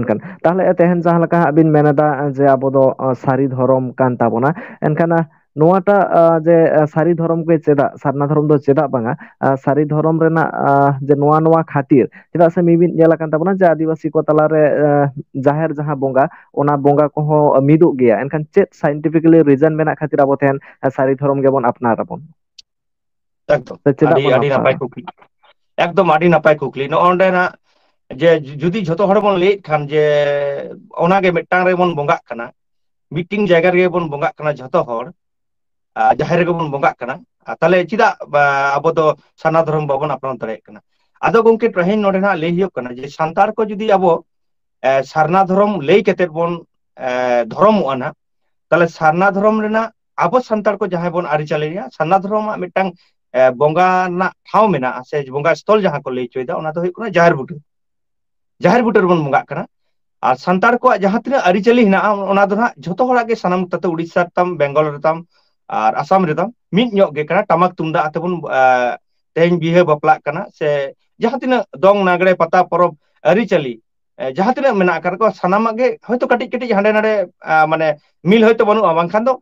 ᱮᱱᱠᱷᱟᱱ ᱛᱟᱦᱚᱞᱮ ᱛᱮᱦᱮᱧ ᱡᱟᱦᱟᱸ ᱞᱮᱠᱟ ᱦᱟᱸᱜ ᱵᱤᱱ ᱢᱮᱱ ᱮᱫᱟ ᱡᱮ ᱟᱵᱚ ᱫᱚ, ᱟ, ᱥᱟᱹᱨᱤ ᱫᱷᱚᱨᱚᱢ ᱠᱟᱱ ᱛᱟᱵᱚᱱᱟ, ᱮᱱᱠᱷᱟᱱ, ᱟ, ᱱᱚᱣᱟᱴᱟᱜ, ᱟ, ᱡᱮ, ᱟ, ᱥᱟᱹᱨᱤ ᱫᱷᱚᱨᱚᱢ ᱜᱮ ᱪᱮᱫᱟᱜ, ᱥᱟᱨᱱᱟ ᱫᱷᱚᱨᱚᱢ ᱫᱚ ᱪᱮᱫᱟᱜ ᱵᱟᱝᱟ, ᱟ, ᱥᱟᱹᱨᱤ ᱫᱷᱚᱨᱚᱢ ᱨᱮᱱᱟᱜ, ᱟ, ᱡᱮ ᱱᱚᱣᱟ, ᱱᱚᱣᱟ ᱠᱷᱟᱹᱛᱤᱨ, ᱪᱮᱫᱟᱜ ᱥᱮ ᱢᱤᱢᱤᱫ ᱧᱮᱞ ᱟᱠᱟᱱ ᱛᱟᱵᱚᱱᱟ ᱡᱮ ᱟᱹᱫᱤᱵᱟᱹᱥᱤ ᱠᱚ ᱛᱟᱞᱟᱨᱮ, ᱟ, ᱡᱟᱦᱮᱨ ᱡᱟᱦᱟᱸ ᱵᱚᱸᱜᱟ, ᱚᱱᱟ ᱵᱚᱸᱜᱟ ᱠᱚᱦᱚᱸ ᱢᱤᱫᱚᱜ ᱜᱮᱭᱟ᱾ ᱮᱱᱠᱷᱟᱱ ᱪᱮᱫ scientifically reason ᱢᱮᱱᱟᱜ ᱠᱷᱟᱹᱛᱤᱨ ᱟᱵᱚ ᱛᱮᱦᱮᱧ ᱥᱟᱹᱨᱤ ᱫᱷᱚᱨᱚᱢ ᱜᱮᱵᱚᱱ ᱟᱯᱱᱟᱨ ᱟᱵᱚᱱ? ᱮᱠᱫᱚᱢ᱾ ᱥᱮ ᱪᱮᱫᱟᱜ ᱟᱹᱰᱤ, ᱵᱚᱱ ᱟᱹᱰᱤ ᱱᱟᱯᱟᱭ ᱟᱯᱱᱟᱨᱟ? ᱠᱩᱠᱞᱤ᱾ ᱮᱠᱫᱚᱢ ᱟᱹᱰᱤ ᱱᱟᱯᱟᱭ ᱠᱩᱠᱞᱤ᱾ ᱱᱚᱜᱼᱚ ᱱᱚᱸᱰᱮᱱᱟᱜ ᱡᱮ ᱡᱩᱫᱤ ᱡᱷᱚᱛᱚ ᱦᱚᱲ ᱵᱚᱱ ᱞᱟᱹᱭᱮᱫ ᱠᱷᱟᱱ ᱡᱮ ᱚᱱᱟᱜᱮ ᱢᱤᱫᱴᱟᱝ ᱨᱮᱵᱚᱱ ᱵᱚᱸᱜᱟᱜ ᱠᱟᱱᱟ, ᱢᱤᱫᱴᱤᱱ ᱡᱟᱭᱜᱟ ᱨᱮᱜᱮ ᱵᱚᱱ ᱵᱚᱸᱜᱟᱜ ᱠᱟᱱᱟ ᱡᱷᱚᱛᱚ ᱦᱚᱲ, ᱟᱨ ᱡᱟᱦᱮᱨ ᱨᱮᱜᱮ ᱵᱚᱱ ᱵᱚᱸᱜᱟᱜ ᱠᱟᱱᱟ, ᱟᱨ ᱛᱟᱦᱞᱮ ᱪᱮᱫᱟᱜ ᱵᱟ-, ᱟᱵᱚ ᱫᱚ ᱥᱟᱨᱱᱟ ᱫᱷᱚᱨᱚᱢ ᱵᱟᱵᱚᱱ ᱟᱯᱱᱟᱨ ᱫᱟᱲᱮᱭᱟᱜ ᱠᱟᱱᱟ? ᱟᱫᱚ ᱜᱚᱢᱠᱮ, ᱛᱮᱦᱮᱧ ᱱᱚᱸᱰᱮ ᱱᱟᱜ ᱞᱟᱹᱭ ᱦᱩᱭᱩᱜ ᱠᱟᱱᱟ ᱡᱮ ᱥᱟᱱᱛᱟᱲ ᱠᱚ ᱡᱩᱫᱤ ᱟᱵᱚ, ᱮ, ᱥᱟᱨᱱᱟ ᱫᱷᱚᱨᱚᱢ ᱞᱟᱹᱭ ᱠᱟᱛᱮᱫ ᱵᱚᱱ, ᱮ, ᱫᱷᱚᱨᱚᱢᱚᱜᱼᱟ ᱱᱟᱜ, ᱛᱟᱦᱞᱮ ᱥᱟᱨᱱᱟ ᱫᱷᱚᱨᱚᱢ ᱨᱮᱱᱟᱜ ᱟᱵᱚ ᱥᱟᱱᱛᱟᱲ ᱠᱚ ᱡᱟᱦᱟᱸᱭ ᱵᱚᱱ ᱟᱹᱨᱤᱪᱟᱹᱞᱤᱭᱟ, ᱥᱟᱨᱱᱟ ᱫᱷᱚᱨᱚᱢᱟᱜ ᱢᱤᱫᱴᱟᱝ, ᱮ, ᱵᱚᱸᱜᱟ ᱨᱮᱱᱟᱜ ᱴᱷᱟᱶ ᱢᱮᱱᱟᱜᱼᱟ, ᱥᱮ ᱵᱚᱸᱜᱟ ᱥᱛᱷᱚᱞ ᱡᱟᱦᱟᱸ ᱠᱚ ᱞᱟᱹᱭ ᱦᱚᱪᱚᱭᱮᱫᱟ, ᱚᱱᱟ ᱫᱚ ᱦᱩᱭᱩᱜ ᱠᱟᱱᱟ ᱡᱟᱦᱮᱨ ᱵᱩᱴᱟᱹ᱾ ᱡᱟᱦᱮᱨ ᱵᱩᱴᱟᱹ ᱨᱮᱵᱚᱱ ᱵᱚᱸᱜᱟᱜ ᱠᱟᱱᱟ᱾ ᱟᱨ ᱥᱟᱱᱛᱟᱲ ᱠᱚᱣᱟᱜ ᱡᱟᱦᱟᱸ ᱛᱤᱱᱟᱹᱜ ᱟᱹᱨᱤᱪᱟᱹᱞᱤ ᱦᱮᱱᱟᱜᱼᱟ, ᱚᱱᱟ ᱫᱚ ᱦᱟᱸᱜ ᱡᱷᱚᱛᱚ ᱦᱚᱲᱟᱜ ᱜᱮ, ᱥᱟᱱᱟᱢ ᱛᱟᱛᱮ ᱩᱲᱤᱥᱥᱟ ᱨᱮᱛᱟᱢ, ᱵᱮᱝᱜᱚᱞ ᱨᱮᱛᱟᱢ, ᱟᱨ ᱟᱥᱟᱢ ᱨᱮᱛᱟᱢ ᱢᱤᱫ ᱧᱚᱜ ᱜᱮ ᱠᱟᱱᱟ᱾ ᱴᱟᱢᱟᱠ ᱛᱩᱢᱫᱟᱜ ᱟᱛᱮ ᱵᱚᱱ, ᱟ, ᱛᱮᱦᱮᱧ ᱵᱤᱦᱟᱹ ᱵᱟᱯᱞᱟᱜ ᱠᱟᱱᱟ, ᱥᱮ ᱡᱟᱦᱟᱸ ᱛᱤᱱᱟᱹᱜ ᱫᱚᱝ, ᱞᱟᱜᱽᱲᱮ, ᱯᱟᱛᱟ ᱯᱚᱨᱚᱵᱽ, ᱟᱹᱨᱤᱪᱟᱹᱞᱤ, ᱡᱟᱦᱟᱸ ᱛᱤᱱᱟᱹᱜ ᱢᱮᱱᱟᱜ ᱟᱠᱟᱫ ᱠᱚᱣᱟ, ᱥᱟᱱᱟᱢᱟᱜ ᱜᱮ ᱦᱚᱭᱛᱳ ᱠᱟᱹᱴᱤᱡ ᱠᱟᱹᱴᱤᱡ ᱦᱟᱸᱰᱮ ᱱᱟᱰᱮ ᱢᱟᱱᱮ ᱢᱤᱞ ᱦᱚᱭᱛᱳ ᱵᱟᱹᱱᱩᱜᱼᱟ, ᱵᱟᱝᱠᱷᱟᱱ ᱫᱚ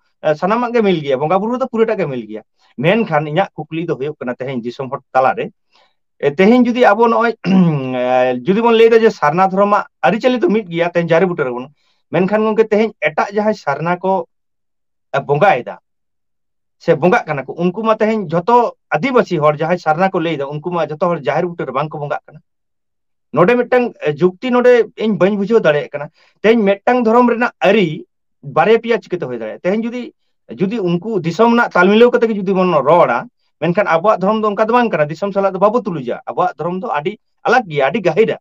ᱥᱟᱱᱟᱢᱟᱜ ᱜᱮ ᱢᱤᱞ ᱜᱮᱭᱟ, ᱵᱚᱸᱜᱟ ᱵᱩᱨᱩ ᱫᱚ ᱯᱩᱨᱟᱹᱴᱟᱜ ᱜᱮ ᱢᱤᱞ ᱜᱮᱭᱟ᱾ ᱢᱮᱱᱠᱷᱟᱱ ᱤᱧᱟᱹᱜ ᱠᱩᱠᱞᱤ ᱫᱚ ᱦᱩᱭᱩᱜ ᱠᱟᱱᱟ ᱛᱮᱦᱮᱧ ᱫᱤᱥᱚᱢ ᱦᱚᱲ ᱛᱟᱞᱟᱨᱮ, ᱛᱮᱦᱮᱧ ᱡᱩᱫᱤ ᱟᱵᱚ ᱱᱚᱜᱼᱚᱭ ᱡᱩᱫᱤ ᱵᱚᱱ ᱞᱟᱹᱭᱫᱟ ᱡᱮ ᱥᱟᱨᱱᱟ ᱫᱷᱚᱨᱚᱢᱟᱜ ᱟᱹᱨᱤᱪᱟᱹᱞᱤ ᱫᱚ ᱢᱤᱫ ᱜᱮᱭᱟ, ᱛᱮᱦᱮᱧ ᱡᱟᱦᱮᱨ ᱵᱩᱴᱟᱹ ᱨᱮᱵᱚᱱ, ᱢᱮᱱᱠᱷᱟᱱ ᱜᱚᱢᱠᱮ ᱛᱮᱦᱮᱧ ᱮᱴᱟᱜ ᱡᱟᱦᱟᱸᱭ ᱥᱟᱨᱱᱟ ᱠᱚ ᱵᱚᱸᱜᱟᱭᱮᱫᱟ ᱥᱮ ᱵᱚᱸᱜᱟᱜ ᱠᱟᱱᱟ ᱠᱚ, ᱩᱱᱠᱩ ᱢᱟ ᱛᱮᱦᱮᱧ ᱡᱷᱚᱛᱚ ᱟᱹᱫᱤᱵᱟᱹᱥᱤ ᱦᱚᱲ ᱡᱟᱦᱟᱸᱭ ᱥᱟᱨᱱᱟ ᱠᱚ ᱞᱟᱹᱭᱫᱟ, ᱩᱱᱠᱩ ᱢᱟ ᱡᱷᱚᱛᱚ ᱦᱚᱲ ᱡᱟᱦᱮᱨ ᱵᱩᱴᱟᱹ ᱨᱮ ᱵᱟᱝ ᱠᱚ ᱵᱚᱸᱜᱟᱜ ᱠᱟᱱᱟ᱾ ᱱᱚᱰᱮ ᱢᱤᱫᱴᱟᱝ ᱡᱩᱠᱛᱤ ᱱᱚᱰᱮ ᱤᱧ ᱵᱟᱹᱧ ᱵᱩᱡᱷᱟᱹᱣ ᱫᱟᱲᱮᱭᱟᱜ ᱠᱟᱱᱟ᱾ ᱛᱮᱦᱮᱧ ᱢᱤᱫᱴᱟᱝ ᱫᱷᱚᱨᱚᱢ ᱨᱮᱱᱟᱜ ᱟᱹᱨᱤ ᱵᱟᱨᱭᱟ ᱯᱮᱭᱟ ᱪᱤᱠᱟᱹᱛᱮ ᱦᱩᱭ ᱫᱟᱲᱮᱭᱟᱜᱼᱟ? ᱛᱮᱦᱮᱧ ᱡᱩᱫᱤ ᱡᱩᱫᱤ ᱩᱱᱠᱩ ᱫᱤᱥᱚᱢ ᱨᱮᱱᱟᱜ ᱛᱟᱞ ᱢᱤᱞᱟᱹᱣ ᱠᱟᱛᱮ ᱜᱮ ᱡᱩᱫᱤ ᱵᱚᱱ ᱨᱚᱲᱟ, ᱢᱮᱱᱠᱷᱟᱱ ᱟᱵᱚᱣᱟᱜ ᱫᱷᱚᱨᱚᱢ ᱫᱚ ᱚᱱᱠᱟ ᱫᱚ ᱵᱟᱝ ᱠᱟᱱᱟ, ᱫᱤᱥᱚᱢ ᱥᱟᱞᱟᱜ ᱫᱚ ᱵᱟᱵᱚ ᱛᱩᱞᱩᱡᱟ᱾ ᱟᱵᱚᱣᱟᱜ ᱫᱷᱚᱨᱚᱢ ᱫᱚ ᱟᱹᱰᱤ ᱟᱞᱟᱜᱽ ᱜᱮᱭᱟ, ᱟᱹᱰᱤ ᱜᱟᱹᱦᱤᱨᱟ᱾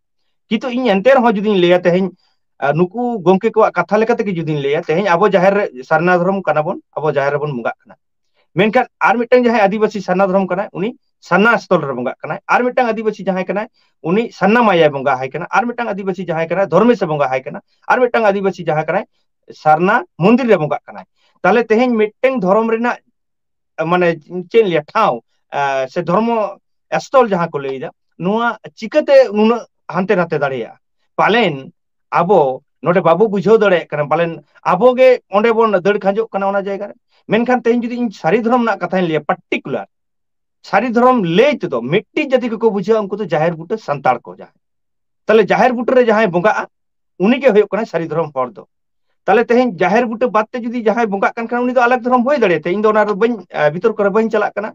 ᱠᱤᱱᱛᱩ ᱤᱧ ᱮᱱᱛᱮ ᱨᱮᱦᱚᱸ ᱡᱩᱫᱤᱧ ᱞᱟᱹᱭᱟ ᱛᱮᱦᱮᱧ, ᱟᱨ ᱱᱩᱠᱩ ᱜᱚᱢᱠᱮ ᱠᱚᱣᱟᱜ ᱠᱟᱛᱷᱟ ᱞᱮᱠᱟ ᱛᱮᱜᱮ ᱡᱩᱫᱤᱧ ᱞᱟᱹᱭᱟ, ᱛᱮᱦᱮᱧ ᱟᱵᱚ ᱡᱟᱦᱮᱨ ᱨᱮ ᱥᱟᱨᱱᱟ ᱫᱷᱚᱨᱚᱢ ᱠᱟᱱᱟ ᱵᱚᱱ, ᱟᱵᱚ ᱡᱟᱦᱮᱨ ᱨᱮᱵᱚᱱ ᱵᱚᱸᱜᱟᱜ ᱠᱟᱱᱟ᱾ ᱢᱮᱱᱠᱷᱟᱱ ᱟᱨ ᱢᱤᱫᱴᱟᱝ ᱡᱟᱦᱟᱸᱭ ᱟᱹᱫᱤᱵᱟᱹᱥᱤ ᱥᱟᱨᱱᱟ ᱫᱷᱚᱨᱚᱢ ᱠᱟᱱᱟᱭ, ᱩᱱᱤ ᱥᱟᱨᱱᱟ ᱥᱛᱷᱚᱞ ᱨᱮ ᱵᱚᱸᱜᱟᱜ ᱠᱟᱱᱟᱭ᱾ ᱟᱨ ᱢᱤᱫᱴᱟᱝ ᱟᱹᱫᱤᱵᱟᱹᱥᱤ ᱡᱟᱦᱟᱸᱭ ᱠᱟᱱᱟᱭ, ᱩᱱᱤ ᱥᱟᱨᱱᱟ ᱢᱟᱭᱟᱭ ᱵᱚᱸᱜᱟ ᱟᱭ ᱠᱟᱱᱟ᱾ ᱟᱨ ᱢᱤᱫᱴᱟᱝ ᱟᱹᱫᱤᱵᱟᱹᱥᱤ ᱡᱟᱦᱟᱸᱭ ᱠᱟᱱᱟᱭ, ᱫᱷᱚᱨᱢᱮᱥ ᱮ ᱵᱚᱸᱜᱟ ᱟᱭ ᱠᱟᱱᱟ᱾ ᱟᱨ ᱢᱤᱫᱴᱟᱝ ᱟᱹᱫᱤᱵᱟᱹᱥᱤ ᱡᱟᱦᱟᱸᱭ ᱠᱟᱱᱟᱭ, ᱥᱟᱨᱱᱟ ᱢᱚᱱᱫᱤᱨ ᱨᱮ ᱵᱚᱸᱜᱟᱜ ᱠᱟᱱᱟᱭ᱾ ᱛᱟᱦᱞᱮ ᱛᱮᱦᱮᱧ ᱢᱤᱫᱴᱟᱝ ᱫᱷᱚᱨᱚᱢ ᱨᱮᱱᱟᱜ, ᱢᱟᱱᱮ, ᱪᱮᱫ ᱤᱧ ᱞᱟᱹᱭᱟ, ᱴᱷᱟᱶ, ᱟᱸ, ᱥᱮ ᱫᱷᱚᱨᱢᱚ ᱥᱛᱷᱚᱞ ᱡᱟᱦᱟᱸ ᱠᱚ ᱞᱟᱹᱭᱫᱟ, ᱱᱚᱣᱟ ᱪᱤᱠᱟᱹᱛᱮ ᱱᱩᱱᱟᱹᱜ ᱦᱟᱱᱛᱮ ᱱᱟᱛᱮ ᱫᱟᱲᱮᱭᱟᱜᱼᱟ? ᱯᱟᱞᱮᱱ ᱟᱵᱚ ᱱᱚᱰᱮ ᱵᱟᱵᱚ ᱵᱩᱡᱷᱟᱹᱣ ᱫᱟᱲᱮᱭᱟᱜ ᱠᱟᱱᱟ, ᱯᱟᱞᱮᱱ ᱟᱵᱚ ᱜᱮ ᱚᱸᱰᱮ ᱵᱚᱱ ᱫᱟᱹᱲ ᱠᱷᱟᱸᱡᱚᱜ ᱠᱟᱱᱟ ᱚᱱᱟ ᱡᱟᱭᱜᱟ ᱨᱮ᱾ ᱢᱮᱱᱠᱷᱟᱱ ᱛᱮᱦᱮᱧ ᱡᱩᱫᱤ ᱤᱧ ᱥᱟᱹᱨᱤ ᱫᱷᱚᱨᱚᱢ ᱨᱮᱱᱟᱜ ᱠᱟᱛᱷᱟᱧ ᱞᱟᱹᱭᱟ, particular ᱥᱟᱹᱨᱤ ᱫᱷᱚᱨᱚᱢ ᱞᱟᱹᱭ ᱛᱮᱫᱚ ᱢᱤᱫᱴᱤᱡ ᱡᱟᱹᱛᱤ ᱠᱚᱠᱚ ᱵᱩᱡᱷᱟᱹᱣᱟ, ᱩᱱᱠᱩ ᱫᱚ ᱡᱟᱦᱮᱨ ᱵᱩᱴᱟᱹ ᱥᱟᱱᱛᱟᱲ ᱠᱚ ᱡᱟᱦᱟᱸᱭ᱾ ᱛᱟᱦᱞᱮ ᱡᱟᱦᱮᱨ ᱵᱩᱴᱟᱹ ᱨᱮ ᱡᱟᱦᱟᱸᱭ ᱵᱚᱸᱜᱟᱜᱼᱟ, ᱩᱱᱤ ᱜᱮ ᱦᱩᱭᱩᱜ ᱠᱟᱱᱟᱭ ᱥᱟᱹᱨᱤ ᱫᱷᱚᱨᱚᱢ ᱦᱚᱲ ᱫᱚ᱾ ᱛᱟᱦᱞᱮ ᱛᱮᱦᱮᱧ ᱡᱟᱦᱮᱨ ᱵᱩᱴᱟᱹ ᱵᱟᱫ ᱛᱮ ᱡᱩᱫᱤ ᱡᱟᱦᱟᱸᱭ ᱵᱚᱸᱜᱟᱜ ᱠᱟᱱ ᱠᱷᱟᱱ, ᱩᱱᱤ ᱫᱚ ᱟᱞᱟᱜᱽ ᱫᱷᱚᱨᱚᱢ ᱦᱩᱭ ᱫᱟᱲᱮᱭᱟᱛᱟᱭᱟ, ᱤᱧ ᱫᱚ ᱚᱱᱟ ᱨᱮ ᱵᱟᱹᱧ, ᱟᱸ, ᱵᱤᱛᱚᱨᱠᱚ ᱨᱮ ᱵᱟᱹᱧ ᱪᱟᱞᱟᱜ ᱠᱟᱱᱟ᱾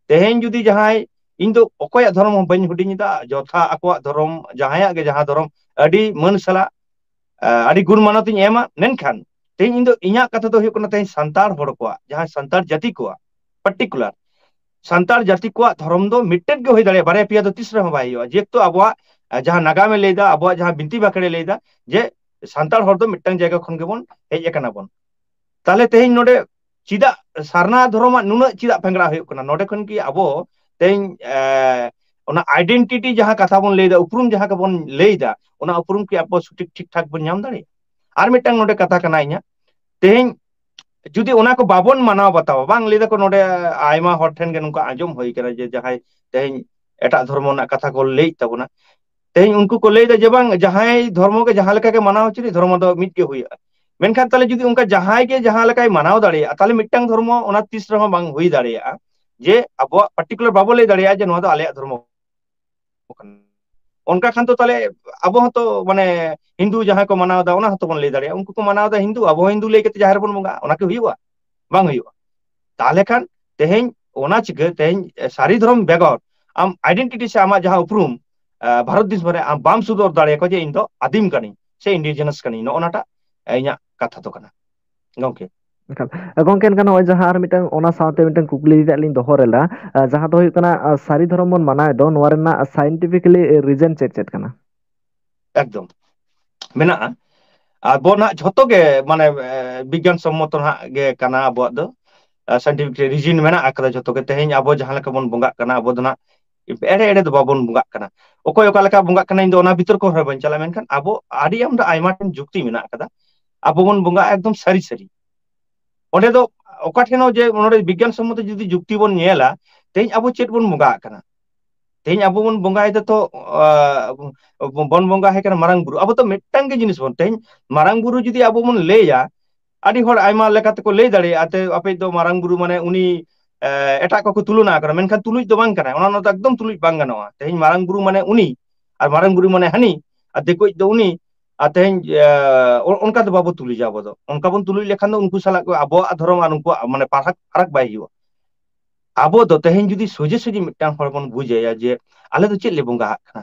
ᱛᱮᱦᱮᱧ ᱡᱩᱫᱤ ᱡᱟᱦᱟᱸᱭ, ᱤᱧ ᱫᱚ ᱚᱠᱚᱭᱟᱜ ᱫᱷᱚᱨᱚᱢ ᱦᱚᱸ ᱵᱟᱹᱧ ᱦᱩᱰᱤᱧ ᱮᱫᱟ, ᱡᱚᱛᱷᱟ ᱟᱠᱚᱣᱟᱜ ᱫᱷᱚᱨᱚᱢ, ᱡᱟᱦᱟᱸᱭᱟᱜ ᱜᱮ ᱡᱟᱦᱟᱸ ᱫᱷᱚᱨᱚᱢ, ᱟᱹᱰᱤ ᱢᱟᱹᱱ ᱥᱟᱞᱟᱜ, ᱟᱸ, ᱟᱹᱰᱤ ᱜᱩᱱ ᱢᱟᱱᱚᱛ ᱤᱧ ᱮᱢᱟ᱾ ᱢᱮᱱᱠᱷᱟᱱ ᱛᱮᱦᱮᱧ ᱤᱧ ᱫᱚ ᱤᱧᱟᱹᱜ ᱠᱟᱛᱷᱟ ᱫᱚ ᱦᱩᱭᱩᱜ ᱠᱟᱱᱟ, ᱛᱮᱦᱮᱧ ᱥᱟᱱᱛᱟᱲ ᱦᱚᱲ ᱠᱚᱣᱟᱜ, ᱡᱟᱦᱟᱸᱭ ᱥᱟᱱᱛᱟᱲ ᱡᱟᱹᱛᱤ ᱠᱚᱣᱟᱜ particular, ᱥᱟᱱᱛᱟᱲ ᱡᱟᱹᱛᱤ ᱠᱚᱣᱟᱜ ᱫᱷᱚᱨᱚᱢ ᱫᱚ ᱢᱤᱫᱴᱮᱱ ᱜᱮ ᱦᱩᱭ ᱫᱟᱲᱮᱭᱟᱜᱼᱟ, ᱵᱟᱨᱭᱟ ᱯᱮᱭᱟ ᱫᱚ ᱛᱤᱥ ᱨᱮᱦᱚᱸ ᱵᱟᱭ ᱦᱩᱭᱩᱜᱼᱟ᱾ ᱡᱮᱦᱮᱛᱩ ᱟᱵᱚᱣᱟᱜ, ᱟᱸ, ᱡᱟᱦᱟᱸ ᱱᱟᱜᱟᱢᱮ ᱞᱟᱹᱭᱫᱟ, ᱟᱵᱚᱣᱟᱜ ᱡᱟᱦᱟᱸ ᱵᱤᱱᱛᱤ ᱵᱟᱠᱷᱮᱲᱮ ᱞᱟᱹᱭᱫᱟ ᱡᱮ ᱥᱟᱱᱛᱟᱲ ᱦᱚᱲ ᱫᱚ ᱢᱤᱫᱴᱟᱝ ᱡᱟᱭᱜᱟ ᱠᱷᱚᱱ ᱜᱮᱵᱚᱱ ᱦᱮᱡ ᱟᱠᱟᱱᱟ ᱵᱚᱱ᱾ ᱛᱟᱦᱞᱮ ᱛᱮᱦᱮᱧ ᱱᱚᱰᱮ ᱪᱮᱫᱟᱜ ᱥᱟᱨᱱᱟ ᱫᱷᱚᱨᱚᱢᱟᱜ ᱱᱩᱱᱟᱹᱜ ᱪᱮᱫᱟᱜ ᱯᱷᱮᱝᱲᱟ ᱦᱩᱭᱩᱜ ᱠᱟᱱᱟ? ᱱᱚᱰᱮ ᱠᱷᱚᱱ ᱠᱤ ᱟᱵᱚ ᱛᱮᱦᱮᱧ, ᱮ, ᱚᱱᱟ identity ᱡᱟᱦᱟᱸ ᱠᱟᱛᱷᱟ ᱵᱚᱱ ᱞᱟᱹᱭᱫᱟ, ᱩᱯᱨᱩᱢ ᱡᱟᱦᱟᱸ ᱠᱚ ᱵᱚᱱ ᱞᱟᱹᱭᱫᱟ, ᱚᱱᱟ ᱩᱯᱨᱩᱢ ᱠᱤ ᱟᱵᱚ ᱥᱚᱴᱷᱤᱠ ᱴᱷᱤᱠ ᱴᱷᱟᱠ ᱵᱚᱱ ᱧᱟᱢ ᱫᱟᱲᱮᱭᱟᱜᱼᱟ? ᱟᱨ ᱢᱤᱫᱴᱟᱝ ᱱᱚᱰᱮ ᱠᱟᱛᱷᱟ ᱠᱟᱱᱟ ᱤᱧᱟᱹᱜ, ᱛᱮᱦᱮᱧ ᱡᱩᱫᱤ ᱚᱱᱟ ᱠᱚ ᱵᱟᱵᱚᱱ ᱢᱟᱱᱟᱣ ᱵᱟᱛᱟᱣᱟ, ᱵᱟᱝ ᱞᱟᱹᱭ ᱫᱟᱠᱚ ᱱᱚᱰᱮ ᱟᱭᱢᱟ ᱦᱚᱲ ᱴᱷᱮᱱ ᱜᱮ ᱱᱚᱝᱠᱟ ᱟᱸᱡᱚᱢ ᱦᱩᱭ ᱠᱟᱱᱟ ᱡᱮ ᱡᱟᱦᱟᱸᱭ ᱛᱮᱦᱮᱧ ᱮᱴᱟᱜ ᱫᱷᱚᱨᱢᱚ ᱨᱮᱱᱟᱜ ᱠᱟᱛᱷᱟ ᱠᱚ ᱞᱟᱹᱭᱮᱫ ᱛᱟᱵᱚᱱᱟ, ᱛᱮᱦᱮᱧ ᱩᱱᱠᱩ ᱠᱚ ᱞᱟᱹᱭᱫᱟ ᱡᱮ ᱵᱟᱝ, ᱡᱟᱦᱟᱸᱭ ᱫᱷᱚᱨᱢᱚ ᱜᱮ ᱡᱟᱦᱟᱸ ᱞᱮᱠᱟ ᱜᱮ ᱢᱟᱱᱟᱣ ᱦᱚᱪᱚᱱᱤᱡ, ᱫᱷᱚᱨᱢᱚ ᱫᱚ ᱢᱤᱫ ᱜᱮ ᱦᱩᱭᱩᱜᱼᱟ᱾ ᱢᱮᱱᱠᱷᱟᱱ ᱛᱟᱦᱚᱞᱮ ᱡᱩᱫᱤ ᱚᱱᱠᱟ ᱡᱟᱦᱟᱸᱭ ᱜᱮ ᱡᱟᱦᱟᱸ ᱞᱮᱠᱟᱭ ᱢᱟᱱᱟᱣ ᱫᱟᱲᱮᱭᱟᱜᱼᱟ, ᱛᱟᱦᱚᱞᱮ ᱢᱤᱫᱴᱟᱝ ᱫᱷᱚᱨᱢᱚ ᱚᱱᱟ ᱛᱤᱥ ᱨᱮᱦᱚᱸ ᱵᱟᱝ ᱦᱩᱭ ᱫᱟᱲᱮᱭᱟᱜᱼᱟ ᱡᱮ ᱟᱵᱚᱣᱟᱜ ᱯᱟᱨᱴᱤᱠᱩᱞᱟᱨ ᱵᱟᱵᱚ ᱞᱟᱹᱭ ᱫᱟᱲᱮᱭᱟᱜᱼᱟ ᱡᱮ ᱱᱚᱣᱟ ᱫᱚ ᱟᱞᱮᱭᱟᱜ ᱫᱷᱚᱨᱢᱚ ᱠᱟᱱᱟ᱾ ᱚᱱᱠᱟ ᱠᱷᱟᱱ ᱛᱚ ᱛᱟᱦᱚᱞᱮ ᱟᱵᱚ ᱦᱚᱸᱛᱚ, ᱢᱟᱱᱮ, ᱦᱤᱱᱫᱩ ᱡᱟᱦᱟᱸᱭ ᱠᱚ ᱢᱟᱱᱟᱣ ᱮᱫᱟ, ᱚᱱᱟ ᱦᱚᱸᱛᱚ ᱵᱚᱱ ᱞᱟᱹᱭ ᱫᱟᱲᱮᱭᱟᱜᱼᱟ, ᱩᱱᱠᱩ ᱠᱚ ᱢᱟᱱᱟᱣ ᱮᱫᱟ ᱦᱤᱱᱫᱩ, ᱟᱵᱚ ᱦᱚᱸ ᱦᱤᱱᱫᱩ ᱞᱟᱹᱭ ᱠᱟᱛᱮ ᱡᱟᱦᱮᱨ ᱨᱮᱵᱚᱱ ᱵᱚᱸᱜᱟᱜᱼᱟ, ᱚᱱᱟ ᱠᱤ ᱦᱩᱭᱩᱜᱼᱟ? ᱵᱟᱝ ᱦᱩᱭᱩᱜᱼᱟ᱾ ᱛᱟᱦᱚᱞᱮ ᱠᱷᱟᱱ ᱛᱮᱦᱮᱧ ᱚᱱᱟ ᱪᱤᱠᱟᱹ, ᱛᱮᱦᱮᱧ ᱥᱟᱹᱨᱤ ᱫᱷᱚᱨᱚᱢ ᱵᱮᱜᱚᱨ ᱟᱢ ᱟᱭᱰᱮᱱᱴᱤᱴᱤ ᱥᱮ ᱟᱢᱟᱜ ᱡᱟᱦᱟᱸ ᱩᱯᱨᱩᱢ, ᱟᱸ, ᱵᱷᱟᱨᱚᱛ ᱫᱤᱥᱚᱢ ᱨᱮ ᱟᱢ ᱵᱟᱢ ᱥᱚᱫᱚᱨ ᱫᱟᱲᱮᱭᱟᱠᱚᱣᱟ ᱡᱮ ᱤᱧ ᱫᱚ ᱟᱹᱫᱤᱢ ᱠᱟᱹᱱᱟᱹᱧ ᱥᱮ ᱤᱱᱰᱤᱡᱮᱱᱟᱥ ᱠᱟᱹᱱᱟᱹᱧ, ᱱᱚᱜᱼᱚ ᱱᱟᱴᱟᱜ ᱤᱧᱟᱹᱜ ᱠᱟᱛᱷᱟ ᱫᱚ ᱠᱟᱱᱟ, ᱜᱚᱝᱠᱮ᱾ ᱮᱠᱟᱞ᱾ ᱜᱚᱝᱠᱮ, ᱮᱱᱠᱷᱟᱱ ᱱᱚᱜᱼᱚᱭ ᱡᱟᱦᱟᱸ ᱟᱨ ᱢᱤᱫᱴᱟᱝ, ᱚᱱᱟ ᱥᱟᱶᱛᱮ ᱢᱤᱫᱴᱟᱝ ᱠᱩᱠᱞᱤ ᱨᱮᱭᱟᱜ ᱞᱤᱧ ᱫᱚᱦᱚ ᱞᱮᱫᱟ, ᱟᱸ, ᱡᱟᱦᱟᱸ ᱫᱚ ᱦᱩᱭᱩᱜ ᱠᱟᱱᱟ, ᱟᱸ, ᱥᱟᱹᱨᱤ ᱫᱷᱚᱨᱚᱢ ᱵᱚᱱ ᱢᱟᱱᱟᱣᱮᱫ ᱫᱚ, ᱱᱚᱣᱟ ᱨᱮᱱᱟᱜ ᱥᱟᱭᱮᱱᱴᱤᱯᱷᱤᱠᱮᱞᱤ ᱨᱤᱡᱮᱱ ᱪᱮᱫ ᱪᱮᱫ ᱠᱟᱱᱟ? ᱮᱠᱫᱚᱢ ᱢᱮᱱᱟᱜᱼᱟ᱾ ᱟᱵᱚ ᱱᱟᱜ ᱡᱷᱚᱛᱚ ᱜᱮ, ᱢᱟᱱᱮ, ᱮ, ᱵᱤᱜᱽᱜᱟᱱ ᱥᱚᱢᱢᱚᱛᱚ ᱱᱟᱜ ᱜᱮ ᱠᱟᱱᱟ ᱟᱵᱚᱣᱟᱜ ᱫᱚ᱾ ᱥᱟᱭᱮᱱᱴᱤᱯᱷᱤᱠ ᱨᱤᱡᱤᱱ ᱢᱮᱱᱟᱜ ᱟᱠᱟᱫᱟ ᱡᱷᱚᱛᱚ ᱜᱮ᱾ ᱛᱮᱦᱮᱧ ᱟᱵᱚ ᱡᱟᱦᱟᱸ ᱞᱮᱠᱟ ᱵᱚᱱ ᱵᱚᱸᱜᱟᱜ ᱠᱟᱱᱟ, ᱟᱵᱚ ᱫᱚ ᱱᱟᱜ ᱮᱲᱮ ᱮᱲᱮ ᱫᱚ ᱵᱟᱵᱚᱱ ᱵᱚᱸᱜᱟᱜ ᱠᱟᱱᱟ᱾ ᱚᱠᱚᱭ ᱚᱠᱟ ᱞᱮᱠᱟ ᱵᱚᱸᱜᱟᱜ ᱠᱟᱱᱟ, ᱤᱧ ᱫᱚ ᱚᱱᱟ ᱵᱷᱤᱛᱚᱨ ᱠᱚ ᱦᱚᱸ ᱵᱟᱹᱧ ᱪᱟᱞᱟᱜᱼᱟ, ᱢᱮᱱᱠᱷᱟᱱ ᱟᱵᱚ ᱟᱹᱰᱤ ᱟᱢᱫᱟ ᱟᱭᱢᱟ ᱴᱷᱮᱱ ᱡᱩᱠᱛᱤ ᱢᱮᱱᱟᱜ ᱟᱠᱟᱫᱟ᱾ ᱟᱵᱚ ᱵᱚᱱ ᱵᱚᱸᱜᱟᱜᱼᱟ ᱮᱠᱫᱚᱢ ᱥᱟᱹᱨᱤ ᱥᱟᱹᱨᱤ᱾ ᱚᱸᱰᱮ ᱫᱚ ᱚᱠᱟ ᱴᱷᱮᱱ ᱦᱚᱸ ᱡᱮ ᱱᱚᱰᱮ ᱵᱤᱜᱽᱜᱟᱱ ᱥᱚᱢᱢᱚᱛᱚ ᱡᱩᱫᱤ ᱡᱩᱠᱛᱤ ᱵᱚᱱ ᱧᱮᱞᱟ, ᱛᱮᱦᱮᱧ ᱟᱵᱚ ᱪᱮᱫ ᱵᱚᱱ ᱵᱚᱸᱜᱟᱜ ᱠᱟᱱᱟ? ᱛᱮᱦᱮᱧ ᱟᱵᱚ ᱵᱚᱱ ᱵᱚᱸᱜᱟᱭᱮᱫᱟ ᱛᱚ, ᱟᱸ, ᱵᱚᱱ ᱵᱚᱸᱜᱟ ᱟᱭ ᱠᱟᱱᱟ ᱢᱟᱨᱟᱝ ᱵᱩᱨᱩ᱾ ᱟᱵᱚ ᱫᱚ ᱢᱤᱫᱴᱟᱝ ᱜᱮ ᱡᱤᱱᱤᱥ ᱵᱚᱱ, ᱛᱮᱦᱮᱧ ᱢᱟᱨᱟᱝ ᱵᱩᱨᱩ ᱡᱩᱫᱤ ᱟᱵᱚ ᱵᱚᱱ ᱞᱟᱹᱭᱟ, ᱟᱹᱰᱤ ᱦᱚᱲ ᱟᱭᱢᱟ ᱞᱮᱠᱟ ᱛᱮᱠᱚ ᱞᱟᱹᱭ ᱫᱟᱲᱮᱭᱟᱜᱼᱟ, ᱛᱮ ᱟᱯᱮ ᱫᱚ ᱢᱟᱨᱟᱝ ᱵᱩᱨᱩ ᱢᱟᱱᱮ ᱩᱱᱤ, ᱮ, ᱮᱴᱟᱜ ᱠᱚᱠᱚ ᱛᱩᱞᱚᱱᱟ ᱠᱟᱱᱟ, ᱢᱮᱱᱠᱷᱟᱱ ᱛᱩᱞᱩᱡ ᱫᱚ ᱵᱟᱝ ᱠᱟᱱᱟ, ᱚᱱᱟ, ᱚᱱᱟ ᱫᱚ ᱮᱠᱫᱚᱢ ᱛᱩᱞᱩᱡ ᱵᱟᱝ ᱜᱟᱱᱚᱜᱼᱟ᱾ ᱛᱮᱦᱮᱧ ᱢᱟᱨᱟᱝ ᱵᱩᱨᱩ ᱢᱟᱱᱮ ᱩᱱᱤ, ᱟᱨ ᱢᱟᱨᱟᱝ ᱵᱩᱨᱩ ᱢᱟᱱᱮ ᱦᱟᱹᱱᱤ, ᱟᱨ ᱫᱤᱠᱩᱭᱤᱡ ᱫᱚ ᱩᱱᱤ, ᱟᱨ ᱛᱮᱦᱮᱧ, ᱮ, ᱚ-, ᱚᱱᱠᱟ ᱫᱚ ᱵᱟᱵᱚ ᱛᱩᱞᱩᱡᱟ ᱟᱵᱚ ᱫᱚ᱾ ᱚᱱᱠᱟ ᱵᱚᱱ ᱛᱩᱞᱩᱡ ᱞᱮᱠᱷᱟᱱ ᱫᱚ ᱩᱱᱠᱩ ᱥᱟᱞᱟᱜ ᱟᱵᱚᱣᱟᱜ ᱫᱷᱚᱨᱚᱢ ᱟᱨ ᱩᱱᱠᱩᱣᱟᱜ ᱢᱟᱱᱮ ᱯᱟᱨᱦᱟᱠ, ᱯᱷᱟᱨᱟᱠ ᱵᱟᱭ ᱦᱩᱭᱩᱜᱼᱟ᱾ ᱟᱵᱚ ᱫᱚ ᱛᱮᱦᱮᱧ ᱡᱩᱫᱤ ᱥᱚᱡᱷᱮ ᱥᱚᱡᱷᱮ ᱢᱤᱫᱴᱟᱝ ᱦᱚᱲ ᱵᱚᱱ ᱵᱩᱡᱷᱟᱹᱣᱟ ᱡᱮ ᱟᱞᱮ ᱫᱚ ᱪᱮᱫ ᱞᱮ ᱵᱚᱸᱜᱟ ᱟᱜ ᱠᱟᱱᱟ,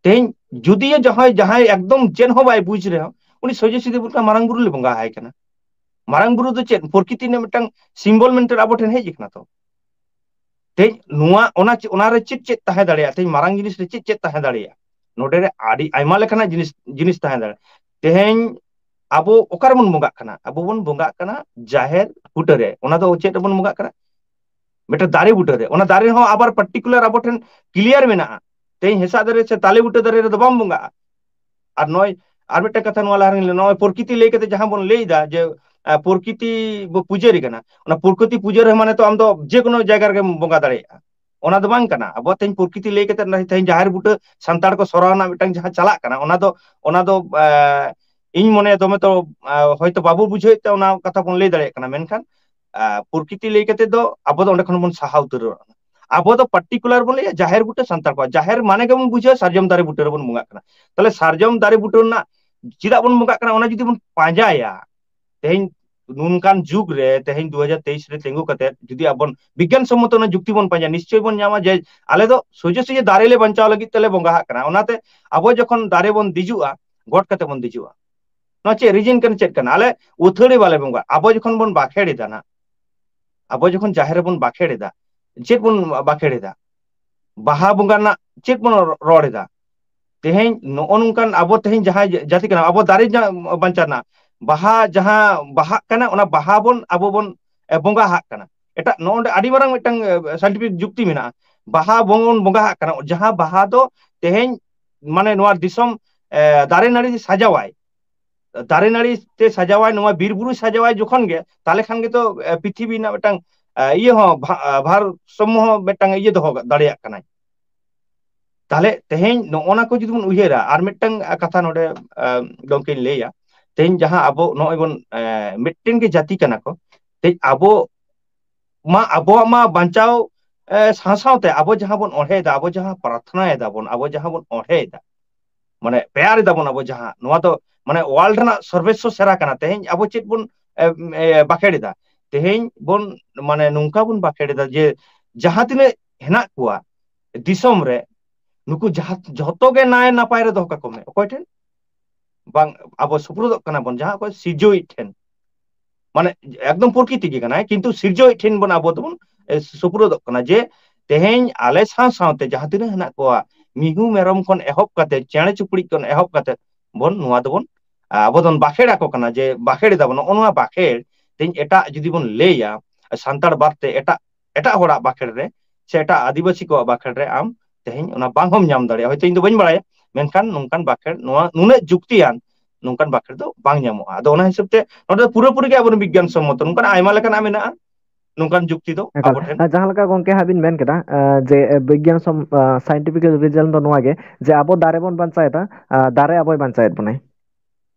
ᱛᱮᱦᱮᱧ ᱡᱩᱫᱤᱭᱳ ᱡᱟᱦᱟᱸᱭ, ᱡᱟᱦᱟᱸᱭ ᱮᱠᱫᱚᱢ ᱪᱮᱫ ᱦᱚᱸ ᱵᱟᱭ ᱵᱩᱡᱽ ᱨᱮᱦᱚᱸ, ᱩᱱᱤ ᱥᱚᱡᱷᱮ ᱥᱚᱡᱷᱮ ᱵᱚᱱ ᱢᱮᱛᱟᱭᱟ, ᱢᱟᱨᱟᱝ ᱵᱩᱨᱩ ᱞᱮ ᱵᱚᱸᱜᱟ ᱟᱭ ᱠᱟᱱᱟ᱾ ᱢᱟᱨᱟᱝ ᱵᱩᱨᱩ ᱫᱚ ᱪᱮᱫ? ᱯᱨᱚᱠᱤᱛᱤ ᱨᱮᱱᱟᱜ ᱢᱤᱫᱴᱟᱝ ᱥᱤᱢᱵᱚᱞ ᱢᱮᱱᱛᱮ ᱟᱵᱚ ᱴᱷᱮᱱ ᱦᱮᱡ ᱟᱠᱟᱱᱟ ᱛᱚ᱾ ᱛᱮᱦᱮᱧ ᱱᱚᱣᱟ, ᱚᱱᱟ ᱪᱮ-, ᱚᱱᱟᱨᱮ ᱪᱮᱫ ᱪᱮᱫ ᱛᱟᱦᱮᱸ ᱫᱟᱲᱮᱭᱟᱜᱼᱟ? ᱛᱮᱦᱮᱧ ᱢᱟᱨᱟᱝ ᱡᱤᱱᱤᱥ ᱨᱮ ᱪᱮᱫ ᱪᱮᱫ ᱛᱟᱦᱮᱸ ᱫᱟᱲᱮᱭᱟᱜᱼᱟ? ᱱᱚᱰᱮ ᱨᱮ ᱟᱹᱰᱤ ᱟᱭᱢᱟ ᱞᱮᱠᱟᱱᱟᱜ ᱡᱤᱱᱤᱥ, ᱡᱤᱱᱤᱥ ᱛᱟᱦᱮᱸ ᱫᱟᱲᱮᱭᱟᱜᱼᱟ᱾ ᱛᱮᱦᱮᱧ ᱟᱵᱚ ᱚᱠᱟ ᱨᱮᱵᱚᱱ ᱵᱚᱸᱜᱟᱜ ᱠᱟᱱᱟ? ᱟᱵᱚ ᱵᱚᱱ ᱵᱚᱸᱜᱟᱜ ᱠᱟᱱᱟ ᱡᱟᱦᱮᱨ ᱵᱩᱴᱟᱹᱨᱮ᱾ ᱚᱱᱟ ᱫᱚ ᱪᱮᱫ ᱨᱮᱵᱚᱱ ᱵᱚᱸᱜᱟᱜ ᱠᱟᱱᱟ? ᱢᱤᱫᱴᱮᱱ ᱫᱟᱨᱮ ᱵᱩᱴᱟᱹᱨᱮ᱾ ᱚᱱᱟ ᱫᱟᱨᱮ ᱦᱚᱸ ᱟᱵᱟᱨ ᱯᱟᱨᱴᱤᱠᱩᱞᱟᱨ ᱟᱵᱚ ᱴᱷᱮᱱ ᱠᱞᱤᱭᱟᱨ ᱢᱮᱱᱟᱜᱼᱟ᱾ ᱛᱮᱦᱮᱧ ᱦᱮᱸᱥᱟᱜ ᱫᱟᱨᱮ ᱥᱮ ᱛᱟᱞᱮ ᱵᱩᱴᱟᱹ ᱫᱟᱨᱮ ᱨᱮᱫᱚ ᱵᱟᱢ ᱵᱚᱸᱜᱟᱜᱼᱟ᱾ ᱟᱨ ᱱᱚᱜᱼᱚᱭ ᱟᱨ ᱢᱤᱫᱴᱮᱱ ᱠᱟᱛᱷᱟ ᱱᱚᱣᱟ ᱞᱟᱦᱟ ᱨᱮᱧ ᱞᱟᱹᱭᱟ, ᱱᱚᱜᱼᱚᱭ ᱯᱨᱚᱠᱤᱛᱤ ᱞᱟᱹᱭ ᱠᱟᱛᱮ ᱡᱟᱦᱟᱸ ᱵᱚᱱ ᱞᱟᱹᱭ ᱮᱫᱟ ᱡᱮ, ᱟᱸ, ᱯᱨᱚᱠᱤᱛᱤ ᱵᱚ ᱯᱩᱡᱟᱹᱨᱤ ᱠᱟᱱᱟ, ᱚᱱᱟ ᱯᱨᱚᱠᱤᱛᱤ ᱯᱩᱡᱟᱹ ᱨᱮ ᱢᱟᱱᱮ ᱛᱚ ᱟᱢ ᱫᱚ ᱡᱮ ᱠᱳᱱᱳ ᱡᱟᱭᱜᱟ ᱨᱮᱜᱮᱢ ᱵᱚᱸᱜᱟ ᱫᱟᱲᱮᱭᱟᱜᱼᱟ᱾ ᱚᱱᱟ ᱫᱚ ᱵᱟᱝ ᱠᱟᱱᱟ᱾ ᱟᱵᱚ ᱛᱮᱦᱮᱧ ᱯᱨᱚᱠᱨᱤᱛᱤ ᱞᱟᱹᱭ ᱠᱟᱛᱮ ᱛᱮᱦᱮᱧ ᱡᱟᱦᱮᱨ ᱵᱩᱴᱟᱹ ᱥᱟᱱᱛᱟᱲ ᱠᱚ ᱥᱚᱨᱟᱣ ᱨᱮᱱᱟᱜ ᱢᱤᱫᱴᱟᱝ ᱡᱟᱦᱟᱸ ᱪᱟᱞᱟᱜ ᱠᱟᱱᱟ, ᱚᱱᱟ ᱫᱚ, ᱚᱱᱟ ᱫᱚ, ᱮ, ᱤᱧ ᱢᱚᱱᱮᱭᱟ ᱫᱚᱢᱮ ᱛᱚ, ᱮ, ᱦᱚᱭᱛᱚ ᱵᱟᱵᱚ ᱵᱩᱡᱷᱟᱹᱣᱮᱫ ᱛᱮ ᱚᱱᱟ ᱠᱟᱛᱷᱟ ᱵᱚᱱ ᱞᱟᱹᱭ ᱫᱟᱲᱮᱭᱟᱜ ᱠᱟᱱᱟ, ᱢᱮᱱᱠᱷᱟᱱ, ᱮ, ᱯᱨᱚᱠᱨᱤᱛᱤ ᱞᱟᱹᱭ ᱠᱟᱛᱮ ᱫᱚ ᱟᱵᱚ ᱫᱚ ᱚᱸᱰᱮ ᱠᱷᱚᱱ ᱵᱚᱱ ᱥᱟᱦᱟ ᱩᱛᱟᱹᱨᱚᱜ ᱠᱟᱱᱟ᱾ ᱟᱵᱚ ᱫᱚ particular ᱵᱚᱱ ᱞᱟᱹᱭᱟ ᱡᱟᱦᱮᱨ ᱵᱩᱴᱟᱹ ᱥᱟᱱᱛᱟᱲ ᱠᱚᱣᱟᱜ, ᱡᱟᱦᱮᱨ ᱢᱟᱱᱮ ᱜᱮᱵᱚᱱ ᱵᱩᱡᱷᱟᱹᱣᱟ ᱥᱟᱨᱡᱚᱢ ᱫᱟᱨᱮ ᱵᱩᱴᱟᱹ ᱨᱮᱵᱚᱱ ᱵᱚᱸᱜᱟᱜ ᱠᱟᱱᱟ᱾ ᱛᱟᱦᱚᱞᱮ ᱥᱟᱨᱡᱚᱢ ᱫᱟᱨᱮ ᱵᱩᱴᱟᱹ ᱨᱮᱱᱟᱜ ᱪᱮᱫᱟᱜ ᱵᱚᱱ ᱵᱚᱸᱜᱟᱜ ᱠᱟᱱᱟ, ᱚᱱᱟ ᱡᱩᱫᱤ ᱵᱚᱱ ᱯᱟᱸᱡᱟᱭᱟ, ᱛᱮᱦᱮᱧ ᱱᱚᱝᱠᱟᱱ ᱡᱩᱜᱽ ᱨᱮ, ᱛᱮᱦᱮᱧ ᱫᱩ ᱦᱟᱡᱟᱨ ᱛᱮᱭᱤᱥ ᱨᱮ ᱛᱤᱸᱜᱩ ᱠᱟᱛᱮ ᱡᱩᱫᱤ ᱟᱵᱚ ᱵᱤᱜᱽᱜᱟᱱ ᱥᱚᱢᱢᱚᱛᱚ ᱚᱱᱟ ᱡᱩᱠᱛᱤ ᱵᱚᱱ ᱯᱟᱸᱡᱟ, ᱱᱤᱥᱪᱚᱭ ᱵᱚᱱ ᱧᱟᱢᱟ ᱡᱮ ᱟᱞᱮ ᱫᱚ ᱥᱚᱡᱷᱮ ᱥᱚᱡᱷᱮ ᱫᱟᱨᱮ ᱞᱮ ᱵᱟᱧᱪᱟᱣ ᱞᱟᱹᱜᱤᱫ ᱛᱮᱞᱮ ᱵᱚᱸᱜᱟᱜ ᱠᱟᱱᱟ᱾ ᱚᱱᱟᱛᱮ ᱟᱵᱚ ᱡᱚᱠᱷᱚᱱ ᱫᱟᱨᱮ ᱵᱚᱱ ᱫᱮᱡᱚᱜᱼᱟ, ᱜᱚᱴ ᱠᱟᱛᱮ ᱵᱚᱱ ᱫᱮᱡᱚᱜᱼᱟ᱾ ᱱᱚᱣᱟ ᱪᱮᱫ reason ᱠᱟᱱᱟ, ᱪᱮᱫ ᱠᱟᱱᱟ? ᱟᱞᱮ ᱟᱹᱛᱷᱟᱹᱲᱤ ᱵᱟᱞᱮ ᱵᱚᱸᱜᱟ᱾ ᱟᱵᱚ ᱡᱚᱠᱷᱚᱱ ᱵᱚᱱ ᱵᱟᱠᱷᱮᱲ ᱮᱫᱟ ᱱᱟᱜ, ᱟᱵᱚ ᱡᱚᱠᱷᱚᱱ ᱡᱟᱦᱮᱨ ᱨᱮᱵᱚᱱ ᱵᱟᱠᱷᱮᱲ ᱮᱫᱟ, ᱪᱮᱫ ᱵᱚᱱ ᱵᱟᱠᱷᱮᱲ ᱮᱫᱟ? ᱵᱟᱦᱟ ᱵᱚᱸᱜᱟ ᱨᱮᱱᱟᱜ ᱪᱮᱫ ᱵᱚᱱ ᱨᱚᱲ ᱮᱫᱟ? ᱛᱮᱦᱮᱧ ᱱᱚᱜᱼᱚ ᱱᱚᱝᱠᱟᱱ ᱟᱵᱚ ᱛᱮᱦᱮᱧ ᱡᱟᱦᱟᱸᱭ ᱡᱟᱹᱛᱤ ᱠᱟᱱᱟ, ᱟᱵᱚ ᱫᱟᱨᱮ ᱡᱟ-, ᱵᱟᱧᱪᱟᱣ ᱨᱮᱱᱟᱜ, ᱵᱟᱦᱟ ᱡᱟᱦᱟᱸ ᱵᱟᱦᱟᱜ ᱠᱟᱱᱟ, ᱚᱱᱟ ᱵᱟᱦᱟ ᱵᱚᱱ ᱟᱵᱚ ᱵᱚᱱ, ᱮ, ᱵᱚᱸᱜᱟ ᱦᱟᱜ ᱠᱟᱱᱟ᱾ ᱮᱴᱟᱜ ᱱᱚᱜᱼᱚ ᱱᱚᱰᱮ ᱟᱹᱰᱤ ᱢᱟᱨᱟᱝ ᱢᱤᱫᱴᱟᱝ, ᱮ, scientific ᱡᱩᱠᱛᱤ ᱢᱮᱱᱟᱜᱼᱟ᱾ ᱵᱟᱦᱟ ᱵᱚᱱ ᱵᱚᱸᱜᱟ ᱦᱟᱜ ᱠᱟᱱᱟ, ᱡᱟᱦᱟᱸ ᱵᱟᱦᱟ ᱫᱚ ᱛᱮᱦᱮᱧ ᱢᱟᱱᱮ ᱱᱚᱣᱟ ᱫᱤᱥᱚᱢ, ᱮ, ᱫᱟᱨᱮ ᱱᱟᱹᱲᱤ ᱥᱟᱡᱟᱣᱟᱭ, ᱫᱟᱨᱮ ᱱᱟᱹᱲᱤ ᱛᱮ ᱥᱟᱡᱟᱣᱟᱭ, ᱱᱚᱣᱟ ᱵᱤᱨ ᱵᱩᱨᱩ ᱥᱟᱡᱟᱣᱟᱭ ᱡᱚᱠᱷᱚᱱ ᱜᱮ, ᱛᱟᱦᱞᱮ ᱠᱷᱟᱱ ᱜᱮᱛᱚ, ᱮ, ᱯᱨᱤᱛᱷᱤᱵᱤ ᱨᱮᱱᱟᱜ ᱢᱤᱫᱴᱟᱝ, ᱮ, ᱤᱭᱟᱹ ᱦᱚᱸ ᱵᱷᱟ-, ᱮ, ᱵᱷᱟᱨᱥᱟᱢᱢᱚ ᱦᱚᱸ ᱢᱤᱫᱴᱟᱝ ᱤᱭᱟᱹ ᱫᱚᱦᱚ ᱫᱟᱲᱮᱭᱟᱜ ᱠᱟᱱᱟᱭ᱾ ᱛᱟᱦᱞᱮ ᱛᱮᱦᱮᱧ ᱱᱚᱜᱼᱚ ᱱᱟ ᱠᱚ ᱡᱩᱫᱤ ᱵᱚᱱ ᱩᱭᱦᱟᱹᱨᱟ, ᱟᱨ ᱢᱤᱫᱴᱟᱝ, ᱮ, ᱠᱟᱛᱷᱟ ᱱᱚᱰᱮ, ᱮ, ᱜᱚᱢᱠᱮᱧ ᱞᱟᱹᱭᱟ, ᱛᱮᱦᱮᱧ ᱡᱟᱦᱟᱸ ᱟᱵᱚ ᱱᱚᱜᱼᱚᱭ ᱵᱚᱱ, ᱮ, ᱢᱤᱫᱴᱮᱱ ᱜᱮ ᱡᱟᱹᱛᱤ ᱠᱟᱱᱟ ᱠᱚ, ᱛᱮᱦᱮᱧ ᱟᱵᱚ ᱢᱟ ᱟᱵᱚᱣᱟᱜ ᱢᱟ ᱵᱟᱧᱪᱟᱣ, ᱮ, ᱥᱟᱶ ᱥᱟᱶᱛᱮ ᱟᱵᱚ ᱡᱟᱦᱟᱸ ᱵᱚᱱ ᱚᱬᱦᱮᱭᱮᱫᱟ, ᱟᱵᱚ ᱡᱟᱦᱟᱸ ᱯᱨᱟᱨᱛᱷᱱᱟᱭᱮᱫᱟ ᱵᱚᱱ, ᱟᱵᱚ ᱡᱟᱦᱟᱸ ᱵᱚᱱ ᱚᱬᱦᱮᱭᱮᱫᱟ, ᱢᱟᱱᱮ ᱯᱮᱭᱟᱨ ᱮᱫᱟ ᱵᱚᱱ, ᱟᱵᱚ ᱡᱟᱦᱟᱸ, ᱱᱚᱣᱟ ᱫᱚ ᱢᱟᱱᱮ world ᱨᱮᱱᱟᱜ ᱥᱚᱨᱵᱮᱥᱥᱚ ᱥᱮᱨᱟ ᱠᱟᱱᱟ᱾ ᱛᱮᱦᱮᱧ ᱟᱵᱚ ᱪᱮᱫ ᱵᱚᱱ, ᱮ, ᱮ, ᱵᱟᱠᱷᱮᱲ ᱮᱫᱟ? ᱛᱮᱦᱮᱧ ᱵᱚᱱ ᱢᱟᱱᱮ ᱱᱚᱝᱠᱟ ᱵᱚᱱ ᱵᱟᱠᱷᱮᱲ ᱮᱫᱟ ᱡᱮ ᱡᱟᱦᱟᱸ ᱛᱤᱱᱟᱹᱜ ᱦᱮᱱᱟᱜ ᱠᱚᱣᱟ ᱫᱤᱥᱚᱢ ᱨᱮ, ᱱᱩᱠᱩ ᱡᱟᱦᱟᱸ, ᱡᱷᱚᱛᱚ ᱜᱮ ᱱᱟᱭ ᱱᱟᱯᱟᱭ ᱨᱮ ᱫᱚᱦᱚ ᱠᱟᱠᱚ ᱢᱮ᱾ ᱚᱠᱚᱭ ᱴᱷᱮᱱ? ᱵᱟᱝ, ᱟᱵᱚ ᱥᱩᱯᱨᱩᱫᱚᱜ ᱠᱟᱱᱟ ᱵᱚᱱ ᱡᱟᱦᱟᱸ ᱚᱠᱚᱭ ᱥᱤᱨᱡᱟᱹᱣᱤᱡ ᱴᱷᱮᱱ, ᱢᱟᱱᱮ ᱮᱠᱫᱚᱢ ᱯᱨᱚᱠᱨᱤᱛᱤ ᱜᱮ ᱠᱟᱱᱟᱭ, ᱠᱤᱱᱛᱩ ᱥᱤᱨᱡᱟᱹᱣᱤᱡ ᱴᱷᱮᱱ ᱵᱚᱱ ᱟᱵᱚ ᱫᱚᱵᱚᱱ, ᱮ, ᱥᱩᱯᱨᱩᱫᱚᱜ ᱠᱟᱱᱟ ᱡᱮ ᱛᱮᱦᱮᱧ ᱟᱞᱮ ᱥᱟᱶ ᱥᱟᱶᱛᱮ ᱡᱟᱦᱟᱸ ᱛᱤᱱᱟᱹᱜ ᱦᱮᱱᱟᱜ ᱠᱚᱣᱟ, ᱢᱤᱦᱩ ᱢᱮᱨᱚᱢ ᱠᱷᱚᱱ ᱮᱦᱚᱵ ᱠᱟᱛᱮ, ᱪᱮᱬᱮ ᱪᱩᱯᱲᱤᱡ ᱠᱷᱚᱱ ᱮᱦᱚᱵ ᱠᱟᱛᱮ ᱵᱚᱱ, ᱱᱚᱣᱟ ᱫᱚᱵᱚᱱ, ᱟᱵᱚ ᱫᱚᱵᱚᱱ ᱵᱟᱠᱷᱮᱲ ᱟᱠᱚ ᱠᱟᱱᱟ ᱡᱮ ᱵᱟᱠᱷᱮᱲ ᱮᱫᱟ ᱵᱚᱱ᱾ ᱱᱚᱜᱼᱚ ᱱᱚᱣᱟ ᱵᱟᱠᱷᱮᱲ ᱛᱮᱦᱮᱧ ᱮᱴᱟᱜ ᱡᱩᱫᱤ ᱵᱚᱱ ᱞᱟᱹᱭᱟ, ᱥᱟᱱᱛᱟᱲ ᱵᱟᱫ ᱛᱮ ᱮᱴᱟᱜ, ᱮᱴᱟᱜ ᱦᱚᱲᱟᱜ ᱵᱟᱠᱷᱮᱲ ᱨᱮ ᱥᱮ ᱮᱴᱟᱜ ᱟᱹᱫᱤᱵᱟᱹᱥᱤ ᱠᱚᱣᱟᱜ ᱵᱟᱠᱷᱮᱲ ᱨᱮ ᱟᱢ ᱛᱮᱦᱮᱧ ᱚᱱᱟ ᱵᱟᱝ ᱦᱚᱸᱢ ᱧᱟᱢ ᱫᱟᱲᱮᱭᱟᱜᱼᱟ᱾ ᱦᱚᱭᱛᱳ ᱤᱧ ᱫᱚ ᱵᱟᱹᱧ ᱵᱟᱲᱟᱭᱟ, ᱢᱮᱱᱠᱷᱟᱱ ᱱᱚᱝᱠᱟᱱ ᱵᱟᱠᱷᱮᱲ, ᱱᱚᱣᱟ ᱱᱩᱱᱟᱹᱜ ᱡᱩᱠᱛᱤᱭᱟᱱ ᱱᱚᱝᱠᱟᱱ ᱵᱟᱠᱷᱮᱲ ᱫᱚ ᱵᱟᱝ ᱧᱟᱢᱚᱜᱼᱟ᱾ ᱟᱫᱚ ᱚᱱᱟ ᱦᱤᱥᱟᱹᱵ ᱛᱮ ᱱᱚᱰᱮ ᱫᱚ ᱯᱩᱨᱟᱹᱯᱩᱨᱤ ᱜᱮ ᱟᱵᱚᱨᱮᱱ ᱵᱤᱜᱽᱜᱟᱱ ᱥᱚᱢᱢᱚᱛᱚ ᱱᱚᱝᱠᱟᱱᱟᱜ ᱟᱭᱢᱟ ᱞᱮᱠᱟᱱᱟᱜ ᱢᱮᱱᱟᱜᱼᱟ᱾ ᱱᱚᱝᱠᱟᱱ ᱡᱩᱠᱛᱤ ᱫᱚ ᱮᱠᱟᱞ᱾ ᱟᱵᱚ ᱴᱷᱮᱱ᱾ ᱟᱨ ᱡᱟᱦᱟᱸ ᱞᱮᱠᱟ ᱜᱚᱝᱠᱮ ᱦᱟᱸᱜ ᱵᱤᱱ ᱢᱮᱱ ᱠᱮᱫᱟ, ᱟᱸ, ᱡᱮ, ᱮ, ᱵᱤᱜᱽᱜᱟᱱ ᱥᱚᱢ-, ᱟᱸ, scientifical reason ᱫᱚ ᱱᱚᱣᱟ ᱜᱮ, ᱡᱮ ᱟᱵᱚ ᱫᱟᱨᱮ ᱵᱚᱱ ᱵᱟᱧᱪᱟᱣᱮᱫᱟ, ᱟᱸ, ᱫᱟᱨᱮ ᱟᱵᱚᱭ ᱵᱟᱧᱪᱟᱣᱮᱫ ᱵᱚᱱᱟᱭ᱾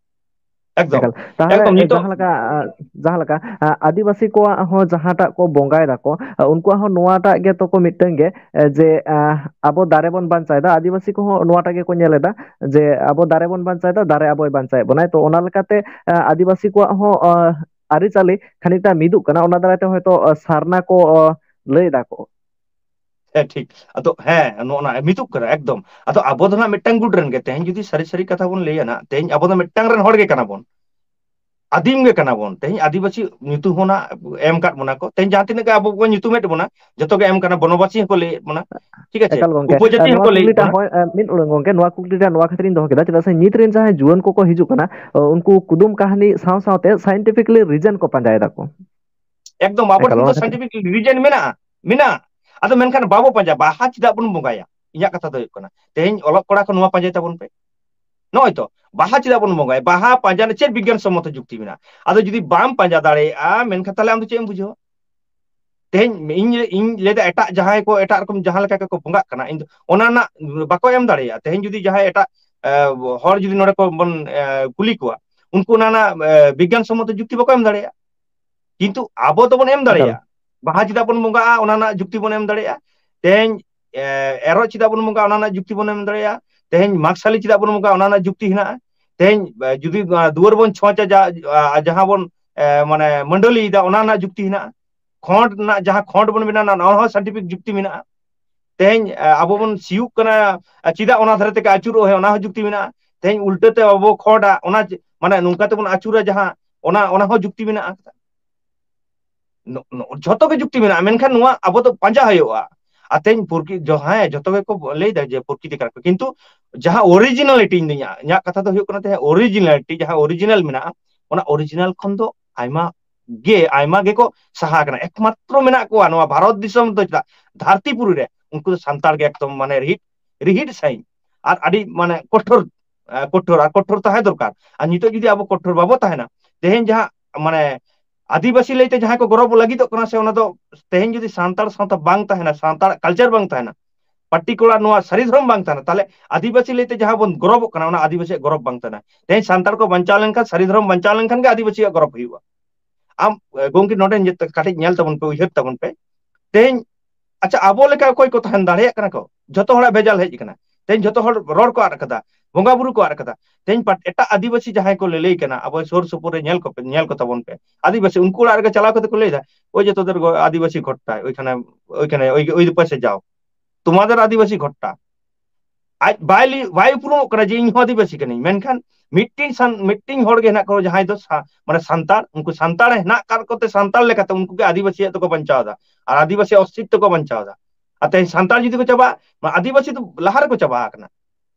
ᱮᱠᱫᱚᱢ᱾ ᱮᱠᱟᱞ᱾ ᱛᱟᱦᱚᱞᱮ ᱮᱠᱫᱚᱢ, ᱱᱤᱛᱚᱜ ᱡᱟᱦᱟᱸ ᱞᱮᱠᱟ, ᱟᱸ, ᱡᱟᱦᱟᱸ ᱞᱮᱠᱟ, ᱟᱸ, ᱟᱹᱫᱤᱵᱟᱹᱥᱤ ᱠᱚᱣᱟᱜ ᱦᱚᱸ ᱡᱟᱦᱟᱸᱴᱟᱜ ᱠᱚ ᱵᱚᱸᱜᱟᱭ ᱫᱟᱠᱚ, ᱟᱸ, ᱩᱱᱠᱩᱣᱟᱜ ᱦᱚᱸ ᱱᱚᱣᱟᱴᱟᱜ ᱜᱮ ᱛᱚᱠᱚ ᱢᱤᱫᱴᱟᱝ ᱜᱮ, ᱮ, ᱡᱮ, ᱟᱸ, ᱟᱵᱚ ᱫᱟᱨᱮ ᱵᱚᱱ ᱵᱟᱧᱪᱟᱣᱮᱫᱟ, ᱟᱹᱫᱤᱵᱟᱹᱥᱤ ᱠᱚᱦᱚᱸ ᱱᱚᱣᱟᱴᱟᱜ ᱜᱮᱠᱚ ᱧᱮᱞ ᱮᱫᱟ ᱡᱮ ᱟᱵᱚ ᱫᱟᱨᱮ ᱵᱚᱱ ᱵᱟᱧᱪᱟᱣᱮᱫᱟ, ᱫᱟᱨᱮ ᱟᱵᱚᱭ ᱵᱟᱧᱪᱟᱣᱮᱫ ᱵᱚᱱᱟᱭ᱾ ᱛᱚ, ᱚᱱᱟ ᱞᱮᱠᱟᱛᱮ, ᱟᱸ, ᱟᱹᱫᱤᱵᱟᱹᱥᱤ ᱠᱚᱣᱟᱜ ᱦᱚᱸ, ᱟᱸ, ᱟᱹᱨᱤᱪᱟᱹᱞᱤ ᱠᱷᱟᱱᱤᱠᱴᱟ ᱢᱤᱫᱚᱜ ᱠᱟᱱᱟ, ᱚᱱᱟ ᱫᱟᱨᱟᱭ ᱛᱮ ᱦᱚᱭᱛᱳ, ᱟᱸ, ᱥᱟᱨᱱᱟ ᱠᱚ, ᱟᱸ, ᱞᱟᱹᱭ ᱫᱟᱠᱚ᱾ ᱦᱮᱸ, ᱴᱷᱤᱠ᱾ ᱟᱫᱚ ᱦᱮᱸ, ᱱᱚᱜᱼᱚ ᱱᱟ ᱢᱤᱫᱚᱜ ᱠᱟᱱᱟ ᱮᱠᱫᱚᱢ᱾ ᱟᱫᱚ ᱟᱵᱚ ᱫᱚ ᱱᱟᱜ ᱢᱤᱫᱴᱟᱝ ᱜᱩᱴ ᱨᱮᱱ ᱜᱮ, ᱛᱮᱦᱮᱧ ᱡᱩᱫᱤ ᱥᱟᱹᱨᱤ ᱥᱟᱹᱨᱤ ᱠᱟᱛᱷᱟ ᱵᱚᱱ ᱞᱟᱹᱭᱟ ᱱᱟᱜ, ᱛᱮᱦᱮᱧ ᱟᱵᱚ ᱫᱚ ᱢᱤᱫᱴᱟᱝ ᱨᱮᱱ ᱦᱚᱲ ᱜᱮ ᱠᱟᱱᱟ ᱵᱚᱱ, ᱟᱹᱫᱤᱢ ᱜᱮ ᱠᱟᱱᱟ ᱵᱚᱱ᱾ ᱛᱮᱦᱮᱧ ᱟᱹᱫᱤᱵᱟᱹᱥᱤ ᱧᱩᱛᱩᱢ ᱦᱚᱸ ᱱᱟᱜ ᱮᱢ ᱠᱟᱫ ᱵᱚᱱᱟ ᱠᱚ, ᱛᱮᱦᱮᱧ ᱡᱟᱦᱟᱸ ᱛᱤᱱᱟᱹᱜ ᱜᱮ ᱟᱵᱚ ᱠᱚ ᱧᱩᱛᱩᱢᱮᱫ ᱵᱚᱱᱟ, ᱡᱚᱛᱚ ᱜᱮ ᱮᱢ ᱠᱟᱱᱟ, ᱵᱚᱱᱚᱵᱟᱥᱤ ᱦᱚᱸᱠᱚ ᱞᱟᱹᱭᱮᱫ ᱵᱚᱱᱟ, ᱴᱷᱤᱠ ᱟᱪᱷᱮ, ᱮᱠᱟᱞ ᱜᱚᱝᱠᱮ᱾ ᱩᱯᱚᱡᱟᱹᱛᱤ ᱱᱚᱣᱟ ᱦᱚᱸᱠᱚ ᱞᱟᱹᱭᱮᱫ ᱠᱩᱠᱞᱤᱴᱟᱜ ᱵᱚᱱᱟ᱾ ᱦᱳᱭ, ᱮ, ᱢᱤᱫ ᱚᱲᱟᱝ ᱜᱚᱝᱠᱮ, ᱱᱚᱣᱟ ᱠᱩᱠᱞᱤᱴᱟᱜ ᱱᱚᱣᱟ ᱠᱷᱟᱹᱛᱤᱨᱤᱧ ᱫᱚᱦᱚ ᱠᱮᱫᱟ, ᱪᱮᱫᱟᱜ ᱥᱮ ᱱᱤᱛ ᱨᱮᱱ ᱡᱟᱦᱟᱸᱭ ᱡᱩᱣᱟᱹᱱ ᱠᱚᱠᱚ ᱦᱤᱡᱩᱜ ᱠᱟᱱᱟ, ᱚ, ᱩᱱᱠᱩ ᱠᱩᱫᱩᱢ ᱠᱟᱹᱦᱱᱤ ᱥᱟᱶ ᱥᱟᱶᱛᱮ scientifically reason ᱠᱚ ᱯᱟᱸᱡᱟᱭ ᱫᱟᱠᱚ᱾ ᱮᱠᱫᱚᱢ, ᱟᱵᱚ ᱮᱠᱟᱞ, ᱴᱷᱮᱱ ᱚᱱᱟ ᱫᱚ ᱠᱷᱟᱹᱛᱤᱨ scientific reason ᱢᱮᱱᱟᱜᱼᱟ, ᱢᱮᱱᱟᱜᱼᱟ᱾ ᱟᱫᱚ ᱢᱮᱱᱠᱷᱟᱱ ᱵᱟᱵᱚ ᱯᱟᱸᱡᱟ, ᱵᱟᱦᱟ ᱪᱮᱫᱟᱜ ᱵᱚᱱ ᱵᱚᱸᱜᱟᱭᱟ? ᱤᱧᱟᱹᱜ ᱠᱟᱛᱷᱟ ᱫᱚ ᱦᱩᱭᱩᱜ ᱠᱟᱱᱟ, ᱛᱮᱦᱮᱧ ᱚᱞᱚᱜ ᱠᱚᱲᱟ ᱠᱚ ᱱᱚᱣᱟ ᱯᱟᱸᱡᱟᱭ ᱛᱟᱵᱚᱱ ᱯᱮ᱾ ᱱᱚᱜᱼᱚᱭ ᱛᱚ, ᱵᱟᱦᱟ ᱪᱮᱫᱟᱜ ᱵᱚᱱ ᱵᱚᱸᱜᱟᱭᱟ? ᱵᱟᱦᱟ ᱯᱟᱸᱡᱟ ᱨᱮ ᱪᱮᱫ ᱵᱤᱜᱽᱜᱟᱱ ᱥᱚᱢᱢᱚᱛᱚ ᱡᱩᱠᱛᱤ ᱢᱮᱱᱟᱜᱼᱟ? ᱟᱫᱚ ᱡᱩᱫᱤ ᱵᱟᱢ ᱯᱟᱸᱡᱟ ᱫᱟᱲᱮᱭᱟᱜᱼᱟ, ᱢᱮᱱᱠᱷᱟᱱ ᱛᱟᱦᱞᱮ ᱟᱢ ᱫᱚ ᱪᱮᱫ ᱮᱢ ᱵᱩᱡᱷᱟᱹᱣᱟ? ᱛᱮᱦᱮᱧ ᱤᱧ, ᱤᱧ ᱞᱟᱹᱭᱫᱟ, ᱮᱴᱟᱜ ᱡᱟᱦᱟᱸᱭ ᱠᱚ ᱮᱴᱟᱜ ᱨᱚᱠᱚᱢ ᱡᱟᱦᱟᱸ ᱞᱮᱠᱟ ᱠᱚ ᱵᱚᱸᱜᱟᱜ ᱠᱟᱱᱟ, ᱤᱧ ᱫᱚ ᱚᱱᱟ ᱨᱮᱱᱟᱜ ᱵᱟᱠᱚ ᱮᱢ ᱫᱟᱲᱮᱭᱟᱜᱼᱟ᱾ ᱛᱮᱦᱮᱧ ᱡᱩᱫᱤ ᱡᱟᱦᱟᱸᱭ ᱮᱴᱟᱜ, ᱮ, ᱦᱚᱲ ᱡᱩᱫᱤ ᱱᱚᱰᱮ ᱠᱚ ᱵᱚᱱ, ᱮ, ᱠᱩᱞᱤ ᱠᱚᱣᱟ, ᱩᱱᱠᱩ ᱚᱱᱟ ᱨᱮᱱᱟᱜ, ᱮ, ᱵᱤᱜᱽᱜᱟᱱ ᱥᱚᱢᱢᱚᱛᱚ ᱡᱩᱠᱛᱤ ᱵᱟᱠᱚ ᱮᱢ ᱫᱟᱲᱮᱭᱟᱜᱼᱟ᱾ ᱠᱤᱱᱛᱩ ᱟᱵᱚ ᱫᱚᱵᱚᱱ ᱮᱢ ᱮᱠᱟᱞ᱾ ᱫᱟᱲᱮᱭᱟᱜᱼᱟ᱾ ᱵᱟᱦᱟ ᱪᱮᱫᱟᱜ ᱵᱚᱱ ᱵᱚᱸᱜᱟᱜᱼᱟ, ᱚᱱᱟ ᱨᱮᱱᱟᱜ ᱡᱩᱠᱛᱤ ᱵᱚᱱ ᱮᱢ ᱫᱟᱲᱮᱭᱟᱜᱼᱟ᱾ ᱛᱮᱦᱮᱧ, ᱮ, ᱮᱨᱚᱜ ᱪᱮᱫᱟᱜ ᱵᱚᱱ ᱵᱚᱸᱜᱟᱜᱼᱟ, ᱚᱱᱟ ᱨᱮᱱᱟᱜ ᱡᱩᱠᱛᱤ ᱵᱚᱱ ᱮᱢ ᱫᱟᱲᱮᱭᱟᱜᱼᱟ᱾ ᱛᱮᱦᱮᱧ ᱢᱟᱜᱽ ᱥᱟᱞᱤ ᱪᱮᱫᱟᱜ ᱵᱚᱱ ᱵᱚᱸᱜᱟᱜᱼᱟ, ᱚᱱᱟ ᱨᱮᱱᱟᱜ ᱡᱩᱠᱛᱤ ᱦᱮᱱᱟᱜᱼᱟ᱾ ᱛᱮᱦᱮᱧ, ᱮ, ᱡᱩᱫᱤ, ᱮ, ᱫᱩᱣᱟᱹᱨ ᱵᱚᱱ ᱪᱷᱚᱸᱪᱟ, ᱡᱟ-, ᱟ, ᱡᱟᱦᱟᱸ ᱵᱚᱱ, ᱮ, ᱢᱟᱱᱮ ᱢᱟᱹᱰᱟᱹᱞᱤᱭᱮᱫᱟ, ᱚᱱᱟ ᱨᱮᱱᱟᱜ ᱡᱩᱠᱛᱤ ᱦᱮᱱᱟᱜᱼᱟ᱾ ᱠᱷᱚᱸᱰ ᱨᱮᱱᱟᱜ ᱡᱟᱦᱟᱸ ᱠᱷᱚᱸᱰ ᱵᱚᱱ ᱵᱮᱱᱟᱣᱟ, ᱚᱱᱟ ᱦᱚᱸ scientific ᱡᱩᱠᱛᱤ ᱢᱮᱱᱟᱜᱼᱟ᱾ ᱛᱮᱦᱮᱧ, ᱮ, ᱟᱵᱚ ᱵᱚᱱ ᱥᱤᱭᱳᱜ ᱠᱟᱱᱟ, ᱮ, ᱪᱮᱫᱟᱜ ᱚᱱᱟ ᱫᱷᱟᱨᱮ ᱛᱮᱜᱮ ᱟᱹᱪᱩᱨᱚᱜ ᱦᱩᱭᱩᱜᱼᱟ, ᱚᱱᱟ ᱦᱚᱸ ᱡᱩᱠᱛᱤ ᱢᱮᱱᱟᱜᱼᱟ᱾ ᱛᱮᱦᱮᱧ ᱩᱞᱴᱟᱹ ᱛᱮ ᱟᱵᱚ ᱠᱷᱚᱸᱰᱟ, ᱚᱱᱟ ᱡᱮ, ᱢᱟᱱᱮ ᱱᱚᱝᱠᱟ ᱛᱮᱵᱚᱱ ᱟᱹᱪᱩᱨᱟ ᱡᱟᱦᱟᱸ, ᱚᱱᱟ, ᱚᱱᱟ ᱦᱚᱸ ᱡᱩᱠᱛᱤ ᱢᱮᱱᱟᱜᱼᱟ᱾ ᱱᱚ-, ᱱᱚ-, ᱡᱷᱚᱛᱚ ᱜᱮ ᱡᱩᱠᱛᱤ ᱢᱮᱱᱟᱜᱼᱟ, ᱢᱮᱱᱠᱷᱟᱱ ᱱᱚᱣᱟ ᱟᱵᱚ ᱫᱚ ᱯᱟᱸᱡᱟ ᱦᱩᱭᱩᱜᱼᱟ᱾ ᱟᱨ ᱛᱮᱦᱮᱧ ᱯᱨᱚᱠᱤ-, ᱡᱟᱦᱟᱸᱭ ᱡᱷᱚᱛᱚ ᱜᱮᱠᱚ ᱞᱟᱹᱭᱫᱟ ᱡᱮ ᱯᱨᱚᱠᱨᱤᱛᱤ ᱠᱟᱱᱟ ᱠᱚ, ᱠᱤᱱᱛᱩ ᱡᱟᱦᱟᱸ originality, ᱤᱧ ᱫᱚ ᱤᱧᱟᱹᱜ, ᱤᱧᱟᱹᱜ ᱠᱟᱛᱷᱟ ᱫᱚ ᱦᱩᱭᱩᱜ ᱠᱟᱱᱟ, ᱡᱟᱦᱟᱸ originality, ᱡᱟᱦᱟᱸ original ᱢᱮᱱᱟᱜᱼᱟ, ᱚᱱᱟ original ᱠᱷᱚᱱ ᱫᱚ ᱟᱭᱢᱟ ᱜᱮ, ᱟᱭᱢᱟ ᱜᱮᱠᱚ ᱥᱟᱦᱟ ᱟᱠᱟᱱᱟ᱾ ᱮᱠᱢᱟᱛᱨᱚ ᱢᱮᱱᱟᱜ ᱠᱚᱣᱟ ᱱᱚᱣᱟ ᱵᱷᱟᱨᱚᱛ ᱫᱤᱥᱚᱢ ᱫᱚ ᱪᱮᱫᱟᱜ, ᱫᱷᱟᱹᱨᱛᱤ ᱯᱩᱨᱤ ᱨᱮ ᱩᱱᱠᱩ ᱫᱚ ᱥᱟᱱᱛᱟᱲ ᱜᱮ ᱮᱠᱫᱚᱢ ᱢᱟᱱᱮ ᱨᱤᱦᱤᱴ, ᱨᱤᱦᱤᱴ ᱥᱟᱺᱦᱤᱡ ᱟᱨ ᱟᱹᱰᱤ ᱢᱟᱱᱮ ᱠᱚᱴᱷᱳᱨ, ᱮ, ᱠᱚᱴᱷᱳᱨ ᱟᱨ ᱠᱚᱴᱷᱳᱨ ᱛᱟᱦᱮᱸ ᱫᱚᱨᱠᱟᱨ᱾ ᱟᱨ ᱱᱤᱛᱚᱜ ᱡᱩᱫᱤ ᱟᱵᱚ ᱠᱚᱴᱷᱳᱨ ᱵᱟᱵᱚ ᱛᱟᱦᱮᱱᱟ, ᱛᱮᱦᱮᱧ ᱡᱟᱦᱟᱸ ᱢᱟᱱᱮ ᱟᱹᱫᱤᱵᱟᱹᱥᱤ ᱞᱟᱹᱭᱛᱮ ᱡᱟᱦᱟᱸᱭ ᱠᱚ ᱜᱚᱨᱚᱵ ᱞᱟᱹᱜᱤᱫᱚᱜ ᱠᱟᱱᱟ ᱥᱮ, ᱚᱱᱟ ᱫᱚ ᱛᱮᱦᱮᱧ ᱡᱩᱫᱤ ᱥᱟᱱᱛᱟᱲ ᱥᱟᱶᱛᱟ ᱵᱟᱝ ᱛᱟᱦᱮᱱᱟ, ᱥᱟᱱᱛᱟᱲ ᱠᱟᱞᱪᱟᱨ ᱵᱟᱝ ᱛᱟᱦᱮᱱᱟ, ᱯᱟᱨᱴᱤᱠᱩᱞᱟᱨ ᱱᱚᱣᱟ ᱥᱟᱹᱨᱤ ᱫᱷᱚᱨᱚᱢ ᱵᱟᱝ ᱛᱟᱦᱮᱱᱟ, ᱛᱟᱦᱚᱞᱮ ᱟᱹᱫᱤᱵᱟᱹᱥᱤ ᱞᱟᱹᱭᱛᱮ ᱡᱟᱦᱟᱸ ᱵᱚᱱ ᱜᱚᱨᱚᱵᱚᱜ ᱠᱟᱱᱟ, ᱚᱱᱟ ᱟᱹᱫᱤᱵᱟᱹᱥᱤᱭᱟᱜ ᱜᱚᱨᱚᱵ ᱵᱟᱝ ᱛᱟᱦᱮᱱᱟ᱾ ᱛᱮᱦᱮᱧ ᱥᱟᱱᱛᱟᱲ ᱠᱚ ᱵᱟᱧᱪᱟᱣ ᱞᱮᱱᱠᱷᱟᱱ, ᱥᱟᱹᱨᱤ ᱫᱷᱚᱨᱚᱢ ᱵᱟᱧᱪᱟᱣ ᱞᱮᱱᱠᱷᱟᱱ ᱜᱮ ᱟᱹᱫᱤᱵᱟᱹᱥᱤᱭᱟᱜ ᱜᱚᱨᱚᱵ ᱦᱩᱭᱩᱜᱼᱟ᱾ ᱟᱢ, ᱮ, ᱜᱚᱢᱠᱮ, ᱱᱚᱰᱮ ᱧᱮ-, ᱠᱟᱹᱴᱤᱡ ᱧᱮᱞ ᱛᱟᱵᱚᱱ ᱯᱮ, ᱩᱭᱦᱟᱹᱨ ᱛᱟᱵᱚᱱ ᱯᱮ᱾ ᱛᱮᱦᱮᱧ, ᱟᱪᱪᱷᱟ, ᱟᱵᱚ ᱞᱮᱠᱟ ᱚᱠᱚᱭ ᱠᱚ ᱛᱟᱦᱮᱱ ᱫᱟᱲᱮᱭᱟᱜ ᱠᱟᱱᱟ ᱠᱚ? ᱡᱷᱚᱛᱚ ᱦᱚᱲᱟᱜ ᱵᱷᱮᱡᱟᱞ ᱦᱮᱡ ᱟᱠᱟᱱᱟ᱾ ᱛᱮᱦᱮᱧ ᱡᱷᱚᱛᱚ ᱦᱚᱲ ᱨᱚᱲ ᱠᱚ ᱟᱫ ᱠᱟᱫᱟ, ᱵᱚᱸᱜᱟ ᱵᱩᱨᱩ ᱠᱚ ᱟᱫ ᱠᱟᱫᱟ᱾ ᱛᱮᱦᱮᱧ ᱯᱟᱴ-, ᱮᱴᱟᱜ ᱟᱹᱫᱤᱵᱟᱹᱥᱤ ᱡᱟᱦᱟᱸᱭ ᱠᱚ ᱞᱟᱹᱞᱟᱹᱭ ᱠᱟᱱᱟ, ᱟᱵᱚ ᱥᱩᱨ ᱥᱩᱯᱩᱨ ᱨᱮ ᱧᱮᱞ ᱠᱚᱯᱮ, ᱧᱮᱞ ᱠᱚ ᱛᱟᱵᱚᱱ ᱯᱮ, ᱟᱹᱫᱤᱵᱟᱹᱥᱤ, ᱩᱱᱠᱩ ᱚᱲᱟᱜ ᱨᱮᱜᱮ ᱪᱟᱞᱟᱣ ᱠᱟᱛᱮ ᱠᱚ ᱞᱟᱹᱭ ᱮᱫᱟ, "ᱳᱭ ᱡᱚᱛᱚ ᱫᱚ ᱟᱹᱫᱤᱵᱟᱹᱥᱤ ᱜᱷᱚᱴᱴᱟ, ᱳᱭᱠᱷᱟᱱᱮ, ᱳᱭᱠᱷᱟᱱᱮ, ᱳᱭ, ᱳᱭ ᱯᱟᱥᱮ ᱡᱟᱣ, ᱛᱚᱢᱟᱫᱮᱨ ᱟᱹᱫᱤᱵᱟᱹᱥᱤ ᱜᱷᱚᱴᱴᱟ।" ᱟᱡ ᱵᱟᱭ ᱞᱟᱹᱭ, ᱵᱟᱭ ᱩᱯᱨᱩᱢᱚᱜ ᱠᱟᱱᱟ ᱡᱮ ᱤᱧ ᱦᱚᱸ ᱟᱹᱫᱤᱵᱟᱹᱥᱤ ᱠᱟᱹᱱᱟᱹᱧ, ᱢᱮᱱᱠᱷᱟᱱ ᱢᱤᱫᱴᱤᱱ ᱥᱟᱱ-, ᱢᱤᱫᱴᱤᱱ ᱦᱚᱲ ᱜᱮ ᱦᱮᱱᱟᱜ ᱠᱚᱣᱟ ᱡᱟᱦᱟᱸᱭ ᱫᱚ ᱥᱟ-, ᱢᱟᱱᱮ ᱥᱟᱱᱛᱟᱲ, ᱩᱱᱠᱩ ᱥᱟᱱᱛᱟᱲ ᱦᱮᱱᱟᱜ ᱠᱟᱫ ᱠᱚᱛᱮ ᱥᱟᱱᱛᱟᱲ ᱞᱮᱠᱟᱛᱮ ᱩᱱᱠᱩ ᱜᱮ ᱟᱹᱫᱤᱵᱟᱹᱥᱤᱭᱟᱜ ᱫᱚᱠᱚ ᱵᱟᱧᱪᱟᱣ ᱮᱫᱟ ᱟᱨ ᱟᱹᱫᱤᱵᱟᱹᱥᱤ ᱚᱥᱛᱤᱛᱛᱚ ᱠᱚ ᱵᱟᱧᱪᱟᱣ ᱮᱫᱟ᱾ ᱟᱨ ᱛᱮᱦᱮᱧ ᱥᱟᱱᱛᱟᱲ ᱡᱩᱫᱤ ᱠᱚ ᱪᱟᱵᱟᱜᱼᱟ, ᱢᱟ ᱟᱹᱫᱤᱵᱟᱹᱥᱤ ᱫᱚ ᱞᱟᱦᱟ ᱨᱮᱠᱚ ᱪᱟᱵᱟ ᱟᱠᱟᱱᱟ᱾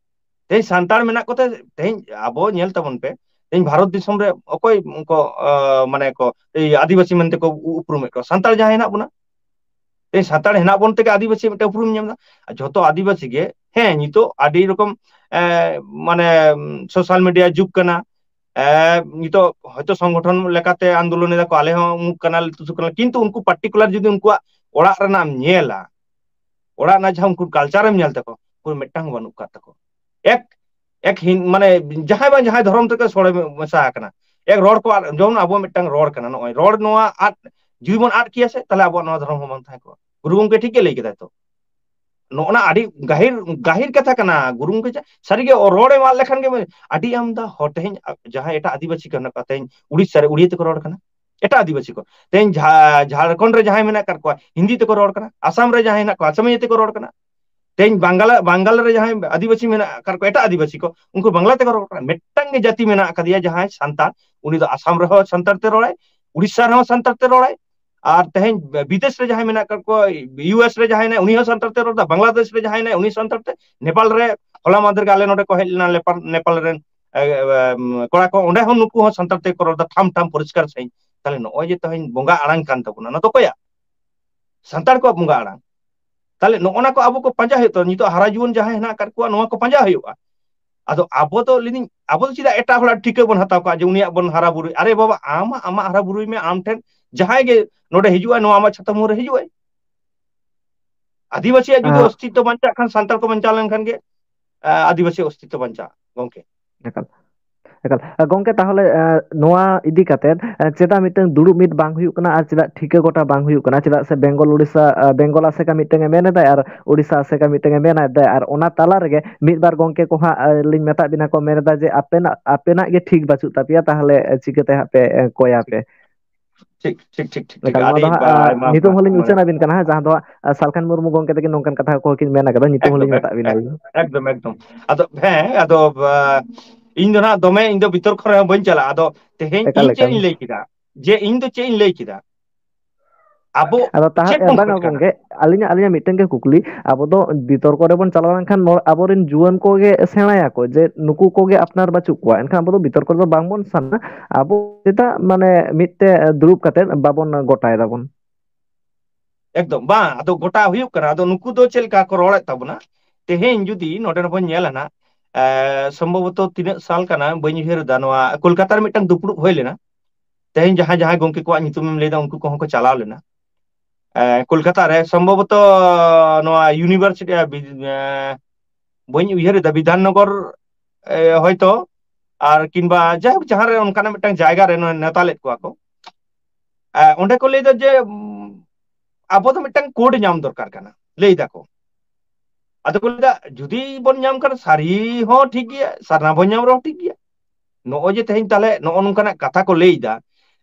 ᱛᱮᱦᱮᱧ ᱥᱟᱱᱛᱟᱲ ᱢᱮᱱᱟᱜ ᱠᱚᱛᱮ, ᱛᱮᱦᱮᱧ ᱟᱵᱚ ᱧᱮᱞ ᱛᱟᱵᱚᱱ ᱯᱮ, ᱛᱮᱦᱮᱧ ᱵᱷᱟᱨᱚᱛ ᱫᱤᱥᱚᱢ ᱨᱮ ᱚᱠᱚᱭ ᱠᱚ, ᱟ, ᱢᱟᱱᱮ ᱠᱚ, ᱮᱭ ᱟᱹᱫᱤᱵᱟᱹᱥᱤ ᱢᱮᱱᱛᱮ ᱠᱚ ᱩ-, ᱩᱯᱨᱩᱢᱮᱫ ᱠᱚᱣᱟ, ᱥᱟᱱᱛᱟᱲ ᱡᱟᱦᱟᱸᱭ ᱦᱮᱱᱟᱜ ᱵᱚᱱᱟ᱾ ᱛᱮᱦᱮᱧ ᱥᱟᱱᱛᱟᱲ ᱦᱮᱱᱟᱜ ᱵᱚᱱ ᱛᱮᱜᱮ ᱟᱹᱫᱤᱵᱟᱹᱥᱤ ᱢᱤᱫᱴᱮᱱ ᱩᱯᱨᱩᱢ ᱧᱟᱢ ᱮᱫᱟ᱾ ᱟᱨ ᱡᱷᱚᱛᱚ ᱟᱹᱫᱤᱵᱟᱹᱥᱤ ᱜᱮ, ᱦᱮᱸ, ᱱᱤᱛᱚᱜ ᱟᱹᱰᱤ ᱨᱚᱠᱚᱢ, ᱮ, ᱢᱟᱱᱮ, ᱥᱳᱥᱟᱞ ᱢᱤᱰᱤᱭᱟ ᱡᱩᱜᱽ ᱠᱟᱱᱟ᱾ ᱮ, ᱱᱤᱛᱚᱜ ᱦᱚᱭᱛᱳ ᱥᱚᱝᱜᱚᱴᱷᱚᱱ ᱞᱮᱠᱟᱛᱮ ᱟᱱᱫᱳᱞᱚᱱ ᱮᱫᱟ ᱠᱚ, ᱟᱞᱮ ᱦᱚᱸ ᱩᱢᱩᱠ ᱠᱟᱱᱟᱞᱮ, ᱛᱩᱥᱩᱠ ᱠᱟᱱᱟᱞᱮ, ᱠᱤᱱᱛᱩ ᱩᱱᱠᱩ ᱯᱟᱨᱴᱤᱠᱩᱞᱟᱨ ᱡᱩᱫᱤ ᱩᱱᱠᱩᱣᱟᱜ ᱚᱲᱟᱜ ᱨᱮᱱᱟᱜ ᱮᱢ ᱧᱮᱞᱟ, ᱚᱲᱟᱜ ᱨᱮᱱᱟᱜ ᱡᱟᱦᱟᱸ ᱩᱱᱠᱩ ᱠᱟᱞᱪᱟᱨ ᱮᱢ ᱧᱮᱞ ᱛᱟᱠᱚ, ᱩᱱᱠᱩ ᱢᱤᱫᱴᱟᱝ ᱦᱚᱸ ᱵᱟᱹᱱᱩᱜ ᱟᱠᱟᱫ ᱛᱟᱠᱚ᱾ ᱮᱠ, ᱮᱠ ᱦᱤᱱ-, ᱢᱟᱱᱮ ᱡᱟᱦᱟᱸᱭ ᱵᱟᱝ ᱡᱟᱦᱟᱸᱭ ᱫᱷᱚᱨᱚᱢ ᱛᱮᱠᱚ ᱥᱚᱲᱮ ᱢᱮᱥᱟ ᱟᱠᱟᱱᱟ᱾ ᱮᱠ ᱨᱚᱲ ᱠᱚ ᱟᱫ, ᱡᱮᱢᱚᱱ ᱟᱵᱚ ᱢᱤᱫᱴᱟᱝ ᱨᱚᱲ ᱠᱟᱱᱟ, ᱱᱚᱜᱼᱚᱭ ᱨᱚᱲ ᱱᱚᱣᱟ ᱟᱫ, ᱡᱩᱫᱤ ᱵᱚᱱ ᱟᱫ ᱠᱮᱭᱟ ᱥᱮ, ᱛᱟᱦᱚᱞᱮ ᱟᱵᱚᱣᱟᱜ ᱱᱚᱣᱟ ᱫᱷᱚᱨᱚᱢ ᱦᱚᱸ ᱵᱟᱝ ᱛᱟᱦᱮᱸ ᱠᱚᱜᱼᱟ᱾ ᱜᱩᱨᱩ ᱜᱚᱢᱠᱮ ᱴᱷᱤᱠ ᱜᱮ ᱞᱟᱹᱭ ᱠᱮᱫᱟᱭ ᱛᱚ᱾ ᱱᱚᱜᱼᱚ ᱱᱟ ᱟᱹᱰᱤ ᱜᱟᱹᱦᱤᱨ, ᱜᱟᱹᱦᱤᱨ ᱠᱟᱛᱷᱟ ᱠᱟᱱᱟ᱾ ᱜᱩᱨᱩ ᱜᱚᱢᱠᱮ ᱪᱮ-, ᱥᱟᱹᱨᱤᱜᱮ ᱚ-, ᱨᱚᱲ ᱮᱢ ᱟᱫ ᱞᱮᱠᱷᱟᱱ ᱜᱮ ᱟᱹᱰᱤ ᱟᱢᱫᱟ ᱦᱚᱲ ᱛᱮᱦᱮᱧ, ᱟ-, ᱡᱟᱦᱟᱸᱭ ᱮᱴᱟᱜ ᱟᱹᱫᱤᱵᱟᱹᱥᱤ ᱠᱚ ᱦᱮᱱᱟᱜ ᱠᱚᱣᱟ, ᱛᱮᱦᱮᱧ ᱩᱲᱤᱥᱥᱟ ᱨᱮ ᱩᱲᱤᱭᱟ ᱛᱮᱠᱚ ᱨᱚᱲ ᱠᱟᱱᱟ, ᱮᱴᱟᱜ ᱟᱹᱫᱤᱵᱟᱹᱥᱤ ᱠᱚ᱾ ᱛᱮᱦᱮᱧ ᱡᱷᱟ-, ᱡᱷᱟᱲᱠᱷᱚᱸᱰ ᱨᱮ ᱡᱟᱦᱟᱸᱭ ᱢᱮᱱᱟᱜ ᱟᱠᱟᱫ ᱠᱚᱣᱟ, ᱦᱤᱱᱫᱤ ᱛᱮᱠᱚ ᱨᱚᱲ ᱠᱟᱱᱟ᱾ ᱟᱥᱟᱢ ᱨᱮ ᱡᱟᱦᱟᱸᱭ ᱦᱮᱱᱟᱜ ᱠᱚᱣᱟ, ᱟᱥᱟᱢᱤᱭᱟᱹ ᱛᱮᱠᱚ ᱨᱚᱲ ᱠᱟᱱᱟ᱾ ᱛᱮᱦᱮᱧ ᱵᱟᱝᱜᱟᱞ, ᱵᱟᱝᱜᱟᱞ ᱨᱮ ᱡᱟᱦᱟᱸᱭ ᱟᱹᱫᱤᱵᱟᱹᱥᱤ ᱢᱮᱱᱟᱜ ᱟᱠᱟᱫ ᱠᱚᱣᱟ, ᱮᱴᱟᱜ ᱟᱹᱫᱤᱵᱟᱹᱥᱤ ᱠᱚ, ᱩᱱᱠᱩ ᱵᱟᱝᱞᱟ ᱛᱮᱠᱚ ᱨᱚᱲ ᱠᱟᱱᱟ᱾ ᱢᱤᱫᱴᱟᱝ ᱜᱮ ᱡᱟᱹᱛᱤ ᱢᱮᱱᱟᱜ ᱟᱠᱟᱫᱮᱭᱟ ᱡᱟᱦᱟᱸᱭ ᱥᱟᱱᱛᱟᱲ, ᱩᱱᱤ ᱫᱚ ᱟᱥᱟᱢ ᱨᱮᱦᱚᱸ ᱥᱟᱱᱛᱟᱲ ᱛᱮ ᱨᱚᱲᱟᱭ, ᱩᱲᱤᱥᱥᱟ ᱨᱮᱦᱚᱸ ᱥᱟᱱᱛᱟᱲ ᱛᱮ ᱨᱚᱲᱟᱭ, ᱟᱨ ᱛᱮᱦᱮᱧ ᱵᱤᱫᱮᱥ ᱨᱮ ᱡᱟᱦᱟᱸᱭ ᱢᱮᱱᱟᱜ ᱟᱠᱟᱫ ᱠᱚᱣᱟ, ᱤᱭᱩ ᱮᱥ ᱨᱮ ᱡᱟᱦᱟᱸᱭ ᱦᱮᱱᱟᱭ, ᱩᱱᱤ ᱦᱚᱸ ᱥᱟᱱᱛᱟᱲ ᱛᱮ ᱨᱚᱲ ᱮᱫᱟ, ᱵᱟᱝᱞᱟᱫᱮᱥ ᱨᱮ ᱡᱟᱦᱟᱸᱭ ᱦᱮᱱᱟᱭ, ᱩᱱᱤ ᱥᱟᱱᱛᱟᱲ ᱛᱮ, ᱱᱮᱯᱟᱞ ᱨᱮ, ᱦᱚᱞᱟ ᱢᱟᱦᱫᱮᱨ ᱜᱮ ᱟᱞᱮ ᱱᱚᱰᱮ ᱠᱚ ᱦᱮᱡ ᱞᱮᱱᱟ, ᱱᱮᱯᱟᱞ, ᱱᱮᱯᱟᱞ ᱨᱮᱱ, ᱮ, ᱮ, ᱠᱚᱲᱟ ᱠᱚ, ᱚᱸᱰᱮ ᱦᱚᱸ ᱱᱩᱠᱩ ᱦᱚᱸ ᱥᱟᱱᱛᱟᱲ ᱛᱮᱠᱚ ᱨᱚᱲ ᱮᱫᱟ, ᱴᱷᱟᱢ ᱴᱷᱟᱢ ᱯᱚᱨᱤᱥᱠᱟᱨ ᱥᱟᱺᱦᱤᱡ᱾ ᱛᱟᱦᱞᱮ ᱱᱚᱜᱼᱚᱭ ᱡᱮ ᱛᱮᱦᱮᱧ ᱵᱚᱸᱜᱟ ᱟᱲᱟᱝ ᱠᱟᱱ ᱛᱟᱵᱚᱱᱟ, ᱱᱚᱣᱟ ᱫᱚ ᱚᱠᱚᱭᱟᱜ? ᱥᱟᱱᱛᱟᱲ ᱠᱚᱣᱟᱜ ᱵᱚᱸᱜᱟ ᱟᱲᱟᱝ᱾ ᱛᱟᱦᱞᱮ ᱱᱚᱜᱼᱚ ᱱᱟ ᱠᱚ ᱟᱵᱚ ᱠᱚ ᱯᱟᱸᱡᱟ ᱦᱩᱭᱩᱜ ᱛᱟᱵᱚᱱᱟ᱾ ᱱᱤᱛᱚᱜ ᱦᱟᱨᱟ ᱡᱩᱣᱟᱹᱱ ᱡᱟᱦᱟᱸᱭ ᱦᱮᱱᱟᱜ ᱟᱠᱟᱫ ᱠᱚᱣᱟ, ᱱᱚᱣᱟ ᱠᱚ ᱯᱟᱸᱡᱟ ᱦᱩᱭᱩᱜᱼᱟ᱾ ᱟᱫᱚ ᱟᱵᱚ ᱫᱚ ᱞᱟᱹᱭᱫᱟᱹᱧ, ᱟᱵᱚ ᱫᱚ ᱪᱮᱫᱟᱜ ᱮᱴᱟᱜ ᱦᱚᱲᱟᱜ ᱴᱷᱤᱠᱟᱹ ᱵᱚᱱ ᱦᱟᱛᱟᱣ ᱠᱟᱜᱼᱟ ᱡᱮ ᱩᱱᱤᱭᱟᱜ ᱵᱚᱱ ᱦᱟᱨᱟ ᱵᱩᱨᱩᱭ? ᱟᱨᱮ ᱵᱟᱵᱟ, ᱟᱢᱟᱜ, ᱟᱢᱟᱜ ᱦᱟᱨᱟ ᱵᱩᱨᱩᱭ ᱢᱮ, ᱟᱢ ᱴᱷᱮᱱ ᱡᱟᱦᱟᱸᱭ ᱜᱮ ᱱᱚᱰᱮ ᱦᱤᱡᱩᱜᱼᱟᱭ, ᱱᱚᱣᱟ ᱟᱢᱟᱜ ᱪᱷᱟᱛᱟ ᱢᱩᱨ ᱨᱮ ᱦᱤᱡᱩᱜᱼᱟᱭ᱾ ᱟᱹᱫᱤᱵᱟᱹᱥᱤᱭᱟᱜ ᱡᱩᱫᱤ ᱟᱸ, ᱚᱥᱛᱤᱛᱛᱚ ᱵᱟᱧᱪᱟᱜ ᱠᱷᱟᱱ, ᱥᱟᱱᱛᱟᱲ ᱠᱚ ᱵᱟᱧᱪᱟᱣ ᱞᱮᱱᱠᱷᱟᱱ ᱜᱮ, ᱟᱸ, ᱟᱹᱫᱤᱵᱟᱹᱥᱤ ᱚᱥᱛᱤᱛᱛᱚ ᱵᱟᱧᱪᱟᱜᱼᱟ, ᱜᱚᱝᱠᱮ᱾ ᱮᱠᱟᱞ᱾ ᱮᱠᱟᱞ᱾ ᱟᱸ, ᱜᱚᱝᱠᱮ, ᱛᱟᱦᱚᱞᱮ, ᱟᱸ, ᱱᱚᱣᱟ ᱤᱫᱤ ᱠᱟᱛᱮᱫ, ᱟᱸ, ᱪᱮᱫᱟᱜ ᱢᱤᱫᱴᱟᱝ ᱫᱩᱲᱩᱵ ᱢᱤᱫ ᱵᱟᱝ ᱦᱩᱭᱩᱜ ᱠᱟᱱᱟ ᱟᱨ ᱪᱮᱫᱟᱜ ᱴᱷᱤᱠᱟᱹ ᱜᱚᱴᱟ ᱵᱟᱝ ᱦᱩᱭᱩᱜ ᱠᱟᱱᱟ? ᱪᱮᱫᱟᱜ ᱥᱮ ᱵᱮᱝᱜᱚᱞ ᱩᱲᱤᱥᱥᱟ, ᱟᱸ, ᱵᱮᱝᱜᱚᱞ ᱟᱥᱮᱠᱟ ᱢᱤᱫᱴᱟᱝ ᱮ ᱢᱮᱱ ᱮᱫᱟᱭ ᱟᱨ ᱩᱲᱤᱥᱥᱟ ᱟᱥᱮᱠᱟ ᱢᱤᱫᱴᱟᱝ ᱮ ᱢᱮᱱ ᱮᱫᱟᱭ, ᱟᱨ ᱚᱱᱟ ᱛᱟᱞᱟ ᱨᱮᱜᱮ ᱢᱤᱫ ᱵᱟᱨ ᱜᱚᱝᱠᱮ ᱠᱚ ᱦᱟᱸᱜ, ᱟᱸ, ᱞᱤᱧ ᱢᱮᱛᱟᱫ ᱵᱤᱱᱟ ᱠᱚ, ᱢᱮᱱ ᱮᱫᱟ ᱡᱮ ᱟᱯᱮᱱᱟᱜ, ᱟᱯᱮᱱᱟᱜ ᱜᱮ ᱴᱷᱤᱠ ᱵᱟᱹᱪᱩᱜ ᱛᱟᱯᱮᱭᱟ, ᱛᱟᱦᱚᱞᱮ, ᱟᱸ, ᱪᱤᱠᱟᱹᱛᱮ ᱦᱟᱸᱜ ᱯᱮ, ᱟᱸ, ᱠᱚᱭᱟ ᱯᱮ? ᱴᱷᱤᱠ, ᱴᱷᱤᱠ, ᱴᱷᱤᱠ, ᱴᱷᱤᱠ, ᱴᱷᱤᱠ᱾ ᱮᱠᱟᱞ, ᱱᱚᱣᱟ ᱟᱹᱰᱤ ᱫᱚ ᱦᱟᱸᱜ, ᱵᱟ-, ᱟᱸ, ᱟᱭᱢᱟ, ᱱᱤᱛᱚᱝ ᱟᱭᱢᱟ, ᱦᱚᱸᱞᱤᱧ ᱢᱟᱱᱮ ᱩᱪᱷᱟᱹᱱ ᱟᱵᱤᱱ ᱠᱟᱱᱟ ᱦᱟᱸᱜ, ᱡᱟᱦᱟᱸ ᱫᱚ ᱦᱟᱸᱜ, ᱟᱸ, ᱥᱟᱞᱠᱷᱟᱱ ᱢᱩᱨᱢᱩ ᱜᱚᱝᱠᱮ ᱛᱟᱹᱠᱤᱱ ᱱᱚᱝᱠᱟᱱ ᱠᱟᱛᱷᱟ ᱠᱚ ᱠᱤᱱ ᱢᱮᱱ ᱟᱠᱟᱫᱟ, ᱧᱩᱛᱩᱢ ᱮᱠᱫᱚᱢ, ᱦᱚᱸᱞᱤᱧ ᱮᱠ-, ᱢᱮᱛᱟᱜ ᱵᱤᱱᱟ ᱮᱠ-, ᱟᱹᱞᱤᱧ᱾ ᱮᱠᱫᱚᱢ, ᱮᱠᱫᱚᱢ᱾ ᱟᱫᱚ, ᱦᱮᱸ, ᱟᱫᱚ, ᱵᱟ-, ᱤᱧ ᱫᱚ ᱱᱟᱦᱟᱜ ᱫᱚᱢᱮ, ᱤᱧ ᱫᱚ ᱵᱤᱛᱚᱨᱠᱚ ᱨᱮᱦᱚᱸ ᱵᱟᱹᱧ ᱪᱟᱞᱟᱜᱼᱟ᱾ ᱟᱫᱚ ᱛᱮᱦᱮᱧ ᱮᱠᱟᱞ, ᱤᱧ ᱪᱮᱫ ᱮᱠᱟᱞ᱾ ᱤᱧ ᱞᱟᱹᱭ ᱠᱮᱫᱟ? ᱡᱮ ᱤᱧ ᱫᱚ ᱪᱮᱫ ᱤᱧ ᱞᱟᱹᱭ ᱠᱮᱫᱟ? ᱟᱵᱚ ᱟᱫᱚ ᱛᱟᱦᱟᱸ-, ᱪᱮᱫ ᱵᱚᱱ ᱵᱟᱝᱟ ᱠᱷᱚᱡ ᱠᱟᱱᱟ? ᱜᱚᱝᱠᱮ, ᱟᱹᱞᱤᱧᱟᱜ, ᱟᱹᱞᱤᱧᱟᱜ ᱢᱤᱫᱴᱮᱱ ᱜᱮ ᱠᱩᱠᱞᱤ, ᱟᱵᱚ ᱫᱚ ᱵᱤᱛᱚᱨᱠᱚ ᱨᱮᱵᱚᱱ ᱪᱟᱞᱟᱣ ᱞᱮᱱᱠᱷᱟᱱ ᱱᱚᱣᱟ ᱟᱵᱚᱨᱮᱱ ᱡᱩᱣᱟᱹᱱ ᱠᱚᱜᱮ ᱥᱮᱬᱟᱭᱟᱠᱚ ᱡᱮ ᱱᱩᱠᱩ ᱠᱚᱜᱮ ᱟᱯᱱᱟᱨ ᱵᱟᱹᱪᱩᱜ ᱠᱚᱣᱟ, ᱮᱱᱠᱷᱟᱱ ᱟᱵᱚ ᱫᱚ ᱵᱤᱛᱚᱨᱠᱚ ᱨᱮᱫᱚ ᱵᱟᱝᱵᱚᱱ ᱥᱟᱱᱟ᱾ ᱟᱵᱚ ᱪᱮᱫᱟᱜ ᱢᱟᱱᱮ ᱢᱤᱫ ᱛᱮ ᱫᱩᱲᱩᱵ ᱠᱟᱛᱮ ᱵᱟᱵᱚᱱ ᱜᱚᱴᱟᱭ ᱫᱟᱵᱚᱱ? ᱮᱠᱫᱚᱢ ᱵᱟᱝ, ᱟᱫᱚ ᱜᱚᱴᱟ ᱦᱩᱭᱩᱜ ᱠᱟᱱᱟ᱾ ᱟᱫᱚ ᱱᱩᱠᱩ ᱫᱚ ᱪᱮᱫ ᱞᱮᱠᱟ ᱠᱚ ᱨᱚᱲᱮᱫ ᱛᱟᱵᱚᱱᱟ? ᱛᱮᱦᱮᱧ ᱡᱩᱫᱤ ᱱᱚᱰᱮ ᱵᱚᱱ ᱧᱮᱞᱟ ᱱᱟᱜ, ᱮ, ᱥᱚᱢᱵᱷᱚᱵᱚᱛᱚ ᱛᱤᱱᱟᱹᱜ ᱥᱟᱞ ᱠᱟᱱᱟ ᱵᱟᱹᱧ ᱩᱭᱦᱟᱹᱨ ᱮᱫᱟ, ᱱᱚᱣᱟ ᱠᱳᱞᱠᱟᱛᱟ ᱨᱮ ᱢᱤᱫᱴᱟᱝ ᱫᱩᱯᱲᱩᱵ ᱦᱩᱭ ᱞᱮᱱᱟ᱾ ᱛᱮᱦᱮᱧ ᱡᱟᱦᱟᱸᱭ ᱡᱟᱦᱟᱸᱭ ᱜᱚᱝᱠᱮ ᱠᱚᱣᱟᱜ ᱧᱩᱛᱩᱢᱮᱢ ᱞᱟᱹᱭᱫᱟ, ᱩᱱᱠᱩ ᱠᱚᱦᱚᱸ ᱠᱚ ᱪᱟᱞᱟᱣ ᱞᱮᱱᱟ, ᱮ, ᱠᱳᱞᱠᱟᱛᱟ ᱨᱮ ᱥᱚᱢᱵᱷᱚᱵᱚᱛᱚ ᱱᱚᱣᱟ ᱤᱭᱩᱱᱤᱵᱷᱟᱨᱥᱤᱴᱤ, ᱮ, ᱵᱤ-, ᱮ, ᱵᱟᱹᱧ ᱩᱭᱦᱟᱹᱨ ᱮᱫᱟ, ᱵᱤᱫᱷᱟᱱᱱᱚᱜᱚᱨ, ᱮ, ᱦᱚᱭᱛᱚ, ᱟᱨ ᱠᱤᱝᱵᱟ ᱡᱟᱭᱦᱳᱠ ᱡᱟᱦᱟᱸ ᱨᱮ ᱚᱱᱠᱟᱱᱟᱜ ᱢᱤᱫᱴᱟᱝ ᱡᱟᱭᱜᱟ ᱨᱮ ᱱᱚᱣᱟ ᱱᱮᱣᱛᱟ ᱞᱮᱫ ᱠᱚᱣᱟ ᱠᱚ᱾ ᱮ, ᱚᱸᱰᱮ ᱠᱚ ᱞᱟᱹᱭᱫᱟ ᱡᱮ, ᱩᱢ, ᱟᱵᱚ ᱫᱚ ᱢᱤᱫᱴᱟᱝ ᱠᱳᱰ ᱧᱟᱢ ᱫᱚᱨᱠᱟᱨ ᱠᱟᱱᱟ, ᱞᱟᱹᱭ ᱫᱟᱠᱚ᱾ ᱟᱫᱚ ᱠᱚ ᱞᱟᱹᱭᱫᱟ, ᱡᱩᱫᱤ ᱵᱚᱱ ᱧᱟᱢ ᱠᱷᱟᱱ ᱥᱟᱹᱨᱤ ᱦᱚᱸ ᱴᱷᱤᱠ ᱜᱮᱭᱟ, ᱥᱟᱨᱱᱟ ᱵᱚᱱ ᱧᱟᱢ ᱨᱮᱦᱚᱸ ᱴᱷᱤᱠ ᱜᱮᱭᱟ᱾ ᱱᱚᱜᱼᱚᱭ ᱡᱮ ᱛᱮᱦᱮᱧ ᱛᱟᱦᱞᱮ ᱱᱚᱜᱼᱚ ᱱᱚᱝᱠᱟᱱᱟᱜ ᱠᱟᱛᱷᱟ ᱠᱚ ᱞᱟᱹᱭᱫᱟ,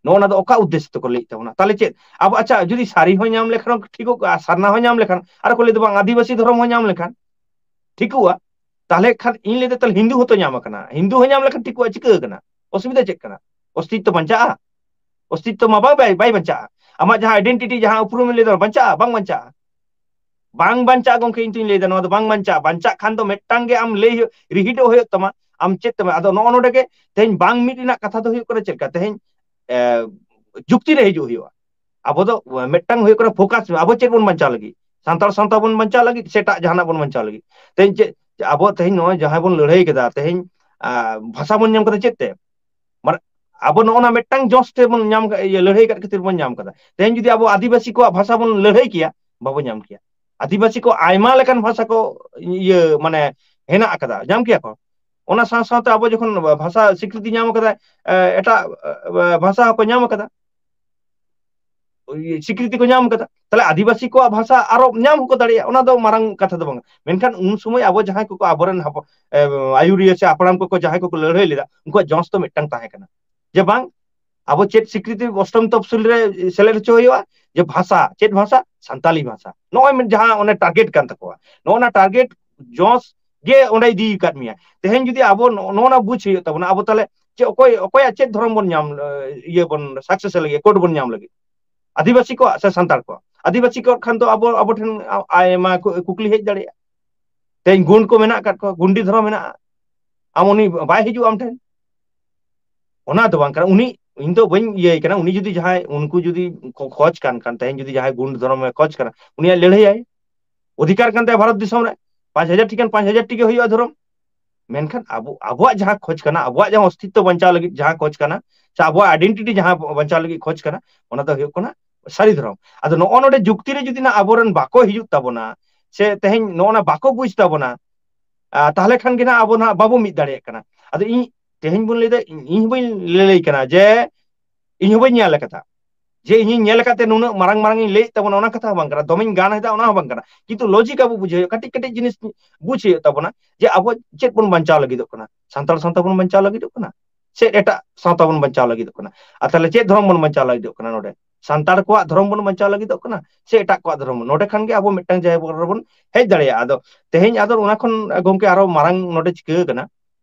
ᱱᱚᱜᱼᱚ ᱱᱟ ᱫᱚ ᱚᱠᱟ ᱩᱫᱽᱫᱮᱥᱥᱚ ᱛᱮᱠᱚ ᱞᱟᱹᱭᱮᱫ ᱛᱟᱵᱚᱱᱟ? ᱛᱟᱦᱞᱮ ᱪᱮᱫ ᱟᱵᱚ, ᱟᱪᱪᱷᱟ, ᱡᱩᱫᱤ ᱥᱟᱹᱨᱤ ᱦᱚᱸ ᱧᱟᱢ ᱞᱮᱠᱷᱟᱱ ᱦᱚᱸ ᱴᱷᱤᱠᱚᱜᱼᱟ, ᱥᱟᱨᱱᱟ ᱦᱚᱸ ᱧᱟᱢ ᱞᱮᱠᱷᱟᱱ, ᱟᱨ ᱠᱚ ᱞᱟᱹᱭᱫᱟ ᱵᱟᱝ, ᱟᱹᱫᱤᱵᱟᱹᱥᱤ ᱫᱷᱚᱨᱚᱢ ᱦᱚᱸ ᱧᱟᱢ ᱞᱮᱠᱷᱟᱱ ᱴᱷᱤᱠᱚᱜᱼᱟ, ᱛᱟᱦᱞᱮ ᱠᱷᱟᱱ ᱤᱧ ᱞᱟᱹᱭᱫᱟ, ᱛᱟᱦᱞᱮ ᱦᱤᱱᱫᱩ ᱦᱚᱸᱛᱚ ᱧᱟᱢ ᱟᱠᱟᱱᱟ, ᱦᱤᱱᱫᱩ ᱦᱚᱸ ᱧᱟᱢ ᱞᱮᱠᱷᱟᱱ ᱴᱷᱤᱠᱚᱜᱼᱟ, ᱪᱤᱠᱟᱹ ᱟᱠᱟᱱᱟ? ᱚᱥᱩᱵᱤᱫᱷᱟ ᱪᱮᱫ ᱠᱟᱱᱟ? ᱚᱥᱛᱤᱛᱛᱚ ᱵᱟᱧᱪᱟᱜᱼᱟ? ᱚᱥᱛᱤᱛᱛᱚ ᱢᱟ ᱵᱟᱝ, ᱵᱟᱭ, ᱵᱟᱭ ᱵᱟᱧᱪᱟᱜᱼᱟ᱾ ᱟᱢᱟᱜ ᱡᱟᱦᱟᱸ ᱟᱭᱰᱮᱱᱴᱤᱴᱤ, ᱡᱟᱦᱟᱸ ᱩᱯᱨᱩᱢ ᱮᱢ ᱞᱟᱹᱭᱫᱟ, ᱵᱟᱧᱪᱟᱜᱼᱟ? ᱵᱟᱝ ᱵᱟᱧᱪᱟᱜᱼᱟ᱾ ᱵᱟᱝ ᱵᱟᱧᱪᱟᱜᱼᱟ ᱜᱚᱝᱠᱮ, ᱤᱧ ᱛᱩᱧ ᱞᱟᱹᱭᱫᱟ, ᱱᱚᱣᱟ ᱫᱚ ᱵᱟᱝ ᱵᱟᱧᱪᱟᱜᱼᱟ᱾ ᱵᱟᱧᱪᱟᱜ ᱠᱷᱟᱱ ᱫᱚ ᱢᱤᱫᱴᱟᱝ ᱜᱮ ᱟᱢ ᱞᱟᱹᱭ ᱦᱩᱭᱩᱜ, ᱨᱤᱦᱤᱴᱚᱜ ᱦᱩᱭᱩᱜ ᱛᱟᱢᱟ, ᱟᱢ ᱪᱮᱫ ᱛᱮᱢ᱾ ᱟᱫᱚ ᱱᱚᱜᱼᱚ ᱱᱚᱰᱮ ᱜᱮ ᱛᱮᱦᱮᱧ ᱵᱟᱝ ᱢᱤᱫ ᱨᱮᱱᱟᱜ ᱠᱟᱛᱷᱟ ᱫᱚ ᱦᱩᱭᱩᱜ ᱠᱟᱱᱟ ᱪᱮᱫ ᱞᱮᱠᱟ? ᱛᱮᱦᱮᱧ, ᱮ, ᱡᱩᱠᱛᱤ ᱨᱮ ᱦᱤᱡᱩᱜ ᱦᱩᱭᱩᱜᱼᱟ᱾ ᱟᱵᱚ ᱫᱚ ᱢᱤᱫᱴᱟᱝ ᱦᱩᱭᱩᱜ ᱠᱟᱱᱟ ᱯᱷᱳᱠᱟᱥ, ᱟᱵᱚ ᱪᱮᱫ ᱵᱚᱱ ᱵᱟᱧᱪᱟᱣ ᱞᱟᱹᱜᱤᱫ? ᱥᱟᱱᱛᱟᱲ ᱥᱟᱶᱛᱟ ᱵᱚᱱ ᱵᱟᱧᱪᱟᱣ ᱞᱟᱹᱜᱤᱫ ᱥᱮ ᱮᱴᱟᱜ ᱡᱟᱦᱟᱱᱟᱜ ᱵᱚᱱ ᱵᱟᱧᱪᱟᱣ ᱞᱟᱹᱜᱤᱫ? ᱛᱮᱦᱮᱧ ᱪᱮᱫ ᱟᱵᱚ ᱛᱮᱦᱮᱧ ᱱᱚᱜᱼᱚᱭ ᱡᱟᱦᱟᱸᱭ ᱵᱚᱱ ᱞᱟᱹᱲᱦᱟᱹᱭ ᱠᱮᱫᱟ, ᱛᱮᱦᱮᱧ ᱵᱷᱟᱥᱟ ᱵᱚᱱ ᱧᱟᱢ ᱠᱟᱫᱟ ᱪᱮᱫ ᱛᱮ? ᱢᱟᱱᱮ ᱟᱵᱚ ᱱᱚᱜᱼᱚ ᱱᱟ ᱢᱤᱫᱴᱟᱝ ᱡᱚᱥ ᱛᱮᱵᱚᱱ ᱧᱟᱢ, ᱞᱟᱹᱲᱦᱟᱹᱭ ᱠᱟᱫ ᱠᱷᱟᱹᱛᱤᱨ ᱵᱚᱱ ᱧᱟᱢ ᱠᱟᱫᱟ᱾ ᱛᱮᱦᱮᱧ ᱡᱩᱫᱤ ᱟᱵᱚ ᱟᱹᱫᱤᱵᱟᱹᱥᱤ ᱠᱚᱣᱟᱜ ᱵᱷᱟᱥᱟ ᱵᱚᱱ ᱞᱟᱹᱲᱦᱟᱹᱭ ᱠᱮᱭᱟ, ᱵᱟᱵᱚ ᱧᱟᱢ ᱠᱮᱭᱟ᱾ ᱟᱹᱫᱤᱵᱟᱹᱥᱤ ᱠᱚ ᱟᱭᱢᱟ ᱞᱮᱠᱟᱱ ᱵᱷᱟᱥᱟ ᱠᱚ ᱤᱭᱟᱹ ᱢᱟᱱᱮ ᱦᱮᱱᱟᱜ ᱟᱠᱟᱫᱟ, ᱧᱟᱢ ᱠᱮᱭᱟ ᱠᱚ᱾ ᱚᱱᱟ ᱥᱟᱶ ᱥᱟᱶᱛᱮ ᱟᱵᱚ ᱡᱚᱠᱷᱚᱱ ᱵᱷᱟᱥᱟ ᱥᱤᱠᱨᱤᱛᱤ ᱧᱟᱢ ᱠᱟᱫᱟ, ᱮᱴᱟᱜ ᱵᱷᱟᱥᱟ ᱦᱚᱸᱠᱚ ᱧᱟᱢ ᱠᱟᱫᱟ, ᱥᱤᱠᱨᱤᱛᱤ ᱠᱚ ᱧᱟᱢ ᱠᱟᱫᱟ᱾ ᱛᱟᱦᱚᱞᱮ ᱟᱹᱫᱤᱵᱟᱹᱥᱤ ᱠᱚᱣᱟᱜ ᱵᱷᱟᱥᱟ ᱟᱨᱚ ᱧᱟᱢ ᱦᱚᱸᱠᱚ ᱫᱟᱲᱮᱭᱟᱜᱼᱟ, ᱚᱱᱟ ᱫᱚ ᱢᱟᱨᱟᱝ ᱠᱟᱛᱷᱟ ᱫᱚ ᱵᱟᱝ᱾ ᱢᱮᱱᱠᱷᱟᱱ ᱩᱱ ᱥᱚᱢᱚᱭ ᱟᱵᱚ ᱡᱟᱦᱟᱸᱭ ᱠᱚᱠᱚ ᱟᱵᱚᱨᱮᱱ ᱟᱹᱭᱩᱨᱤᱭᱟᱹ ᱥᱮ ᱦᱟᱯᱲᱟᱢ ᱠᱚᱠᱚ ᱡᱟᱦᱟᱸᱭ ᱠᱚᱠᱚ ᱞᱟᱹᱲᱦᱟᱹᱭ ᱞᱮᱫᱟ, ᱩᱱᱠᱩᱣᱟᱜ ᱡᱚᱥ ᱫᱚ ᱢᱤᱫᱴᱟᱝ ᱛᱟᱦᱮᱸ ᱠᱟᱱᱟ ᱡᱮ ᱵᱟᱝ, ᱟᱵᱚ ᱪᱮᱫ ᱥᱤᱠᱨᱤᱛᱤ ᱚᱥᱴᱚᱢ ᱛᱚᱯᱥᱤᱞ ᱨᱮ ᱥᱮᱞᱮᱫ ᱦᱚᱪᱚ ᱦᱩᱭᱩᱜᱼᱟ, ᱡᱮ ᱵᱷᱟᱥᱟ, ᱪᱮᱫ ᱵᱷᱟᱥᱟ? ᱥᱟᱱᱛᱟᱞᱤ ᱵᱷᱟᱥᱟ᱾ ᱱᱚᱜᱼᱚᱭ ᱡᱟᱦᱟᱸ ᱚᱱᱮ ᱴᱟᱨᱜᱮᱴ ᱠᱟᱱ ᱛᱟᱠᱚᱣᱟ, ᱱᱚᱜᱼᱚ ᱱᱟ ᱴᱟᱨᱜᱮᱴ ᱡᱚᱥ ᱜᱮ ᱚᱸᱰᱮ ᱤᱫᱤ ᱟᱠᱟᱫ ᱢᱮᱭᱟ᱾ ᱛᱮᱦᱮᱧ ᱡᱩᱫᱤ ᱟᱵᱚ ᱱᱚᱜᱼᱚ ᱱᱟ ᱵᱩᱡᱽ ᱦᱩᱭᱩᱜ ᱛᱟᱵᱚᱱᱟ, ᱟᱵᱚ ᱛᱟᱦᱚᱞᱮ ᱪᱮᱫ, ᱚᱠᱚᱭ, ᱚᱠᱚᱭᱟᱜ ᱪᱮᱫ ᱫᱷᱚᱨᱚᱢ ᱵᱚᱱ ᱧᱟᱢ, ᱤᱭᱟᱹ ᱵᱚᱱ ᱥᱟᱠᱥᱮᱥ ᱞᱟᱹᱜᱤᱫ, ᱠᱳᱰ ᱵᱚᱱ ᱧᱟᱢ ᱞᱟᱹᱜᱤᱫ? ᱟᱹᱫᱤᱵᱟᱹᱥᱤ ᱠᱚᱣᱟᱜ ᱥᱮ ᱥᱟᱱᱛᱟᱲ ᱠᱚᱣᱟᱜ? ᱟᱹᱫᱤᱵᱟᱹᱥᱤ ᱠᱚᱣᱟᱜ ᱠᱷᱟᱱ ᱫᱚ ᱟᱵᱚ, ᱟᱵᱚ ᱴᱷᱮᱱ ᱟᱭᱢᱟ ᱠᱩᱠᱞᱤ ᱦᱮᱡ ᱫᱟᱲᱮᱭᱟᱜᱼᱟ᱾ ᱛᱮᱦᱮᱧ ᱜᱩᱱᱰ ᱠᱚ ᱢᱮᱱᱟᱜ ᱟᱠᱟᱫ ᱠᱚᱣᱟ, ᱜᱩᱱᱰᱤ ᱫᱷᱚᱨᱚᱢ ᱢᱮᱱᱟᱜᱼᱟ, ᱟᱢ ᱩᱱᱤ ᱵᱟᱭ ᱦᱤᱡᱩᱜᱼᱟ ᱟᱢ ᱴᱷᱮᱱ᱾ ᱚᱱᱟ ᱫᱚ ᱵᱟᱝ ᱠᱟᱱᱟ᱾ ᱩᱱᱤ, ᱤᱧ ᱫᱚ ᱵᱟᱹᱧ ᱤᱭᱟᱹᱭ ᱠᱟᱱᱟ, ᱩᱱᱤ ᱡᱩᱫᱤ ᱡᱟᱦᱟᱸᱭ, ᱩᱱᱠᱩ ᱡᱩᱫᱤ ᱠᱚ ᱠᱷᱚᱡᱽ ᱠᱟᱱ ᱠᱷᱟᱱ, ᱛᱮᱦᱮᱧ ᱡᱩᱫᱤ ᱡᱟᱦᱟᱸᱭ ᱜᱩᱱᱰ ᱫᱷᱚᱨᱚᱢᱮ ᱠᱷᱚᱡᱽ ᱠᱟᱱᱟ, ᱩᱱᱤᱭᱟᱜ ᱞᱟᱹᱲᱦᱟᱹᱭᱟᱭ, ᱚᱫᱷᱤᱠᱟᱨ ᱠᱟᱱ ᱛᱟᱭᱟ ᱵᱷᱟᱨᱚᱛ ᱫᱤᱥᱚᱢ ᱨᱮ᱾ ᱯᱟᱸᱪ ᱦᱟᱡᱟᱨ ᱴᱤ ᱠᱷᱟᱱ ᱯᱟᱸᱪ ᱦᱟᱡᱟᱨ ᱴᱤ ᱜᱮ ᱦᱩᱭᱩᱜᱼᱟ ᱫᱷᱚᱨᱚᱢ᱾ ᱢᱮᱱᱠᱷᱟᱱ ᱟᱵᱚ, ᱟᱵᱚᱣᱟᱜ ᱡᱟᱦᱟᱸ ᱠᱷᱚᱡᱽ ᱠᱟᱱᱟ, ᱟᱵᱚᱣᱟᱜ ᱡᱟᱦᱟᱸ ᱚᱥᱛᱤᱛᱛᱚ ᱵᱟᱧᱪᱟᱣ ᱞᱟᱹᱜᱤᱫ ᱡᱟᱦᱟᱸ ᱠᱷᱚᱡᱽ ᱠᱟᱱᱟ, ᱥᱮ ᱟᱵᱚᱣᱟᱜ ᱟᱭᱰᱮᱱᱴᱤᱴᱤ ᱡᱟᱦᱟᱸ ᱵᱟᱧᱪᱟᱣ ᱞᱟᱹᱜᱤᱫ ᱠᱷᱚᱡᱽ ᱠᱟᱱᱟ, ᱚᱱᱟ ᱫᱚ ᱦᱩᱭᱩᱜ ᱠᱟᱱᱟ ᱥᱟᱹᱨᱤ ᱫᱷᱚᱨᱚᱢ᱾ ᱟᱫᱚ ᱱᱚᱜᱼᱚ ᱱᱚᱰᱮ ᱡᱩᱠᱛᱤ ᱨᱮ ᱡᱩᱫᱤ ᱱᱟᱜ ᱟᱵᱚᱨᱮᱱ ᱵᱟᱠᱚ ᱦᱤᱡᱩᱜ ᱛᱟᱵᱚᱱᱟ, ᱥᱮ ᱛᱮᱦᱮᱧ ᱱᱚᱜᱼᱚ ᱱᱟ ᱵᱟᱠᱚ ᱵᱩᱡᱽ ᱛᱟᱵᱚᱱᱟ, ᱟᱨ ᱛᱟᱦᱚᱞᱮ ᱠᱷᱟᱱ ᱜᱮ ᱱᱟᱜ ᱟᱵᱚ ᱱᱟᱜ ᱵᱟᱵᱚ ᱢᱤᱫ ᱫᱟᱲᱮᱭᱟᱜ ᱠᱟᱱᱟ᱾ ᱟᱫᱚ ᱤᱧ ᱛᱮᱦᱮᱧ ᱵᱚᱱ ᱞᱟᱹᱭᱫᱟ, ᱤᱧ ᱦᱚᱸ ᱵᱟᱹᱧ ᱞᱟᱹᱞᱟᱹᱭ ᱠᱟᱱᱟ ᱡᱮ ᱤᱧ ᱦᱚᱸ ᱵᱟᱹᱧ ᱧᱮᱞ ᱟᱠᱟᱫᱟ, ᱡᱮ ᱤᱧᱤᱧ ᱧᱮᱞ ᱟᱠᱟᱫ ᱛᱮ ᱱᱩᱱᱟᱹᱜ ᱢᱟᱨᱟᱝ ᱢᱟᱨᱟᱝ ᱤᱧ ᱞᱟᱹᱭᱮᱫ ᱛᱟᱵᱚᱱᱟ, ᱚᱱᱟ ᱠᱟᱛᱷᱟ ᱦᱚᱸ ᱵᱟᱝ ᱠᱟᱱᱟ, ᱫᱚᱢᱮᱧ ᱜᱟᱱ ᱮᱫᱟ, ᱚᱱᱟ ᱦᱚᱸ ᱵᱟᱝ ᱠᱟᱱᱟ᱾ ᱠᱤᱱᱛᱩ ᱞᱚᱡᱤᱠ ᱟᱵᱚ ᱵᱩᱡᱷᱟᱹᱣ ᱦᱩᱭᱩᱜᱼᱟ, ᱠᱟᱹᱴᱤᱡ ᱠᱟᱹᱴᱤᱡ ᱡᱤᱱᱤᱥ ᱵᱩᱡᱽ ᱦᱩᱭᱩᱜ ᱛᱟᱵᱚᱱᱟ, ᱡᱮ ᱟᱵᱚ ᱪᱮᱫ ᱵᱚᱱ ᱵᱟᱧᱪᱟᱣ ᱞᱟᱹᱜᱤᱫᱚᱜ ᱠᱟᱱᱟ, ᱥᱟᱱᱛᱟᱲ ᱥᱟᱶᱛᱟ ᱵᱚᱱ ᱵᱟᱧᱪᱟᱣ ᱞᱟᱹᱜᱤᱫᱚᱜ ᱠᱟᱱᱟ ᱥᱮ ᱮᱴᱟᱜ ᱥᱟᱶᱛᱟ ᱵᱚᱱ ᱵᱟᱧᱪᱟᱣ ᱞᱟᱹᱜᱤᱫᱚᱜ ᱠᱟᱱᱟ? ᱟᱨ ᱛᱟᱦᱚᱞᱮ ᱪᱮᱫ ᱫᱷᱚᱨᱚᱢ ᱵᱚᱱ ᱵᱟᱧᱪᱟᱣ ᱞᱟᱹᱜᱤᱫᱚᱜ ᱠᱟᱱᱟ ᱱᱚᱰᱮ? ᱥᱟᱱᱛᱟᱲ ᱠᱚᱣᱟᱜ ᱫᱷᱚᱨᱚᱢ ᱵᱚᱱ ᱵᱟᱧᱪᱟᱣ ᱞᱟᱹᱜᱤᱫᱚᱜ ᱠᱟᱱᱟ ᱥᱮ ᱮᱴᱟᱜ ᱠᱚᱣᱟᱜ ᱫᱷᱚᱨᱚᱢ? ᱱᱚᱰᱮ ᱠᱷᱟᱱ ᱜᱮ ᱟᱵᱚ ᱢᱤᱫᱴᱟᱝ ᱡᱟᱭᱜᱟ ᱨᱮᱵᱚᱱ ᱦᱮᱡ ᱫᱟᱲᱮᱭᱟᱜᱼᱟ᱾ ᱟᱫᱚ ᱛᱮᱦᱮᱧ ᱟᱫᱚ ᱚᱱᱟ ᱠᱷᱚᱱ, ᱜᱚᱢᱠᱮ, ᱟᱨᱚ ᱢᱟᱨᱟᱝ ᱱᱚᱰᱮ ᱪᱤᱠᱟᱹ ᱠᱟᱱᱟ,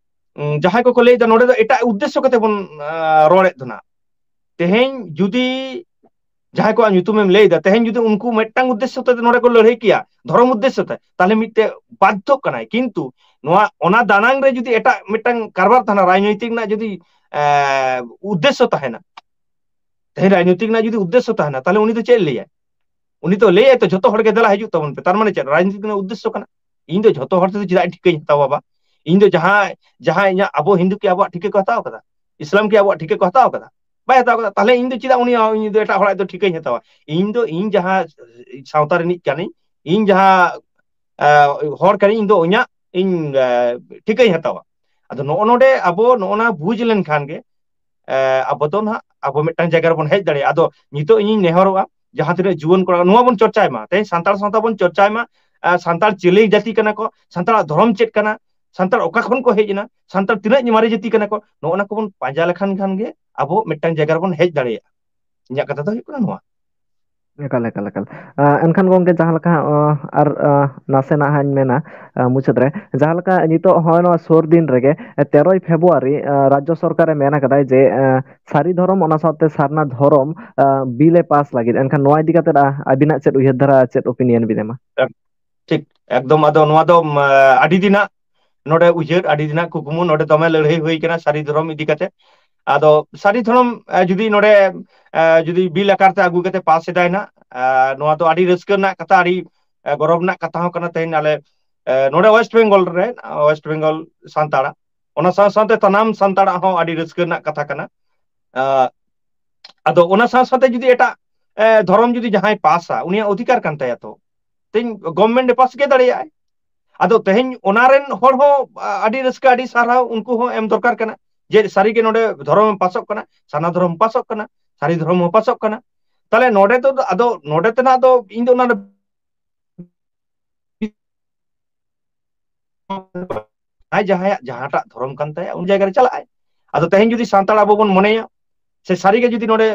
ᱩᱸ, ᱡᱟᱦᱟᱸᱭ ᱠᱚᱠᱚ ᱞᱟᱹᱭᱫᱟ ᱱᱚᱰᱮ ᱫᱚ ᱮᱴᱟᱜ ᱩᱫᱽᱫᱮᱥᱥᱚ ᱠᱟᱛᱮ ᱵᱚᱱ, ᱟ, ᱨᱚᱲᱮᱫ ᱫᱚ ᱱᱟᱜ᱾ ᱛᱮᱦᱮᱧ ᱡᱩᱫᱤ ᱡᱟᱦᱟᱸᱭ ᱠᱚᱣᱟᱜ ᱧᱩᱛᱩᱢᱮᱢ ᱞᱟᱹᱭᱫᱟ, ᱛᱮᱦᱮᱧ ᱡᱩᱫᱤ ᱩᱱᱠᱩ ᱢᱤᱫᱴᱟᱝ ᱩᱫᱽᱫᱮᱥᱥᱚ ᱛᱮ ᱱᱚᱰᱮ ᱠᱚ ᱞᱟᱹᱲᱦᱟᱹᱭ ᱠᱮᱭᱟ, ᱫᱷᱚᱨᱚᱢ ᱩᱫᱽᱫᱮᱥᱥᱚ ᱛᱮ, ᱛᱟᱦᱞᱮ ᱢᱤᱫᱴᱮᱡ ᱵᱟᱫᱽᱫᱷᱚᱜ ᱠᱟᱱᱟᱭ᱾ ᱠᱤᱱᱛᱩ ᱱᱚᱣᱟ, ᱚᱱᱟ ᱫᱟᱱᱟᱝ ᱨᱮ ᱡᱩᱫᱤ ᱮᱴᱟᱜ ᱢᱤᱫᱴᱟᱝ ᱠᱟᱨᱵᱟᱨ ᱛᱟᱦᱮᱱᱟ, ᱨᱟᱡᱽᱱᱳᱭᱛᱤᱠ ᱨᱮᱱᱟᱜ ᱡᱩᱫᱤ, ᱮ, ᱩᱫᱽᱫᱮᱥᱥᱚ ᱛᱟᱦᱮᱱᱟ, ᱛᱮᱦᱮᱧ ᱨᱟᱡᱽᱱᱳᱭᱛᱤᱠ ᱨᱮᱱᱟᱜ ᱡᱩᱫᱤ ᱩᱫᱽᱫᱮᱥᱥᱚ ᱛᱟᱦᱮᱱᱟ, ᱛᱟᱦᱞᱮ ᱩᱱᱤ ᱫᱚ ᱪᱮᱫ ᱮ ᱞᱟᱹᱭᱟᱭ? ᱩᱱᱤ ᱫᱚ ᱞᱟᱹᱭᱟᱭ ᱛᱚ, "ᱡᱷᱚᱛᱚ ᱦᱚᱲ ᱜᱮ ᱫᱮᱞᱟ ᱦᱤᱡᱩᱜ ᱛᱟᱵᱚᱱ ᱯᱮ", ᱛᱟᱨ ᱢᱟᱱᱮ ᱪᱮᱫ? ᱨᱟᱡᱽᱱᱳᱭᱛᱤᱠ ᱨᱮᱱᱟᱜ ᱩᱫᱽᱫᱮᱥᱥᱚ ᱠᱟᱱᱟ᱾ ᱤᱧ ᱫᱚ ᱡᱷᱚᱛᱚ ᱦᱚᱲ ᱛᱮᱫᱚ ᱪᱮᱫᱟᱜ ᱤᱧ ᱴᱷᱤᱠᱟᱹᱧ ᱦᱟᱛᱟᱣᱟ ᱵᱟᱵᱟ? ᱤᱧ ᱫᱚ ᱡᱟᱦᱟᱸ ᱡᱟᱦᱟᱸ ᱤᱧᱟᱹᱜ ᱟᱵᱚ ᱦᱤᱱᱫᱩ ᱠᱤ ᱟᱵᱚᱣᱟᱜ ᱴᱷᱤᱠᱟᱹ ᱠᱚ ᱦᱟᱛᱟᱣ ᱠᱟᱫᱟ? ᱤᱥᱞᱟᱢ ᱠᱤ ᱟᱵᱚᱣᱟᱜ ᱴᱷᱤᱠᱟᱹ ᱠᱚ ᱦᱟᱛᱟᱣ ᱠᱟᱫᱟ? ᱵᱟᱭ ᱦᱟᱛᱟᱣ ᱠᱟᱫᱟ᱾ ᱛᱟᱦᱚᱞᱮ ᱤᱧ ᱫᱚ ᱪᱮᱫᱟᱜ ᱩᱱᱤ ᱤᱧ ᱫᱚ ᱮᱴᱟᱜ ᱦᱚᱲᱟᱜ ᱫᱚ ᱴᱷᱤᱠᱟᱹᱧ ᱦᱟᱛᱟᱣᱟ? ᱤᱧ ᱫᱚ ᱤᱧ ᱡᱟᱦᱟᱸ ᱥᱟᱶᱛᱟ ᱨᱤᱱᱤᱡ ᱠᱟᱹᱱᱟᱹᱧ, ᱤᱧ ᱡᱟᱦᱟᱸ ᱦᱚᱲ ᱠᱟᱹᱱᱟᱹᱧ, ᱤᱧ ᱫᱚ ᱤᱧᱟᱹᱜ ᱤᱧ ᱴᱷᱤᱠᱟᱹᱧ ᱦᱟᱛᱟᱣᱟ᱾ ᱟᱫᱚ ᱱᱚᱜᱼᱚ ᱱᱚᱰᱮ ᱟᱵᱚ ᱱᱚᱜᱼᱚ ᱱᱟ ᱵᱩᱡᱽ ᱞᱮᱱᱠᱷᱟᱱ ᱜᱮ ᱟᱵᱚ ᱫᱚ ᱱᱟᱦᱟᱜ ᱟᱵᱚ ᱢᱤᱫᱴᱟᱝ ᱡᱟᱭᱜᱟ ᱨᱮᱵᱚᱱ ᱦᱮᱡ ᱫᱟᱲᱮᱭᱟᱜᱼᱟ᱾ ᱟᱫᱚ ᱱᱤᱛᱚᱜ ᱤᱧᱤᱧ ᱱᱮᱦᱚᱨᱚᱜᱼᱟ, ᱡᱟᱦᱟᱸ ᱛᱤᱱᱟᱹᱜ ᱡᱩᱣᱟᱹᱱ ᱠᱚᱲᱟ, ᱱᱚᱣᱟ ᱵᱚᱱ ᱪᱚᱨᱪᱟᱭ ᱢᱟ, ᱛᱮᱦᱮᱧ ᱥᱟᱱᱛᱟᱲ ᱥᱟᱶᱛᱟ ᱵᱚᱱ ᱪᱚᱨᱪᱟᱭ ᱢᱟ, ᱥᱟᱱᱛᱟᱲ ᱪᱤᱞᱤ ᱡᱟᱹᱛᱤ ᱠᱟᱱᱟ ᱠᱚ, ᱥᱟᱱᱛᱟᱲᱟᱜ ᱫᱷᱚᱨᱚᱢ ᱪᱮᱫ ᱠᱟᱱᱟ, ᱥᱟᱱᱛᱟᱲ ᱚᱠᱟ ᱠᱷᱚᱱ ᱠᱚ ᱦᱮᱡ ᱮᱱᱟ, ᱥᱟᱱᱛᱟᱲ ᱛᱤᱱᱟᱹᱜ ᱢᱟᱨᱮ ᱡᱟᱹᱛᱤ ᱠᱟᱱᱟ ᱠᱚ, ᱱᱚᱜᱼᱚ ᱱᱟ ᱠᱚᱵᱚᱱ ᱯᱟᱸᱡᱟ ᱞᱮᱠᱷᱟᱱ ᱠᱷᱟᱱ ᱜᱮ ᱟᱵᱚ ᱢᱤᱫᱴᱟᱝ ᱡᱟᱭᱜᱟ ᱨᱮᱵᱚᱱ ᱦᱮᱡ ᱫᱟᱲᱮᱭᱟᱜᱼᱟ᱾ ᱤᱧᱟᱹᱜ ᱠᱟᱛᱷᱟ ᱫᱚ ᱦᱩᱭᱩᱜ ᱠᱟᱱᱟ ᱱᱚᱣᱟ᱾ ᱮᱠᱟᱞ, ᱮᱠᱟᱞ, ᱮᱠᱟᱞ᱾ ᱮᱱᱠᱷᱟᱱ ᱜᱚᱢᱠᱮ, ᱡᱟᱦᱟᱸ ᱞᱮᱠᱟ ᱦᱟᱸᱜ, ᱟᱨ ᱱᱟᱥᱮᱱᱟᱜ ᱦᱟᱸᱜ ᱤᱧ ᱢᱮᱱᱟ ᱢᱩᱪᱟᱹᱫ ᱨᱮ, ᱡᱟᱦᱟᱸ ᱞᱮᱠᱟ ᱱᱤᱛᱚᱜ ᱦᱚᱸᱜᱼᱚᱭ ᱱᱚᱣᱟ ᱥᱩᱨ ᱫᱤᱱ ᱨᱮᱜᱮ ᱛᱮᱨᱚᱭ ᱯᱷᱮᱵᱽᱨᱩᱣᱟᱨᱤ ᱨᱟᱡᱽᱡᱚ ᱥᱚᱨᱠᱟᱨᱮ ᱢᱮᱱ ᱟᱠᱟᱫᱟᱭ ᱡᱮ ᱥᱟᱹᱨᱤ ᱫᱷᱚᱨᱚᱢ, ᱚᱱᱟ ᱥᱟᱶᱛᱮ ᱥᱟᱨᱱᱟ ᱫᱷᱚᱨᱚᱢ ᱵᱤᱞ ᱮ ᱯᱟᱥ ᱞᱟᱹᱜᱤᱫ᱾ ᱮᱱᱠᱷᱟᱱ ᱱᱚᱣᱟ ᱤᱫᱤ ᱠᱟᱛᱮ ᱟᱹᱵᱤᱱᱟᱜ ᱪᱮᱫ ᱩᱭᱦᱟᱹᱨ ᱫᱷᱟᱨᱟ, ᱪᱮᱫ opinion ᱵᱤᱱ ᱮᱢᱟ? ᱴᱷᱤᱠ, ᱮᱠᱫᱚᱢ᱾ ᱟᱫᱚ ᱱᱚᱣᱟ ᱫᱚ ᱟᱹᱰᱤ ᱫᱤᱱᱟᱜ ᱱᱚᱰᱮ ᱩᱭᱦᱟᱹᱨ, ᱟᱹᱰᱤ ᱫᱤᱱᱟᱜ ᱠᱩᱠᱢᱩ, ᱱᱚᱰᱮ ᱫᱚᱢᱮ ᱞᱟᱹᱲᱦᱟᱹᱭ ᱦᱩᱭ ᱠᱟᱱᱟ ᱥᱟᱹᱨᱤ ᱫᱷᱚᱨᱚᱢ ᱤᱫᱤ ᱠᱟᱛᱮ᱾ ᱟᱫᱚ ᱥᱟᱹᱨᱤ ᱫᱷᱚᱨᱚᱢ ᱡᱩᱫᱤ ᱱᱚᱰᱮ ᱡᱩᱫᱤ ᱵᱤᱞ ᱟᱠᱟᱨ ᱛᱮ ᱟᱹᱜᱩ ᱠᱟᱛᱮ ᱯᱟᱥ ᱮᱫᱟᱭ ᱱᱟᱜ, ᱱᱚᱣᱟ ᱫᱚ ᱟᱹᱰᱤ ᱨᱟᱹᱥᱠᱟᱹ ᱨᱮᱱᱟᱜ ᱠᱟᱛᱷᱟ, ᱟᱹᱰᱤ ᱜᱚᱨᱚᱵᱽ ᱨᱮᱱᱟᱜ ᱠᱟᱛᱷᱟ ᱦᱚᱸ ᱠᱟᱱᱟ᱾ ᱛᱮᱦᱮᱧ ᱟᱞᱮ ᱱᱚᱰᱮ ᱳᱭᱮᱥᱴ ᱵᱮᱝᱜᱚᱞ ᱨᱮ, ᱳᱭᱮᱥᱴ ᱵᱮᱝᱜᱚᱞ ᱥᱟᱱᱛᱟᱲᱟᱜ, ᱚᱱᱟ ᱥᱟᱶ ᱥᱟᱶᱛᱮ ᱥᱟᱱᱟᱢ ᱥᱟᱱᱛᱟᱲᱟᱜ ᱦᱚᱸ ᱟᱹᱰᱤ ᱨᱟᱹᱥᱠᱟᱹ ᱨᱮᱱᱟᱜ ᱠᱟᱛᱷᱟ ᱠᱟᱱᱟ᱾ ᱟᱫᱚ ᱚᱱᱟ ᱥᱟᱶ ᱥᱟᱶᱛᱮ ᱡᱩᱫᱤ ᱮᱴᱟᱜ ᱫᱷᱚᱨᱚᱢ ᱡᱩᱫᱤ ᱡᱟᱦᱟᱸᱭ ᱯᱟᱥᱟ, ᱩᱱᱤᱭᱟᱜ ᱚᱫᱷᱤᱠᱟᱨ ᱠᱟᱱ ᱛᱟᱭᱟ, ᱛᱚ ᱛᱮᱦᱮᱧ ᱜᱚᱵᱷᱢᱮᱱᱴ ᱮ ᱯᱟᱥ ᱜᱮ ᱫᱟᱲᱮᱭᱟᱜᱼᱟᱭ᱾ ᱟᱫᱚ ᱛᱮᱦᱮᱧ ᱚᱱᱟ ᱨᱮᱱ ᱦᱚᱲ ᱦᱚᱸ ᱟᱹᱰᱤ ᱨᱟᱹᱥᱠᱟᱹ, ᱟᱹᱰᱤ ᱥᱟᱨᱦᱟᱣ ᱩᱱᱠᱩ ᱦᱚᱸ ᱮᱢ ᱫᱚᱨᱠᱟᱨ ᱠᱟᱱᱟ ᱡᱮ ᱥᱟᱹᱨᱤᱜᱮ ᱱᱚᱰᱮ ᱫᱷᱚᱨᱚᱢ ᱯᱟᱥᱚᱜ ᱠᱟᱱᱟ, ᱥᱟᱨᱱᱟ ᱫᱷᱚᱨᱚᱢ ᱯᱟᱥᱚᱜ ᱠᱟᱱᱟ, ᱥᱟᱹᱨᱤ ᱫᱷᱚᱨᱚᱢ ᱦᱚᱸ ᱯᱟᱥᱚᱜ ᱠᱟᱱᱟ᱾ ᱛᱟᱦᱚᱞᱮ ᱱᱚᱰᱮ ᱫᱚ ᱟᱫᱚ ᱱᱚᱰᱮ ᱛᱮᱱᱟᱜ ᱫᱚ ᱤᱧ ᱫᱚ ᱚᱱᱟ ᱡᱟᱦᱟᱸᱭ ᱡᱟᱦᱟᱸᱭᱟᱜ ᱡᱟᱦᱟᱸᱴᱟᱜ ᱫᱷᱚᱨᱚᱢ ᱠᱟᱱ ᱛᱟᱭᱟ, ᱩᱱᱤ ᱡᱟᱭᱜᱟ ᱨᱮ ᱪᱟᱞᱟᱜ ᱟᱭ᱾ ᱟᱫᱚ ᱛᱮᱦᱮᱧ ᱡᱩᱫᱤ ᱥᱟᱱᱛᱟᱲ ᱟᱵᱚ ᱵᱚᱱ ᱢᱚᱱᱮᱭᱟ, ᱥᱮ ᱥᱟᱹᱨᱤᱜᱮ ᱡᱩᱫᱤ ᱱᱚᱰᱮ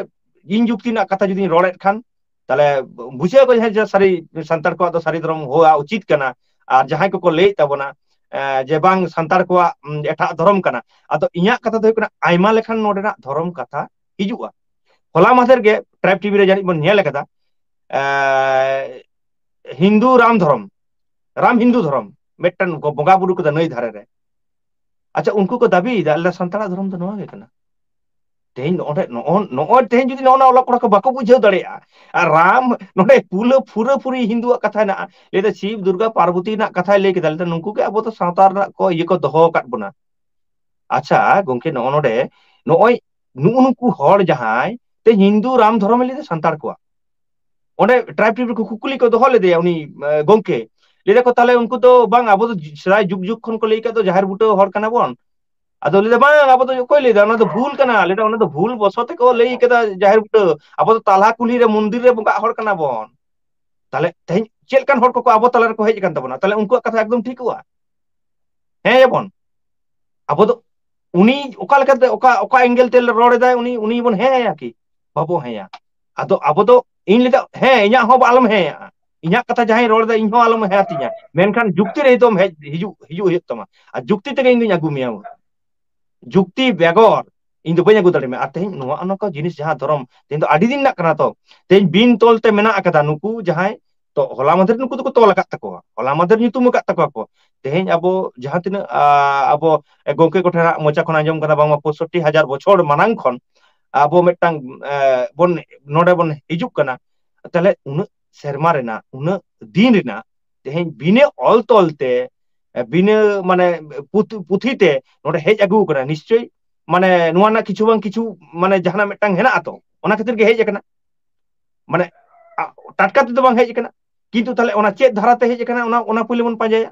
ᱤᱧ ᱡᱩᱠᱛᱤ ᱨᱮᱱᱟᱜ ᱠᱟᱛᱷᱟ ᱡᱩᱫᱤᱧ ᱨᱚᱲᱮᱫ ᱠᱷᱟᱱ, ᱛᱟᱦᱚᱞᱮ ᱵᱩᱡᱷᱟᱹᱣ ᱟᱠᱚ ᱡᱟᱦᱟᱸᱭ ᱡᱮ ᱥᱟᱹᱨᱤ ᱥᱟᱱᱛᱟᱲ ᱠᱚᱣᱟᱜ ᱫᱚ ᱥᱟᱹᱨᱤ ᱫᱷᱚᱨᱚᱢ ᱦᱳᱭᱟ ᱩᱪᱤᱛ ᱠᱟᱱᱟ᱾ ᱟᱨ ᱡᱟᱦᱟᱸᱭ ᱠᱚᱠᱚ ᱞᱟᱹᱭᱮᱫ ᱛᱟᱵᱚᱱᱟ ᱡᱮ ᱵᱟᱝ, ᱥᱟᱱᱛᱟᱲ ᱠᱚᱣᱟᱜ ᱮᱴᱟᱜ ᱫᱷᱚᱨᱚᱢ ᱠᱟᱱᱟ, ᱟᱫᱚ ᱤᱧᱟᱹᱜ ᱠᱟᱛᱷᱟ ᱫᱚ ᱦᱩᱭᱩᱜ ᱠᱟᱱᱟ, ᱟᱭᱢᱟ ᱞᱮᱠᱟᱱ ᱱᱚᱰᱮᱱᱟᱜ ᱫᱷᱚᱨᱚᱢ ᱠᱟᱛᱷᱟ ᱦᱤᱡᱩᱜᱼᱟ᱾ ᱦᱚᱞᱟ ᱢᱟᱦᱫᱮᱨ ᱜᱮ ᱴᱨᱟᱭᱤᱵᱽ ᱴᱤᱵᱷᱤ ᱨᱮ ᱡᱟᱹᱱᱤᱡ ᱵᱚᱱ ᱧᱮᱞ ᱟᱠᱟᱫᱟ, ᱦᱤᱱᱫᱩ ᱨᱟᱢ ᱫᱷᱚᱨᱚᱢ, ᱨᱟᱢ ᱦᱤᱱᱫᱩ ᱫᱷᱚᱨᱚᱢ, ᱢᱤᱫᱴᱟᱝ ᱠᱚ ᱵᱚᱸᱜᱟ ᱵᱩᱨᱩ ᱠᱟᱫᱟ ᱱᱟᱹᱭ ᱫᱷᱟᱨᱮ ᱨᱮ᱾ ᱟᱪᱪᱷᱟ, ᱩᱱᱠᱩ ᱠᱚ ᱫᱟᱹᱵᱤᱭᱮᱫᱟ, ᱟᱞᱮ ᱥᱟᱱᱛᱟᱲᱟᱜ ᱫᱷᱚᱨᱚᱢ ᱫᱚ ᱱᱚᱣᱟ ᱜᱮ ᱠᱟᱱᱟ᱾ ᱛᱮᱦᱮᱧ ᱱᱚᱜᱼᱚᱭ ᱱᱚᱜᱼᱚᱭ ᱱᱚᱜᱼᱚᱭ ᱛᱮᱦᱮᱧ ᱡᱩᱫᱤ ᱱᱚᱜᱼᱚ ᱱᱟ ᱚᱞᱚᱜ ᱠᱚᱲᱟ ᱠᱚ ᱵᱟᱠᱚ ᱵᱩᱡᱷᱟᱹᱣ ᱫᱟᱲᱮᱭᱟᱜᱼᱟ, ᱟᱨ ᱨᱟᱢ ᱱᱚᱰᱮ ᱯᱩᱨᱟᱹ ᱯᱩᱨᱟᱹᱯᱩᱨᱤ ᱦᱤᱱᱫᱩᱣᱟᱜ ᱠᱟᱛᱷᱟ ᱦᱮᱱᱟᱜᱼᱟ, ᱞᱟᱹᱭ ᱫᱟ ᱥᱤᱵ ᱫᱩᱨᱜᱟ ᱯᱟᱨᱵᱚᱛᱤ ᱨᱮᱱᱟᱜ ᱠᱟᱛᱷᱟᱭ ᱞᱟᱹᱭ ᱠᱮᱫᱟ, ᱞᱟᱹᱭ ᱫᱟ ᱱᱩᱠᱩ ᱜᱮ ᱟᱵᱚ ᱫᱚ ᱥᱟᱶᱛᱟ ᱨᱮᱱᱟᱜ ᱠᱚ ᱤᱭᱟᱹ ᱠᱚ ᱫᱚᱦᱚ ᱟᱠᱟᱫ ᱵᱚᱱᱟ᱾ ᱟᱪᱪᱷᱟ ᱜᱚᱝᱠᱮ, ᱱᱚᱜᱼᱚ ᱱᱚᱰᱮ ᱱᱚᱜᱼᱚᱭ ᱱᱩᱜᱼᱩ ᱱᱩᱠᱩ ᱦᱚᱲ ᱡᱟᱦᱟᱸᱭ ᱛᱮ ᱦᱤᱱᱫᱩ ᱨᱟᱢ ᱫᱷᱚᱨᱚᱢᱮ ᱞᱟᱹᱭ ᱫᱟ ᱥᱟᱱᱛᱟᱲ ᱠᱚᱣᱟᱜ, ᱚᱸᱰᱮ ᱴᱨᱟᱭᱤᱵᱽ ᱴᱨᱤᱵᱽ ᱨᱮᱠᱚ ᱠᱩᱠᱞᱤ ᱠᱚ ᱫᱚᱦᱚ ᱞᱮᱫᱮᱭᱟ ᱩᱱᱤ ᱮ, ᱜᱚᱝᱠᱮ, ᱞᱟᱹᱭ ᱫᱟᱠᱚ ᱛᱟᱦᱞᱮ ᱩᱱᱠᱩ ᱫᱚ ᱵᱟᱝ, ᱟᱵᱚ ᱫᱚ ᱥᱮᱫᱟᱭ ᱡᱩᱜᱽ ᱡᱩᱜᱽ ᱠᱷᱚᱱ ᱠᱚ ᱞᱟᱹᱭ ᱠᱟᱫ ᱫᱚ ᱡᱟᱦᱮᱨ ᱵᱩᱴᱟᱹ ᱦᱚᱲ ᱠᱟᱱᱟ ᱵᱚᱱ᱾ ᱟᱫᱚ ᱞᱟᱹᱭ ᱫᱟ ᱵᱟᱝ, ᱟᱵᱚ ᱫᱚ ᱚᱠᱚᱭ ᱞᱟᱹᱭ ᱫᱟ, ᱚᱱᱟ ᱫᱚ ᱵᱷᱩᱞ ᱠᱟᱱᱟ, ᱞᱟᱹᱭ ᱫᱟ ᱚᱱᱟ ᱫᱚ ᱵᱷᱩᱞ ᱵᱚᱥᱚ ᱛᱮᱠᱚ ᱞᱟᱹᱭ ᱠᱟᱫᱟ ᱡᱟᱦᱮᱨ ᱵᱩᱴᱟᱹ, ᱟᱵᱚ ᱫᱚ ᱛᱟᱞᱟ ᱠᱩᱞᱦᱤ ᱨᱮ ᱢᱚᱱᱫᱤᱨ ᱨᱮ ᱵᱚᱸᱜᱟᱜ ᱦᱚᱲ ᱠᱟᱱᱟ ᱵᱚᱱ᱾ ᱛᱟᱦᱞᱮ ᱛᱮᱦᱮᱧ ᱪᱮᱫ ᱞᱮᱠᱟᱱ ᱦᱚᱲ ᱠᱚᱠᱚ ᱟᱵᱚ ᱛᱟᱞᱟ ᱨᱮᱠᱚ ᱦᱮᱡ ᱟᱠᱟᱱ ᱛᱟᱵᱚᱱᱟ? ᱛᱟᱦᱞᱮ ᱩᱱᱠᱩᱣᱟᱜ ᱠᱟᱛᱷᱟ ᱮᱠᱫᱚᱢ ᱴᱷᱤᱠᱚᱜᱼᱟ? ᱦᱮᱸ ᱭᱟᱵᱚᱱ? ᱟᱵᱚ ᱫᱚ ᱩᱱᱤ ᱚᱠᱟ ᱞᱮᱠᱟᱛᱮ, ᱚᱠᱟ ᱚᱠᱟ ᱮᱝᱜᱮᱞ ᱛᱮ ᱨᱚᱲ ᱮᱫᱟᱭ, ᱩᱱᱤ ᱩᱱᱤ ᱵᱚᱱ ᱦᱮᱸ ᱟᱭᱟ ᱠᱤ? ᱵᱟᱵᱚ ᱦᱮᱸᱭᱟ᱾ ᱟᱫᱚ ᱟᱵᱚ ᱫᱚ ᱤᱧ ᱞᱮᱠᱟ ᱦᱮᱸ, ᱤᱧᱟᱹᱜ ᱦᱚᱸ ᱟᱞᱚᱢ ᱦᱮᱸᱭᱟ, ᱤᱧᱟᱹᱜ ᱠᱟᱛᱷᱟ ᱡᱟᱦᱟᱸᱭ ᱨᱚᱲ ᱮᱫᱟ ᱤᱧ ᱦᱚᱸ ᱟᱞᱚᱢ ᱦᱮᱸ ᱟᱹᱛᱤᱧᱟ, ᱢᱮᱱᱠᱷᱟᱱ ᱡᱩᱠᱛᱤ ᱨᱮ ᱦᱤᱡᱩᱜ ᱦᱤᱡᱩᱜ ᱦᱤᱡᱩᱜ ᱦᱩᱭᱩᱜ ᱛᱟᱢᱟ᱾ ᱟᱨ ᱡᱩᱠᱛᱤ ᱛᱮᱜᱮ ᱤᱧ ᱫᱩᱧ ᱟᱹᱜᱩ ᱢᱮᱭᱟ᱾ ᱡᱩᱠᱛᱤ ᱵᱮᱜᱚᱨ ᱤᱧ ᱫᱚ ᱵᱟᱹᱧ ᱟᱹᱜᱩ ᱫᱟᱲᱮᱭᱟᱢᱟ᱾ ᱟᱨ ᱛᱮᱦᱮᱧ ᱱᱚᱣᱟ ᱱᱚᱝᱠᱟ ᱡᱤᱱᱤᱥ ᱡᱟᱦᱟᱸ ᱫᱷᱚᱨᱚᱢ ᱛᱮᱦᱮᱧ ᱫᱚ ᱟᱹᱰᱤ ᱫᱤᱱ ᱨᱮᱱᱟᱜ ᱠᱟᱱᱟ, ᱛᱚ ᱛᱮᱦᱮᱧ ᱵᱤᱱ ᱛᱚᱞ ᱛᱮ ᱢᱮᱱᱟᱜ ᱟᱠᱟᱫᱟ᱾ ᱱᱩᱠᱩ ᱡᱟᱦᱟᱸᱭ ᱛᱚ ᱦᱚᱞᱟ ᱢᱟᱫᱷᱮᱨ ᱱᱩᱠᱩ ᱫᱚᱠᱚ ᱛᱚᱞ ᱟᱠᱟᱫ ᱛᱟᱠᱚᱣᱟ, ᱦᱚᱞᱟ ᱢᱟᱫᱷᱮᱨ ᱧᱩᱛᱩᱢ ᱟᱠᱟᱫ ᱛᱟᱠᱚᱣᱟ ᱠᱚ᱾ ᱛᱮᱦᱮᱧ ᱟᱵᱚ ᱡᱟᱦᱟᱸ ᱛᱤᱱᱟᱹᱜ ᱟ, ᱟᱵᱚ ᱜᱚᱝᱠᱮ ᱠᱚᱴᱷᱮᱱᱟᱜ ᱢᱚᱪᱟ ᱠᱷᱚᱱ ᱟᱸᱡᱚᱢ ᱠᱟᱱᱟ ᱵᱟᱝᱢᱟ ᱯᱚᱸᱭᱥᱚᱴᱴᱤ ᱦᱟᱡᱟᱨ ᱵᱚᱪᱷᱚᱨ ᱢᱟᱲᱟᱝ ᱠᱷᱚᱱ ᱟᱵᱚ ᱢᱤᱫᱴᱟᱝ ᱮ, ᱵᱚᱱ ᱱᱚᱰᱮ ᱵᱚᱱ ᱦᱤᱡᱩᱜ ᱠᱟᱱᱟ᱾ ᱛᱟᱦᱞᱮ ᱩᱱᱟᱹᱜ ᱥᱮᱨᱢᱟ ᱨᱮᱱᱟᱜ, ᱩᱱᱟᱹᱜ ᱫᱤᱱ ᱨᱮᱱᱟᱜ ᱛᱮᱦᱮᱧ ᱵᱤᱱᱟᱹ ᱚᱞ ᱛᱚᱞ ᱛᱮ, ᱵᱤᱱᱟᱹ ᱢᱟᱱᱮ ᱯᱩᱛ-, ᱯᱩᱛᱷᱤ ᱛᱮ ᱱᱚᱰᱮ ᱦᱮᱡ ᱟᱹᱜᱩ ᱟᱠᱟᱱᱟ, ᱱᱤᱥᱪᱳᱭ ᱢᱟᱱᱮ ᱱᱚᱣᱟ ᱨᱮᱱᱟᱜ ᱠᱤᱪᱷᱩ ᱵᱟᱝ ᱠᱤᱪᱷᱩ ᱢᱟᱱᱮ ᱡᱟᱦᱟᱱᱟᱜ ᱢᱤᱫᱴᱟᱝ ᱦᱮᱱᱟᱜ ᱟᱛᱚ, ᱚᱱᱟ ᱠᱷᱟᱹᱛᱤᱨ ᱜᱮ ᱦᱮᱡ ᱟᱠᱟᱱᱟ᱾ ᱢᱟᱱᱮ ᱟ-, ᱴᱟᱴᱠᱟ ᱛᱮᱫᱚ ᱵᱟᱝ ᱦᱮᱡ ᱟᱠᱟᱱᱟ, ᱠᱤᱱᱛᱩ ᱛᱟᱦᱞᱮ ᱚᱱᱟ ᱪᱮᱫ ᱫᱷᱟᱨᱟ ᱛᱮ ᱦᱮᱡ ᱟᱠᱟᱱᱟ, ᱚᱱᱟ ᱚᱱᱟ ᱯᱳᱭᱞᱳ ᱵᱚᱱ ᱯᱟᱸᱡᱟᱭᱟ᱾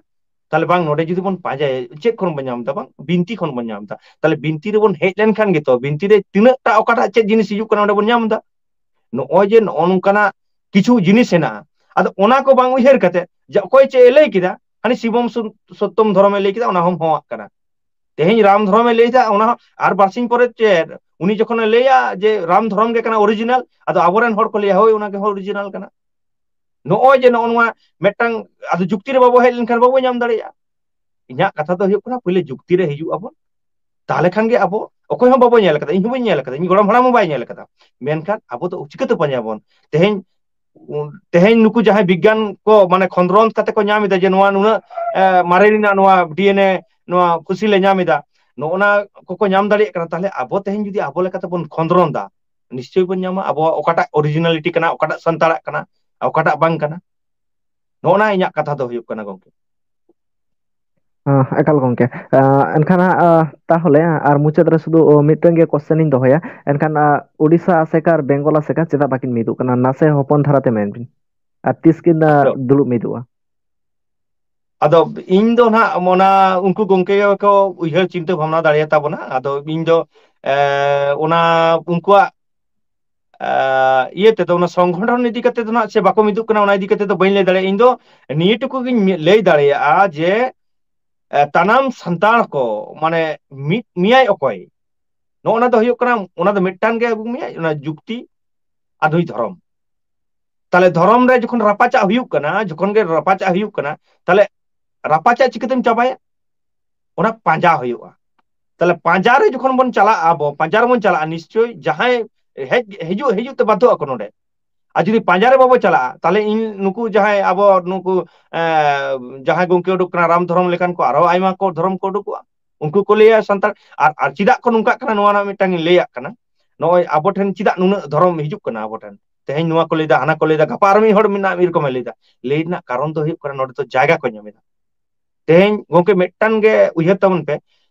ᱛᱟᱦᱞᱮ ᱵᱟᱝ, ᱱᱚᱰᱮ ᱡᱩᱫᱤ ᱵᱚᱱ ᱯᱟᱸᱡᱟᱭᱟ, ᱪᱮᱫ ᱠᱷᱚᱱ ᱵᱚᱱ ᱧᱟᱢ ᱮᱫᱟ? ᱵᱟᱝ, ᱵᱤᱱᱛᱤ ᱠᱷᱚᱱ ᱵᱚᱱ ᱧᱟᱢ ᱮᱫᱟ᱾ ᱛᱟᱦᱞᱮ ᱵᱤᱱᱛᱤ ᱨᱮᱵᱚᱱ ᱦᱮᱡ ᱞᱮᱱᱠᱷᱟᱱ ᱜᱮᱛᱚ ᱵᱤᱱᱛᱤ ᱨᱮ ᱛᱤᱱᱟᱹᱜ ᱴᱟ ᱚᱠᱟᱴᱟᱜ ᱪᱮᱫ ᱡᱤᱱᱤᱥ ᱦᱤᱡᱩᱜ ᱠᱟᱱᱟ ᱚᱸᱰᱮ ᱵᱚᱱ ᱧᱟᱢ ᱮᱫᱟ᱾ ᱱᱚᱜᱼᱚᱭ ᱡᱮ ᱱᱚᱜᱼᱚ ᱱᱚᱝᱠᱟᱱᱟᱜ ᱠᱤᱪᱷᱩ ᱡᱤᱱᱤᱥ ᱦᱮᱱᱟᱜᱼᱟ, ᱟᱫᱚ ᱚᱱᱟ ᱠᱚ ᱵᱟᱝ ᱩᱭᱦᱟᱹᱨ ᱠᱟᱛᱮ ᱡᱮ ᱚᱠᱚᱭ ᱪᱮᱫ ᱮ ᱞᱟᱹᱭ ᱠᱮᱫᱟ, ᱦᱟᱱᱤ ᱥᱤᱵᱚᱢ ᱥᱩ-, ᱥᱚᱛᱛᱚᱢ ᱫᱷᱚᱨᱚᱢᱮ ᱞᱟᱹᱭ ᱠᱮᱫᱟ, ᱚᱱᱟ ᱦᱚᱸᱢ ᱦᱚᱸᱣᱟᱜ ᱠᱟᱱᱟ᱾ ᱛᱮᱦᱮᱧ ᱨᱟᱢ ᱫᱷᱚᱨᱚᱢᱮ ᱞᱟᱹᱭ ᱮᱫᱟ, ᱚᱱᱟ ᱦᱚᱸ ᱟᱨ ᱵᱟᱨᱥᱤᱧ ᱯᱚᱨᱮ ᱪᱮᱫ ᱩᱱᱤ ᱡᱚᱠᱷᱚᱱᱮ ᱞᱟᱹᱭᱟ ᱡᱮ ᱨᱟᱢ ᱫᱷᱚᱨᱚᱢ ᱜᱮ ᱠᱟᱱᱟ ᱚᱨᱤᱡᱤᱱᱟᱞ, ᱟᱫᱚ ᱟᱵᱚᱨᱮᱱ ᱦᱚᱲ ᱠᱚ ᱞᱟᱹᱭᱟ ᱦᱳᱭ ᱚᱱᱟ ᱜᱮ ᱦᱚᱸ ᱚᱨᱤᱡᱤᱱᱟᱞ ᱠᱟᱱᱟ᱾ ᱱᱚᱜᱼᱚᱭ ᱡᱮ ᱱᱚᱜᱼᱚ ᱱᱚᱣᱟ ᱢᱤᱫᱴᱟᱝ ᱟᱫᱚ ᱡᱩᱠᱛᱤ ᱨᱮ ᱵᱟᱵᱚ ᱦᱮᱡ ᱞᱮᱱᱠᱷᱟᱱ ᱵᱟᱵᱚ ᱧᱟᱢ ᱫᱟᱲᱮᱭᱟᱜᱼᱟ᱾ ᱤᱧᱟᱹᱜ ᱠᱟᱛᱷᱟ ᱫᱚ ᱦᱩᱭᱩᱜ ᱠᱟᱱᱟ ᱯᱳᱭᱞᱳ ᱡᱩᱠᱛᱤ ᱨᱮ ᱦᱤᱡᱩᱜ ᱟᱵᱚᱱ, ᱛᱟᱦᱚᱞᱮ ᱠᱷᱟᱱ ᱜᱮ ᱟᱵᱚ, ᱚᱠᱚᱭ ᱦᱚᱸ ᱵᱟᱵᱚ ᱧᱮᱞ ᱠᱟᱫᱟ, ᱤᱧ ᱦᱚᱸ ᱵᱟᱹᱧ ᱧᱮᱞ ᱠᱟᱫᱟ, ᱤᱧ ᱜᱚᱲᱚᱢ ᱦᱟᱲᱟᱢ ᱦᱚᱸ ᱵᱟᱭ ᱧᱮᱞ ᱠᱟᱫᱟ, ᱢᱮᱱᱠᱷᱟᱱ ᱟᱵᱚ ᱫᱚ ᱪᱤᱠᱟᱹᱛᱮ ᱯᱟᱸᱡᱟᱭᱟᱵᱚᱱ? ᱛᱮᱦᱮᱧ ᱩ-, ᱛᱮᱦᱮᱧ ᱱᱩᱠᱩ ᱡᱟᱦᱟᱸᱭ ᱵᱤᱜᱽᱜᱟᱱ ᱠᱚ ᱢᱟᱱᱮ ᱠᱷᱚᱸᱫᱽᱨᱚᱸᱫᱽ ᱠᱟᱛᱮ ᱠᱚ ᱧᱟᱢ ᱮᱫᱟ ᱡᱮ ᱱᱚᱣᱟ ᱱᱩᱱᱟᱹᱜ ᱮ, ᱢᱟᱨᱮ ᱨᱮᱱᱟᱜ ᱱᱚᱣᱟ ᱰᱤ ᱮᱱ ᱮ ᱱᱚᱣᱟ ᱯᱷᱚᱥᱤᱞ ᱮ ᱧᱟᱢ ᱮᱫᱟ, ᱱᱚᱜᱼᱚ ᱱᱟ ᱠᱚᱠᱚ ᱧᱟᱢ ᱫᱟᱲᱮᱭᱟᱜ ᱠᱟᱱᱟ, ᱛᱟᱦᱚᱞᱮ ᱟᱵᱚ ᱛᱮᱦᱮᱧ ᱡᱩᱫᱤ ᱟᱵᱚ ᱞᱮᱠᱟᱛᱮ ᱵᱚᱱ ᱠᱷᱚᱸᱫᱽᱨᱚᱸᱫᱟ, ᱱᱤᱥᱪᱚᱭ ᱵᱚᱱ ᱧᱟᱢᱟ ᱟᱵᱚᱣᱟᱜ ᱚᱠᱟᱴᱟᱜ ᱚᱨᱤᱡᱤᱱᱟᱞᱤᱴᱤ ᱠᱟᱱᱟ, ᱚᱠᱟᱴᱟᱜ ᱥᱟᱱᱛᱟᱲᱟᱜ ᱠᱟᱱᱟ, ᱚᱠᱟᱴᱟᱜ ᱵᱟᱝ ᱠᱟᱱᱟ᱾ ᱱᱚᱜᱼᱚ ᱱᱟ ᱤᱧᱟᱹᱜ ᱠᱟᱛᱷᱟ ᱫᱚ ᱦᱩᱭᱩᱜ ᱠᱟᱱᱟ ᱜᱚᱝᱠᱮ᱾ ᱮᱠᱟᱞ ᱜᱚᱝᱠᱮ᱾ ᱮᱱᱠᱷᱟᱱ ᱦᱟᱸᱜ ᱛᱟᱦᱚᱞᱮ ᱟᱨ ᱢᱩᱪᱟᱹᱫ ᱨᱮ ᱥᱩᱫᱷᱩ ᱢᱤᱫᱴᱟᱝ ᱜᱮ ᱠᱚᱥᱪᱮᱱ ᱤᱧ ᱫᱚᱦᱚᱭᱟ᱾ ᱮᱱᱠᱷᱟᱱ ᱩᱲᱤᱥᱥᱟ ᱟᱥᱮᱠᱟ ᱟᱨ ᱵᱮᱝᱜᱚᱞ ᱟᱥᱮᱠᱟ ᱪᱮᱫᱟᱜ ᱵᱟᱹᱠᱤᱱ ᱢᱤᱫᱚᱜ ᱠᱟᱱᱟ? ᱱᱟᱥᱮ ᱦᱚᱯᱚᱱ ᱫᱷᱟᱨᱟ ᱛᱮ ᱢᱮᱱ ᱵᱤᱱ᱾ ᱟᱨ ᱛᱤᱥ ᱠᱤᱱ ᱫᱩᱲᱩᱵ ᱢᱤᱫᱚᱜᱼᱟ? ᱟᱫᱚ ᱤᱧ ᱫᱚ ᱱᱟᱦᱟᱜ ᱚᱱᱟ ᱩᱱᱠᱩ ᱜᱚᱝᱠᱮ ᱜᱮᱠᱚ ᱩᱭᱦᱟᱹᱨ ᱪᱤᱱᱛᱟᱹ ᱵᱷᱟᱵᱽᱱᱟ ᱫᱟᱲᱮᱭᱟᱛᱟ ᱵᱚᱱᱟ᱾ ᱟᱫᱚ ᱤᱧ ᱫᱚ ᱮ, ᱚᱱᱟ ᱩᱱᱠᱩᱣᱟᱜ ᱮ, ᱤᱭᱟᱹ ᱛᱮᱫᱚ, ᱚᱱᱟ ᱥᱚᱝᱜᱚᱴᱷᱚᱱ ᱤᱫᱤ ᱠᱟᱛᱮ ᱫᱚ ᱱᱟᱦᱟᱜ ᱥᱮ ᱵᱟᱠᱚ ᱢᱤᱫᱚᱜ ᱠᱟᱱᱟ, ᱚᱱᱟ ᱤᱫᱤ ᱠᱟᱛᱮ ᱫᱚ ᱵᱟᱹᱧ ᱞᱟᱹᱭ ᱫᱟᱲᱮᱭᱟᱜᱼᱟ᱾ ᱤᱧ ᱫᱚ ᱱᱤᱭᱟᱹ ᱴᱩᱠᱩ ᱜᱤᱧ ᱞᱟᱹᱭ ᱫᱟᱲᱮᱭᱟᱜᱼᱟ ᱡᱮ ᱮ, ᱛᱟᱱᱟᱢ ᱥᱟᱱᱛᱟᱲ ᱠᱚ ᱢᱟᱱᱮ ᱢᱤᱫ ᱢᱮᱭᱟᱭ ᱚᱠᱚᱭ, ᱱᱚᱜᱼᱚ ᱱᱟ ᱫᱚ ᱦᱩᱭᱩᱜ ᱠᱟᱱᱟ, ᱚᱱᱟ ᱫᱚ ᱢᱤᱫᱴᱟᱝ ᱜᱮ ᱟᱹᱜᱩ ᱢᱮᱭᱟᱭ, ᱚᱱᱟ ᱡᱩᱠᱛᱤ ᱟᱨ ᱱᱩᱭ ᱫᱷᱚᱨᱚᱢ᱾ ᱛᱟᱦᱞᱮ ᱫᱷᱚᱨᱚᱢ ᱨᱮ ᱡᱚᱠᱷᱚᱱ ᱨᱟᱯᱟᱪᱟᱜ ᱦᱩᱭᱩᱜ ᱠᱟᱱᱟ, ᱡᱚᱠᱷᱚᱱ ᱜᱮ ᱨᱟᱯᱟᱪᱟᱜ ᱦᱩᱭᱩᱜ ᱠᱟᱱᱟ, ᱛᱟᱦᱞᱮ ᱨᱟᱯᱟᱪᱟᱜ ᱪᱤᱠᱟᱹᱛᱮᱢ ᱪᱟᱵᱟᱭᱟ? ᱚᱱᱟ ᱯᱟᱸᱡᱟ ᱦᱩᱭᱩᱜᱼᱟ᱾ ᱛᱟᱦᱞᱮ ᱯᱟᱸᱡᱟ ᱨᱮ ᱡᱚᱠᱷᱚᱱ ᱵᱚᱱ ᱪᱟᱞᱟᱜᱼᱟ, ᱟᱵᱚ ᱯᱟᱸᱡᱟ ᱨᱮᱵᱚᱱ ᱪᱟᱞᱟᱜᱼᱟ, ᱱᱤᱥᱪᱳᱭ ᱡᱟᱦᱟᱸᱭ ᱦᱮᱡ ᱦᱤᱡᱩᱜ ᱦᱤᱡᱩᱜ ᱛᱮ ᱵᱟᱫᱽᱫᱷᱚᱜ ᱟᱠᱚ ᱱᱚᱰᱮ᱾ ᱟᱨ ᱡᱩᱫᱤ ᱯᱟᱸᱡᱟ ᱨᱮ ᱵᱟᱵᱚ ᱪᱟᱞᱟᱜᱼᱟ, ᱛᱟᱦᱞᱮ ᱤᱧ ᱱᱩᱠᱩ ᱡᱟᱦᱟᱸᱭ ᱟᱵᱚ ᱱᱩᱠᱩ ᱮ, ᱡᱟᱦᱟᱸᱭ ᱜᱚᱝᱠᱮ ᱩᱰᱩᱠ ᱠᱟᱱᱟ ᱨᱟᱢ ᱫᱷᱚᱨᱚᱢ ᱞᱮᱠᱟᱱ ᱠᱚ, ᱟᱨᱦᱚᱸ ᱟᱭᱢᱟ ᱠᱚ ᱫᱷᱚᱨᱚᱢ ᱠᱚ ᱩᱰᱩᱠᱚᱜᱼᱟ᱾ ᱩᱱᱠᱩ ᱠᱚ ᱞᱟᱹᱭᱟ ᱥᱟᱱᱛᱟᱲ, ᱟᱨ ᱟᱨ ᱪᱮᱫᱟᱜ ᱠᱚ ᱱᱚᱝᱠᱟᱜ ᱠᱟᱱᱟ, ᱱᱚᱣᱟ ᱨᱮᱱᱟᱜ ᱢᱤᱫᱴᱟᱝ ᱤᱧ ᱞᱟᱹᱭᱟᱜ ᱠᱟᱱᱟ᱾ ᱱᱚᱜᱼᱚᱭ ᱟᱵᱚ ᱴᱷᱮᱱ ᱪᱮᱫᱟᱜ ᱱᱩᱱᱟᱹᱜ ᱫᱷᱚᱨᱚᱢ ᱦᱤᱡᱩᱜ ᱠᱟᱱᱟ ᱟᱵᱚ ᱴᱷᱮᱱ? ᱛᱮᱦᱮᱧ ᱱᱚᱣᱟ ᱠᱚ ᱞᱟᱹᱭᱫᱟ, ᱦᱟᱱᱟ ᱠᱚ ᱞᱟᱹᱭᱫᱟ, ᱜᱟᱯᱟ ᱟᱨ ᱢᱤᱫ ᱦᱚᱲ ᱢᱮᱱᱟᱜ ᱢᱤᱫ ᱨᱚᱠᱚᱢᱮ ᱞᱟᱹᱭᱫᱟ᱾ ᱞᱟᱹᱭ ᱨᱮᱱᱟᱜ ᱠᱟᱨᱚᱱ ᱫᱚ ᱦᱩᱭᱩᱜ ᱠᱟᱱᱟ, ᱱᱚᱰᱮ ᱫᱚ ᱡᱟᱭᱜᱟ ᱠᱚ ᱧᱟᱢ ᱮᱫᱟ᱾ ᱛᱮᱦᱮᱧ ᱜᱚᱝᱠᱮ ᱢᱤᱫᱴᱟᱝ ᱜᱮ ᱩᱭᱦᱟᱹᱨ ᱛᱟᱵᱚᱱ ᱯᱮ,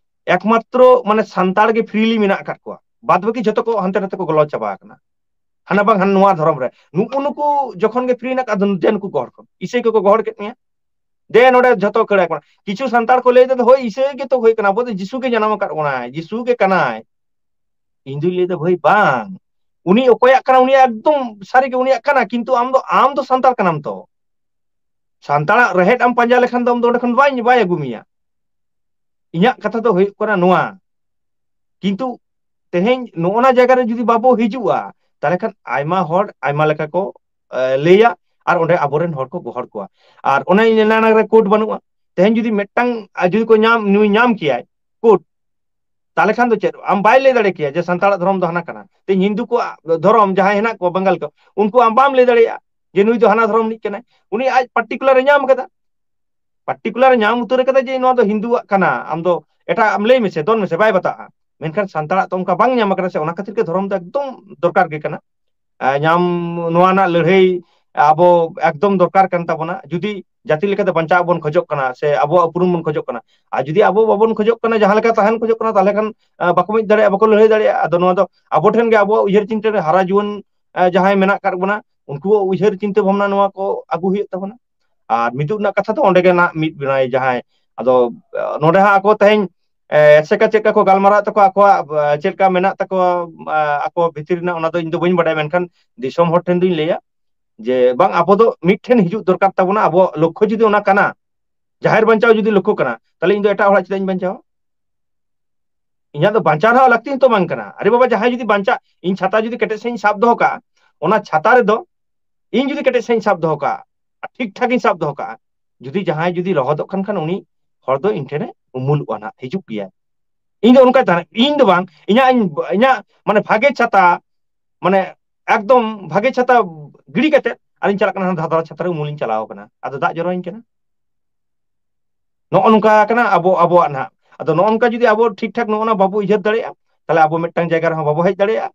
ᱮᱠᱢᱟᱛᱨᱚ ᱢᱟᱱᱮ ᱥᱟᱱᱛᱟᱲ ᱜᱮ ᱯᱷᱨᱤᱞᱤ ᱢᱮᱱᱟᱜ ᱟᱠᱟᱫ ᱠᱚᱣᱟ, ᱵᱟᱫ ᱵᱟᱹᱠᱤ ᱡᱷᱚᱛᱚ ᱠᱚ ᱦᱟᱱᱛᱮ ᱱᱟᱛᱮ ᱠᱚ ᱜᱚᱞᱚ ᱪᱟᱵᱟ ᱟᱠᱟᱱᱟ᱾ ᱦᱟᱱᱟ ᱵᱟᱝ ᱦᱟᱱᱟ ᱱᱚᱣᱟ ᱫᱷᱚᱨᱚᱢ ᱨᱮ ᱱᱩᱠᱩ ᱱᱩᱠᱩ ᱡᱚᱠᱷᱚᱱ ᱜᱮ ᱯᱷᱨᱤ ᱦᱮᱱᱟᱜ ᱠᱚᱣᱟ, ᱟᱫᱚ ᱫᱮ ᱱᱩᱠᱩ ᱜᱚᱦᱚᱲ ᱠᱚ, ᱤᱥᱟᱹᱭ ᱠᱚᱠᱚ ᱜᱚᱦᱚᱲ ᱠᱮᱫ ᱢᱮᱭᱟ᱾ ᱫᱮ ᱱᱚᱰᱮ ᱡᱷᱚᱛᱚ ᱠᱷᱟᱹᱲ ᱟᱠᱚ᱾ ᱠᱤᱪᱷᱩ ᱥᱟᱱᱛᱟᱲ ᱠᱚ ᱞᱟᱹᱭ ᱫᱟ, ᱦᱳᱭ ᱤᱥᱟᱹᱭ ᱜᱮᱛᱚ ᱦᱩᱭ ᱠᱟᱱᱟ, ᱟᱵᱚ ᱫᱚ ᱡᱤᱥᱩ ᱜᱮ ᱡᱟᱱᱟᱢ ᱟᱠᱟᱫ ᱵᱚᱱᱟᱭ, ᱡᱤᱥᱩ ᱜᱮ ᱠᱟᱱᱟᱭ᱾ ᱤᱧ ᱫᱩᱧ ᱞᱟᱹᱭ ᱫᱟ, ᱵᱷᱟᱹᱭ ᱵᱟᱝ, ᱩᱱᱤ ᱚᱠᱚᱭᱟᱜ ᱠᱟᱱᱟ, ᱩᱱᱤᱭᱟᱜ ᱮᱠᱫᱚᱢ ᱥᱟᱹᱨᱤ ᱜᱮ ᱩᱱᱤᱭᱟᱜ ᱠᱟᱱᱟ, ᱠᱤᱱᱛᱩ ᱟᱢ ᱫᱚ, ᱟᱢ ᱫᱚ ᱥᱟᱱᱛᱟᱲ ᱠᱟᱱᱟᱢ ᱛᱚ᱾ ᱥᱟᱱᱛᱟᱲᱟᱜ ᱨᱮᱦᱮᱫ ᱟᱢ ᱯᱟᱸᱡᱟ ᱞᱮᱠᱷᱟᱱ ᱫᱚ ᱟᱢ ᱫᱚ ᱚᱸᱰᱮ ᱠᱷᱚᱱ ᱵᱟᱭ, ᱵᱟᱭ ᱟᱹᱜᱩ ᱢᱮᱭᱟ᱾ ᱤᱧᱟᱹᱜ ᱠᱟᱛᱷᱟ ᱫᱚ ᱦᱩᱭᱩᱜ ᱠᱟᱱᱟ ᱱᱚᱣᱟ, ᱠᱤᱱᱛᱩ ᱛᱮᱦᱮᱧ ᱱᱚᱜᱼᱚ ᱱᱟ ᱡᱟᱭᱜᱟ ᱨᱮ ᱡᱩᱫᱤ ᱵᱟᱵᱚ ᱦᱤᱡᱩᱜᱼᱟ, ᱛᱟᱦᱚᱞᱮ ᱠᱷᱟᱱ ᱟᱭᱢᱟ ᱦᱚᱲ ᱟᱭᱢᱟ ᱞᱮᱠᱟ ᱠᱚ, ᱮ, ᱞᱟᱹᱭᱟ, ᱟᱨ ᱚᱸᱰᱮ ᱟᱵᱚᱨᱮᱱ ᱦᱚᱲ ᱠᱚ ᱜᱚᱦᱚᱲ ᱠᱚᱣᱟ᱾ ᱟᱨ ᱚᱱᱮ ᱮᱱᱟᱱ ᱨᱮ ᱠᱳᱰ ᱵᱟᱹᱱᱩᱜᱼᱟ, ᱛᱮᱦᱮᱧ ᱡᱩᱫᱤ ᱢᱤᱫᱴᱟᱝ, ᱟᱨ ᱡᱩᱫᱤ ᱠᱚ ᱧᱟᱢ, ᱱᱩᱭ ᱧᱟᱢ ᱠᱮᱭᱟᱭ ᱠᱳᱰ, ᱛᱟᱦᱚᱞᱮ ᱠᱷᱟᱱ ᱫᱚ ᱪᱮᱫ, ᱟᱢ ᱵᱟᱭ ᱞᱟᱹᱭ ᱫᱟᱲᱮ ᱠᱮᱭᱟ ᱡᱮ ᱥᱟᱱᱛᱟᱲᱟᱜ ᱫᱷᱚᱨᱚᱢ ᱫᱚ ᱦᱟᱱᱟ ᱠᱟᱱᱟ᱾ ᱛᱮᱦᱮᱧ ᱦᱤᱱᱫᱩ ᱠᱚᱣᱟᱜ ᱫᱷᱚᱨᱚᱢ ᱡᱟᱦᱟᱸᱭ ᱦᱮᱱᱟᱜ ᱠᱚᱣᱟ ᱵᱟᱝᱜᱟᱞ ᱠᱚ, ᱩᱱᱠᱩ ᱟᱢ ᱵᱟᱢ ᱞᱟᱹᱭ ᱫᱟᱲᱮᱭᱟᱜᱼᱟ ᱡᱮ ᱱᱩᱭ ᱫᱚ ᱦᱟᱱᱟ ᱫᱷᱚᱨᱚᱢ ᱨᱤᱱᱤᱡ ᱠᱟᱱᱟᱭ᱾ ᱩᱱᱤ ᱟᱡ ᱯᱟᱨᱴᱤᱠᱩᱞᱟᱨ ᱮ ᱧᱟᱢ ᱠᱟᱫᱟ, ᱯᱟᱨᱴᱤᱠᱩᱞᱟᱨ ᱮ ᱧᱟᱢ ᱩᱛᱟᱹᱨ ᱠᱟᱫᱟ ᱡᱮ ᱱᱚᱣᱟ ᱫᱚ ᱦᱤᱱᱫᱩᱣᱟᱜ ᱠᱟᱱᱟ, ᱟᱢ ᱫᱚ ᱮᱴᱟᱜ ᱟᱢ ᱞᱟᱹᱭ ᱢᱮᱥᱮ, ᱫᱚᱱ ᱢᱮᱥᱮ, ᱵᱟᱭ ᱵᱟᱛᱟᱜᱼᱟ᱾ ᱢᱮᱱᱠᱷᱟᱱ ᱥᱟᱱᱛᱟᱲᱟᱜ ᱛᱚ ᱚᱱᱠᱟ ᱵᱟᱝ ᱧᱟᱢ ᱟᱠᱟᱱᱟ ᱥᱮ, ᱚᱱᱟ ᱠᱷᱟᱹᱛᱤᱨ ᱜᱮ ᱫᱷᱚᱨᱚᱢ ᱫᱚ ᱮᱠᱫᱚᱢ ᱫᱚᱨᱠᱟᱨ ᱜᱮ ᱠᱟᱱᱟ᱾ ᱧᱟᱢ, ᱱᱚᱣᱟ ᱨᱮᱱᱟᱜ ᱞᱟᱹᱲᱦᱟᱹᱭ ᱟᱵᱚ ᱮᱠᱫᱚᱢ ᱫᱚᱨᱠᱟᱨ ᱠᱟᱱ ᱛᱟᱵᱚᱱᱟ᱾ ᱡᱩᱫᱤ ᱡᱟᱹᱛᱤ ᱞᱮᱠᱟᱛᱮ ᱵᱟᱧᱪᱟᱣ ᱵᱚᱱ ᱠᱷᱚᱡᱚᱜ ᱠᱟᱱᱟ ᱥᱮ ᱟᱵᱚᱣᱟᱜ ᱩᱯᱨᱩᱢ ᱵᱚᱱ ᱠᱷᱚᱡᱚᱜ ᱠᱟᱱᱟ, ᱟᱨ ᱡᱩᱫᱤ ᱟᱵᱚ ᱵᱟᱵᱚᱱ ᱠᱷᱚᱡᱚᱜ ᱠᱟᱱᱟ, ᱡᱟᱦᱟᱸ ᱞᱮᱠᱟ ᱛᱟᱦᱮᱱ ᱠᱷᱚᱡᱚᱜ ᱠᱟᱱᱟ, ᱛᱟᱦᱚᱞᱮ ᱠᱷᱟᱱ ᱵᱟᱠᱚ ᱢᱤᱫ ᱫᱟᱲᱮᱭᱟᱜᱼᱟ, ᱵᱟᱠᱚ ᱞᱟᱹᱲᱦᱟᱹᱭ ᱫᱟᱲᱮᱭᱟᱜᱼᱟ᱾ ᱟᱫᱚ ᱱᱚᱣᱟ ᱫᱚ ᱟᱵᱚ ᱴᱷᱮᱱ ᱜᱮ ᱟᱵᱚᱣᱟᱜ ᱩᱭᱦᱟᱹᱨ ᱪᱤᱱᱛᱟᱹ ᱨᱮ ᱦᱟᱨᱟ ᱡᱩᱣᱟᱹᱱ ᱡᱟᱦᱟᱸᱭ ᱢᱮᱱᱟᱜ ᱟᱠᱟᱫ ᱵᱚᱱᱟ, ᱩᱱᱠᱩᱣᱟᱜ ᱩᱭᱦᱟᱹᱨ ᱪᱤᱱᱛᱟᱹ ᱵᱷᱟᱵᱽᱱᱟ ᱱᱚᱣᱟ ᱠᱚ ᱟᱹᱜᱩ ᱦᱩᱭᱩᱜ ᱛᱟᱵᱚᱱᱟ᱾ ᱟᱨ ᱢᱤᱫᱚᱜ ᱨᱮᱱᱟᱜ ᱠᱟᱛᱷᱟ ᱫᱚ ᱚᱸᱰᱮ ᱜᱮ ᱱᱟᱜ ᱢᱤᱫ ᱵᱮᱱᱟᱭ ᱡᱟᱦᱟᱸᱭ᱾ ᱟᱫᱚ ᱱᱚᱰᱮ ᱦᱟᱸᱜ ᱟᱠᱚ ᱛᱮᱦᱮᱧ ᱮᱥᱮᱠᱟ ᱪᱮᱫ ᱞᱮᱠᱟ ᱠᱚ ᱜᱟᱞᱢᱟᱨᱟᱣ ᱛᱟᱠᱚᱣᱟ, ᱟᱠᱚᱣᱟᱜ ᱪᱮᱫ ᱞᱮᱠᱟ ᱢᱮᱱᱟᱜ ᱛᱟᱠᱚᱣᱟ ᱟᱠᱚ ᱵᱷᱤᱛᱤᱨ ᱨᱮᱱᱟᱜ, ᱚᱱᱟ ᱫᱚ ᱤᱧ ᱫᱚ ᱵᱟᱹᱧ ᱵᱟᱰᱟᱭᱟ᱾ ᱢᱮᱱᱠᱷᱟᱱ ᱫᱤᱥᱚᱢ ᱦᱚᱲ ᱴᱷᱮᱱ ᱫᱚᱧ ᱞᱟᱹᱭᱟ ᱡᱮ ᱵᱟᱝ, ᱟᱵᱚ ᱫᱚ ᱢᱤᱫ ᱴᱷᱮᱱ ᱦᱤᱡᱩᱜ ᱫᱚᱨᱠᱟᱨ ᱛᱟᱵᱚᱱᱟ᱾ ᱟᱵᱚᱣᱟᱜ ᱞᱚᱠᱠᱷᱚ ᱡᱩᱫᱤ ᱚᱱᱟ ᱠᱟᱱᱟ, ᱡᱟᱦᱮᱨ ᱵᱟᱧᱪᱟᱣ ᱡᱩᱫᱤ ᱞᱚᱠᱠᱷᱚ ᱠᱟᱱᱟ, ᱛᱟᱦᱚᱞᱮ ᱤᱧ ᱫᱚ ᱮᱴᱟᱜ ᱦᱚᱲᱟᱜ ᱪᱮᱫᱟᱜ ᱤᱧ ᱵᱟᱧᱪᱟᱣᱟ? ᱤᱧᱟᱹᱜ ᱫᱚ ᱵᱟᱧᱪᱟᱣ ᱨᱮᱱᱟᱜ ᱞᱟᱹᱠᱛᱤ ᱦᱚᱸᱛᱚ ᱵᱟᱝ ᱠᱟᱱᱟ᱾ ᱟᱨᱮ ᱵᱟᱵᱟ, ᱡᱟᱦᱟᱸᱭ ᱡᱩᱫᱤ ᱵᱟᱧᱪᱟᱜ, ᱤᱧ ᱪᱷᱟᱛᱟ ᱡᱩᱫᱤ ᱠᱮᱴᱮᱡ ᱥᱟᱺᱦᱤᱡ ᱤᱧ ᱥᱟᱵ ᱫᱚᱦᱚ ᱠᱟᱜᱼᱟ, ᱚᱱᱟ ᱪᱷᱟᱛᱟ ᱨᱮᱫᱚ ᱤᱧ ᱡᱩᱫᱤ ᱠᱮᱴᱮᱡ ᱥᱟᱺᱦᱤᱡ ᱤᱧ ᱥᱟᱵ ᱫᱚᱦᱚ ᱠᱟᱜᱼᱟ, ᱟᱨ ᱴᱷᱤᱠ ᱴᱷᱟᱠ ᱤᱧ ᱥᱟᱵ ᱫᱚᱦᱚ ᱠᱟᱜᱼᱟ, ᱡᱩᱫᱤ ᱡᱟᱦᱟᱸᱭ ᱡᱩᱫᱤ ᱞᱚᱦᱚᱫᱚᱜ ᱠᱟᱱ ᱠᱷᱟᱱ, ᱩᱱᱤ ᱦᱚᱲ ᱫᱚ ᱤᱧ ᱴᱷᱮᱱᱮ ᱩᱢᱩᱞᱚᱜᱼᱟ ᱱᱟᱜ, ᱦᱤᱡᱩᱜ ᱜᱮᱭᱟᱭ᱾ ᱤᱧ ᱫᱚ ᱚᱱᱠᱟᱭ ᱛᱟᱦᱮᱱᱟ᱾ ᱤᱧ ᱫᱚ ᱵᱟᱝ, ᱤᱧᱟᱹᱜ ᱤᱧ- ᱤᱧᱟᱹᱜ ᱢᱟᱱᱮ ᱵᱷᱟᱜᱮ ᱪᱷᱟᱛᱟ, ᱢᱟᱱᱮ ᱮᱠᱫᱚᱢ ᱵᱷᱟᱜᱮ ᱪᱷᱟᱛᱟ ᱜᱤᱰᱤ ᱠᱟᱛᱮ ᱟᱨᱤᱧ ᱪᱟᱞᱟᱜ ᱠᱟᱱᱟ ᱦᱟᱱᱟ ᱫᱷᱟᱫᱨᱟ ᱪᱷᱟᱛᱟ ᱨᱮ ᱩᱢᱩᱞ ᱤᱧ ᱪᱟᱞᱟᱣ ᱠᱟᱱᱟ, ᱟᱫᱚ ᱫᱟᱜ ᱡᱚᱨᱚᱭᱤᱧ ᱠᱟᱱᱟ᱾ ᱱᱚᱜᱼᱚ ᱱᱚᱝᱠᱟ ᱠᱟᱱᱟ ᱟᱵᱚ, ᱟᱵᱚᱣᱟᱜ ᱱᱟᱦᱟᱜ᱾ ᱟᱫᱚ ᱱᱚᱜᱼᱚ ᱱᱚᱝᱠᱟ ᱡᱩᱫᱤ ᱟᱵᱚ ᱴᱷᱤᱠ ᱴᱷᱟᱠ ᱱᱚᱜᱼᱚ ᱱᱟ ᱵᱟᱵᱚ ᱩᱭᱦᱟᱹᱨ ᱫᱟᱲᱮᱭᱟᱜᱼᱟ, ᱛᱟᱦᱞᱮ ᱟᱵᱚ ᱢᱤᱫᱴᱟᱝ ᱡᱟᱭᱜᱟ ᱨᱮᱦᱚᱸ ᱵᱟᱵᱚ ᱦᱮᱡ ᱫᱟᱲᱮᱭᱟᱜᱼᱟ᱾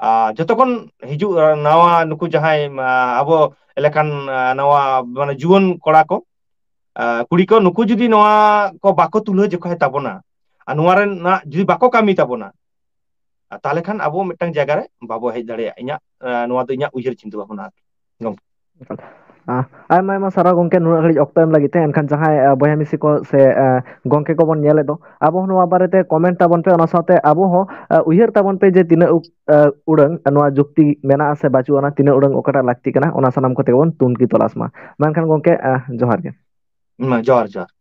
ᱟᱨ ᱡᱚᱛᱚ ᱠᱷᱚᱱ ᱦᱤᱡᱩᱜ, ᱟ, ᱱᱟᱣᱟ ᱱᱩᱠᱩ ᱡᱟᱦᱟᱸᱭ, ᱟ, ᱟᱵᱚ ᱞᱮᱠᱟᱱ, ᱟ, ᱱᱟᱣᱟ ᱢᱟᱱᱮ ᱡᱩᱣᱟᱹᱱ ᱠᱚᱲᱟ ᱠᱚ, ᱟ, ᱠᱩᱲᱤ ᱠᱚ, ᱱᱩᱠᱩ ᱡᱩᱫᱤ ᱱᱚᱣᱟ ᱠᱚ ᱵᱟᱠᱚ ᱛᱩᱞᱟᱹ ᱡᱚᱠᱷᱟᱭ ᱛᱟᱵᱚᱱᱟ, ᱟᱨ ᱱᱚᱣᱟ ᱨᱮᱱᱟᱜ ᱡᱩᱫᱤ ᱵᱟᱠᱚ ᱠᱟᱹᱢᱤ ᱛᱟᱵᱚᱱᱟ, ᱟᱨ ᱛᱟᱦᱞᱮ ᱠᱷᱟᱱ ᱟᱵᱚ ᱢᱤᱫᱴᱟᱝ ᱡᱟᱭᱜᱟ ᱨᱮ ᱵᱟᱵᱚ ᱦᱮᱡ ᱫᱟᱲᱮᱭᱟᱜᱼᱟ᱾ ᱤᱧᱟᱹᱜ, ᱟ, ᱱᱚᱣᱟ ᱫᱚ ᱤᱧᱟᱹᱜ ᱩᱭᱦᱟᱹᱨ ᱪᱤᱱᱛᱟᱹ ᱵᱷᱟᱵᱽᱱᱟ ᱟᱨᱠᱤ, ᱜᱚᱢᱠᱮ᱾ ᱮᱠᱟᱞ᱾ ᱟ, ᱟᱭᱢᱟ ᱟᱭᱢᱟ ᱥᱟᱨᱦᱟᱣ ᱜᱚᱢᱠᱮ, ᱱᱩᱱᱟᱹᱜ ᱜᱷᱟᱹᱲᱤᱡ ᱚᱠᱛᱚ ᱮᱢ ᱞᱟᱹᱜᱤᱫ ᱛᱮ᱾ ᱮᱱᱠᱷᱟᱱ ᱡᱟᱦᱟᱸᱭ, ᱟ, ᱵᱚᱭᱦᱟ ᱢᱤᱥᱤ ᱠᱚ ᱥᱮ, ᱟ, ᱜᱚᱢᱠᱮ ᱠᱚᱵᱚᱱ ᱧᱮᱞᱮᱫ ᱫᱚ, ᱟᱵᱚ ᱦᱚᱸ ᱱᱚᱣᱟ ᱵᱟᱨᱮᱛᱮ comment ᱛᱟᱵᱚᱱ ᱯᱮ, ᱚᱱᱟ ᱥᱟᱶᱛᱮ ᱟᱵᱚ ᱦᱚᱸ, ᱟ, ᱩᱭᱦᱟᱹᱨ ᱛᱟᱵᱚᱱ ᱯᱮ ᱡᱮ ᱛᱤᱱᱟᱹᱜ ᱩ-, ᱟ, ᱩᱰᱟᱹᱝ ᱱᱚᱣᱟ ᱡᱩᱠᱛᱤ ᱢᱮᱱᱟᱜᱼᱟ ᱥᱮ ᱵᱟᱹᱪᱩᱜ ᱟᱱᱟ, ᱛᱤᱱᱟᱹᱜ ᱩᱰᱟᱹᱝ ᱚᱠᱟᱴᱟᱜ ᱞᱟᱹᱠᱛᱤ ᱠᱟᱱᱟ, ᱚᱱᱟ ᱥᱟᱱᱟᱢ ᱠᱚᱛᱮ ᱜᱮᱵᱚᱱ ᱛᱩᱱᱠᱷᱤ ᱛᱚᱞᱟᱥ ᱢᱟ᱾ ᱢᱟ ᱮᱱᱠᱷᱟᱱ ᱜᱚᱢᱠᱮ, ᱟ, ᱡᱚᱦᱟᱨ ᱜᱮ᱾ ᱢᱟ ᱡᱚᱦᱟᱨ, ᱡᱚᱦᱟᱨ᱾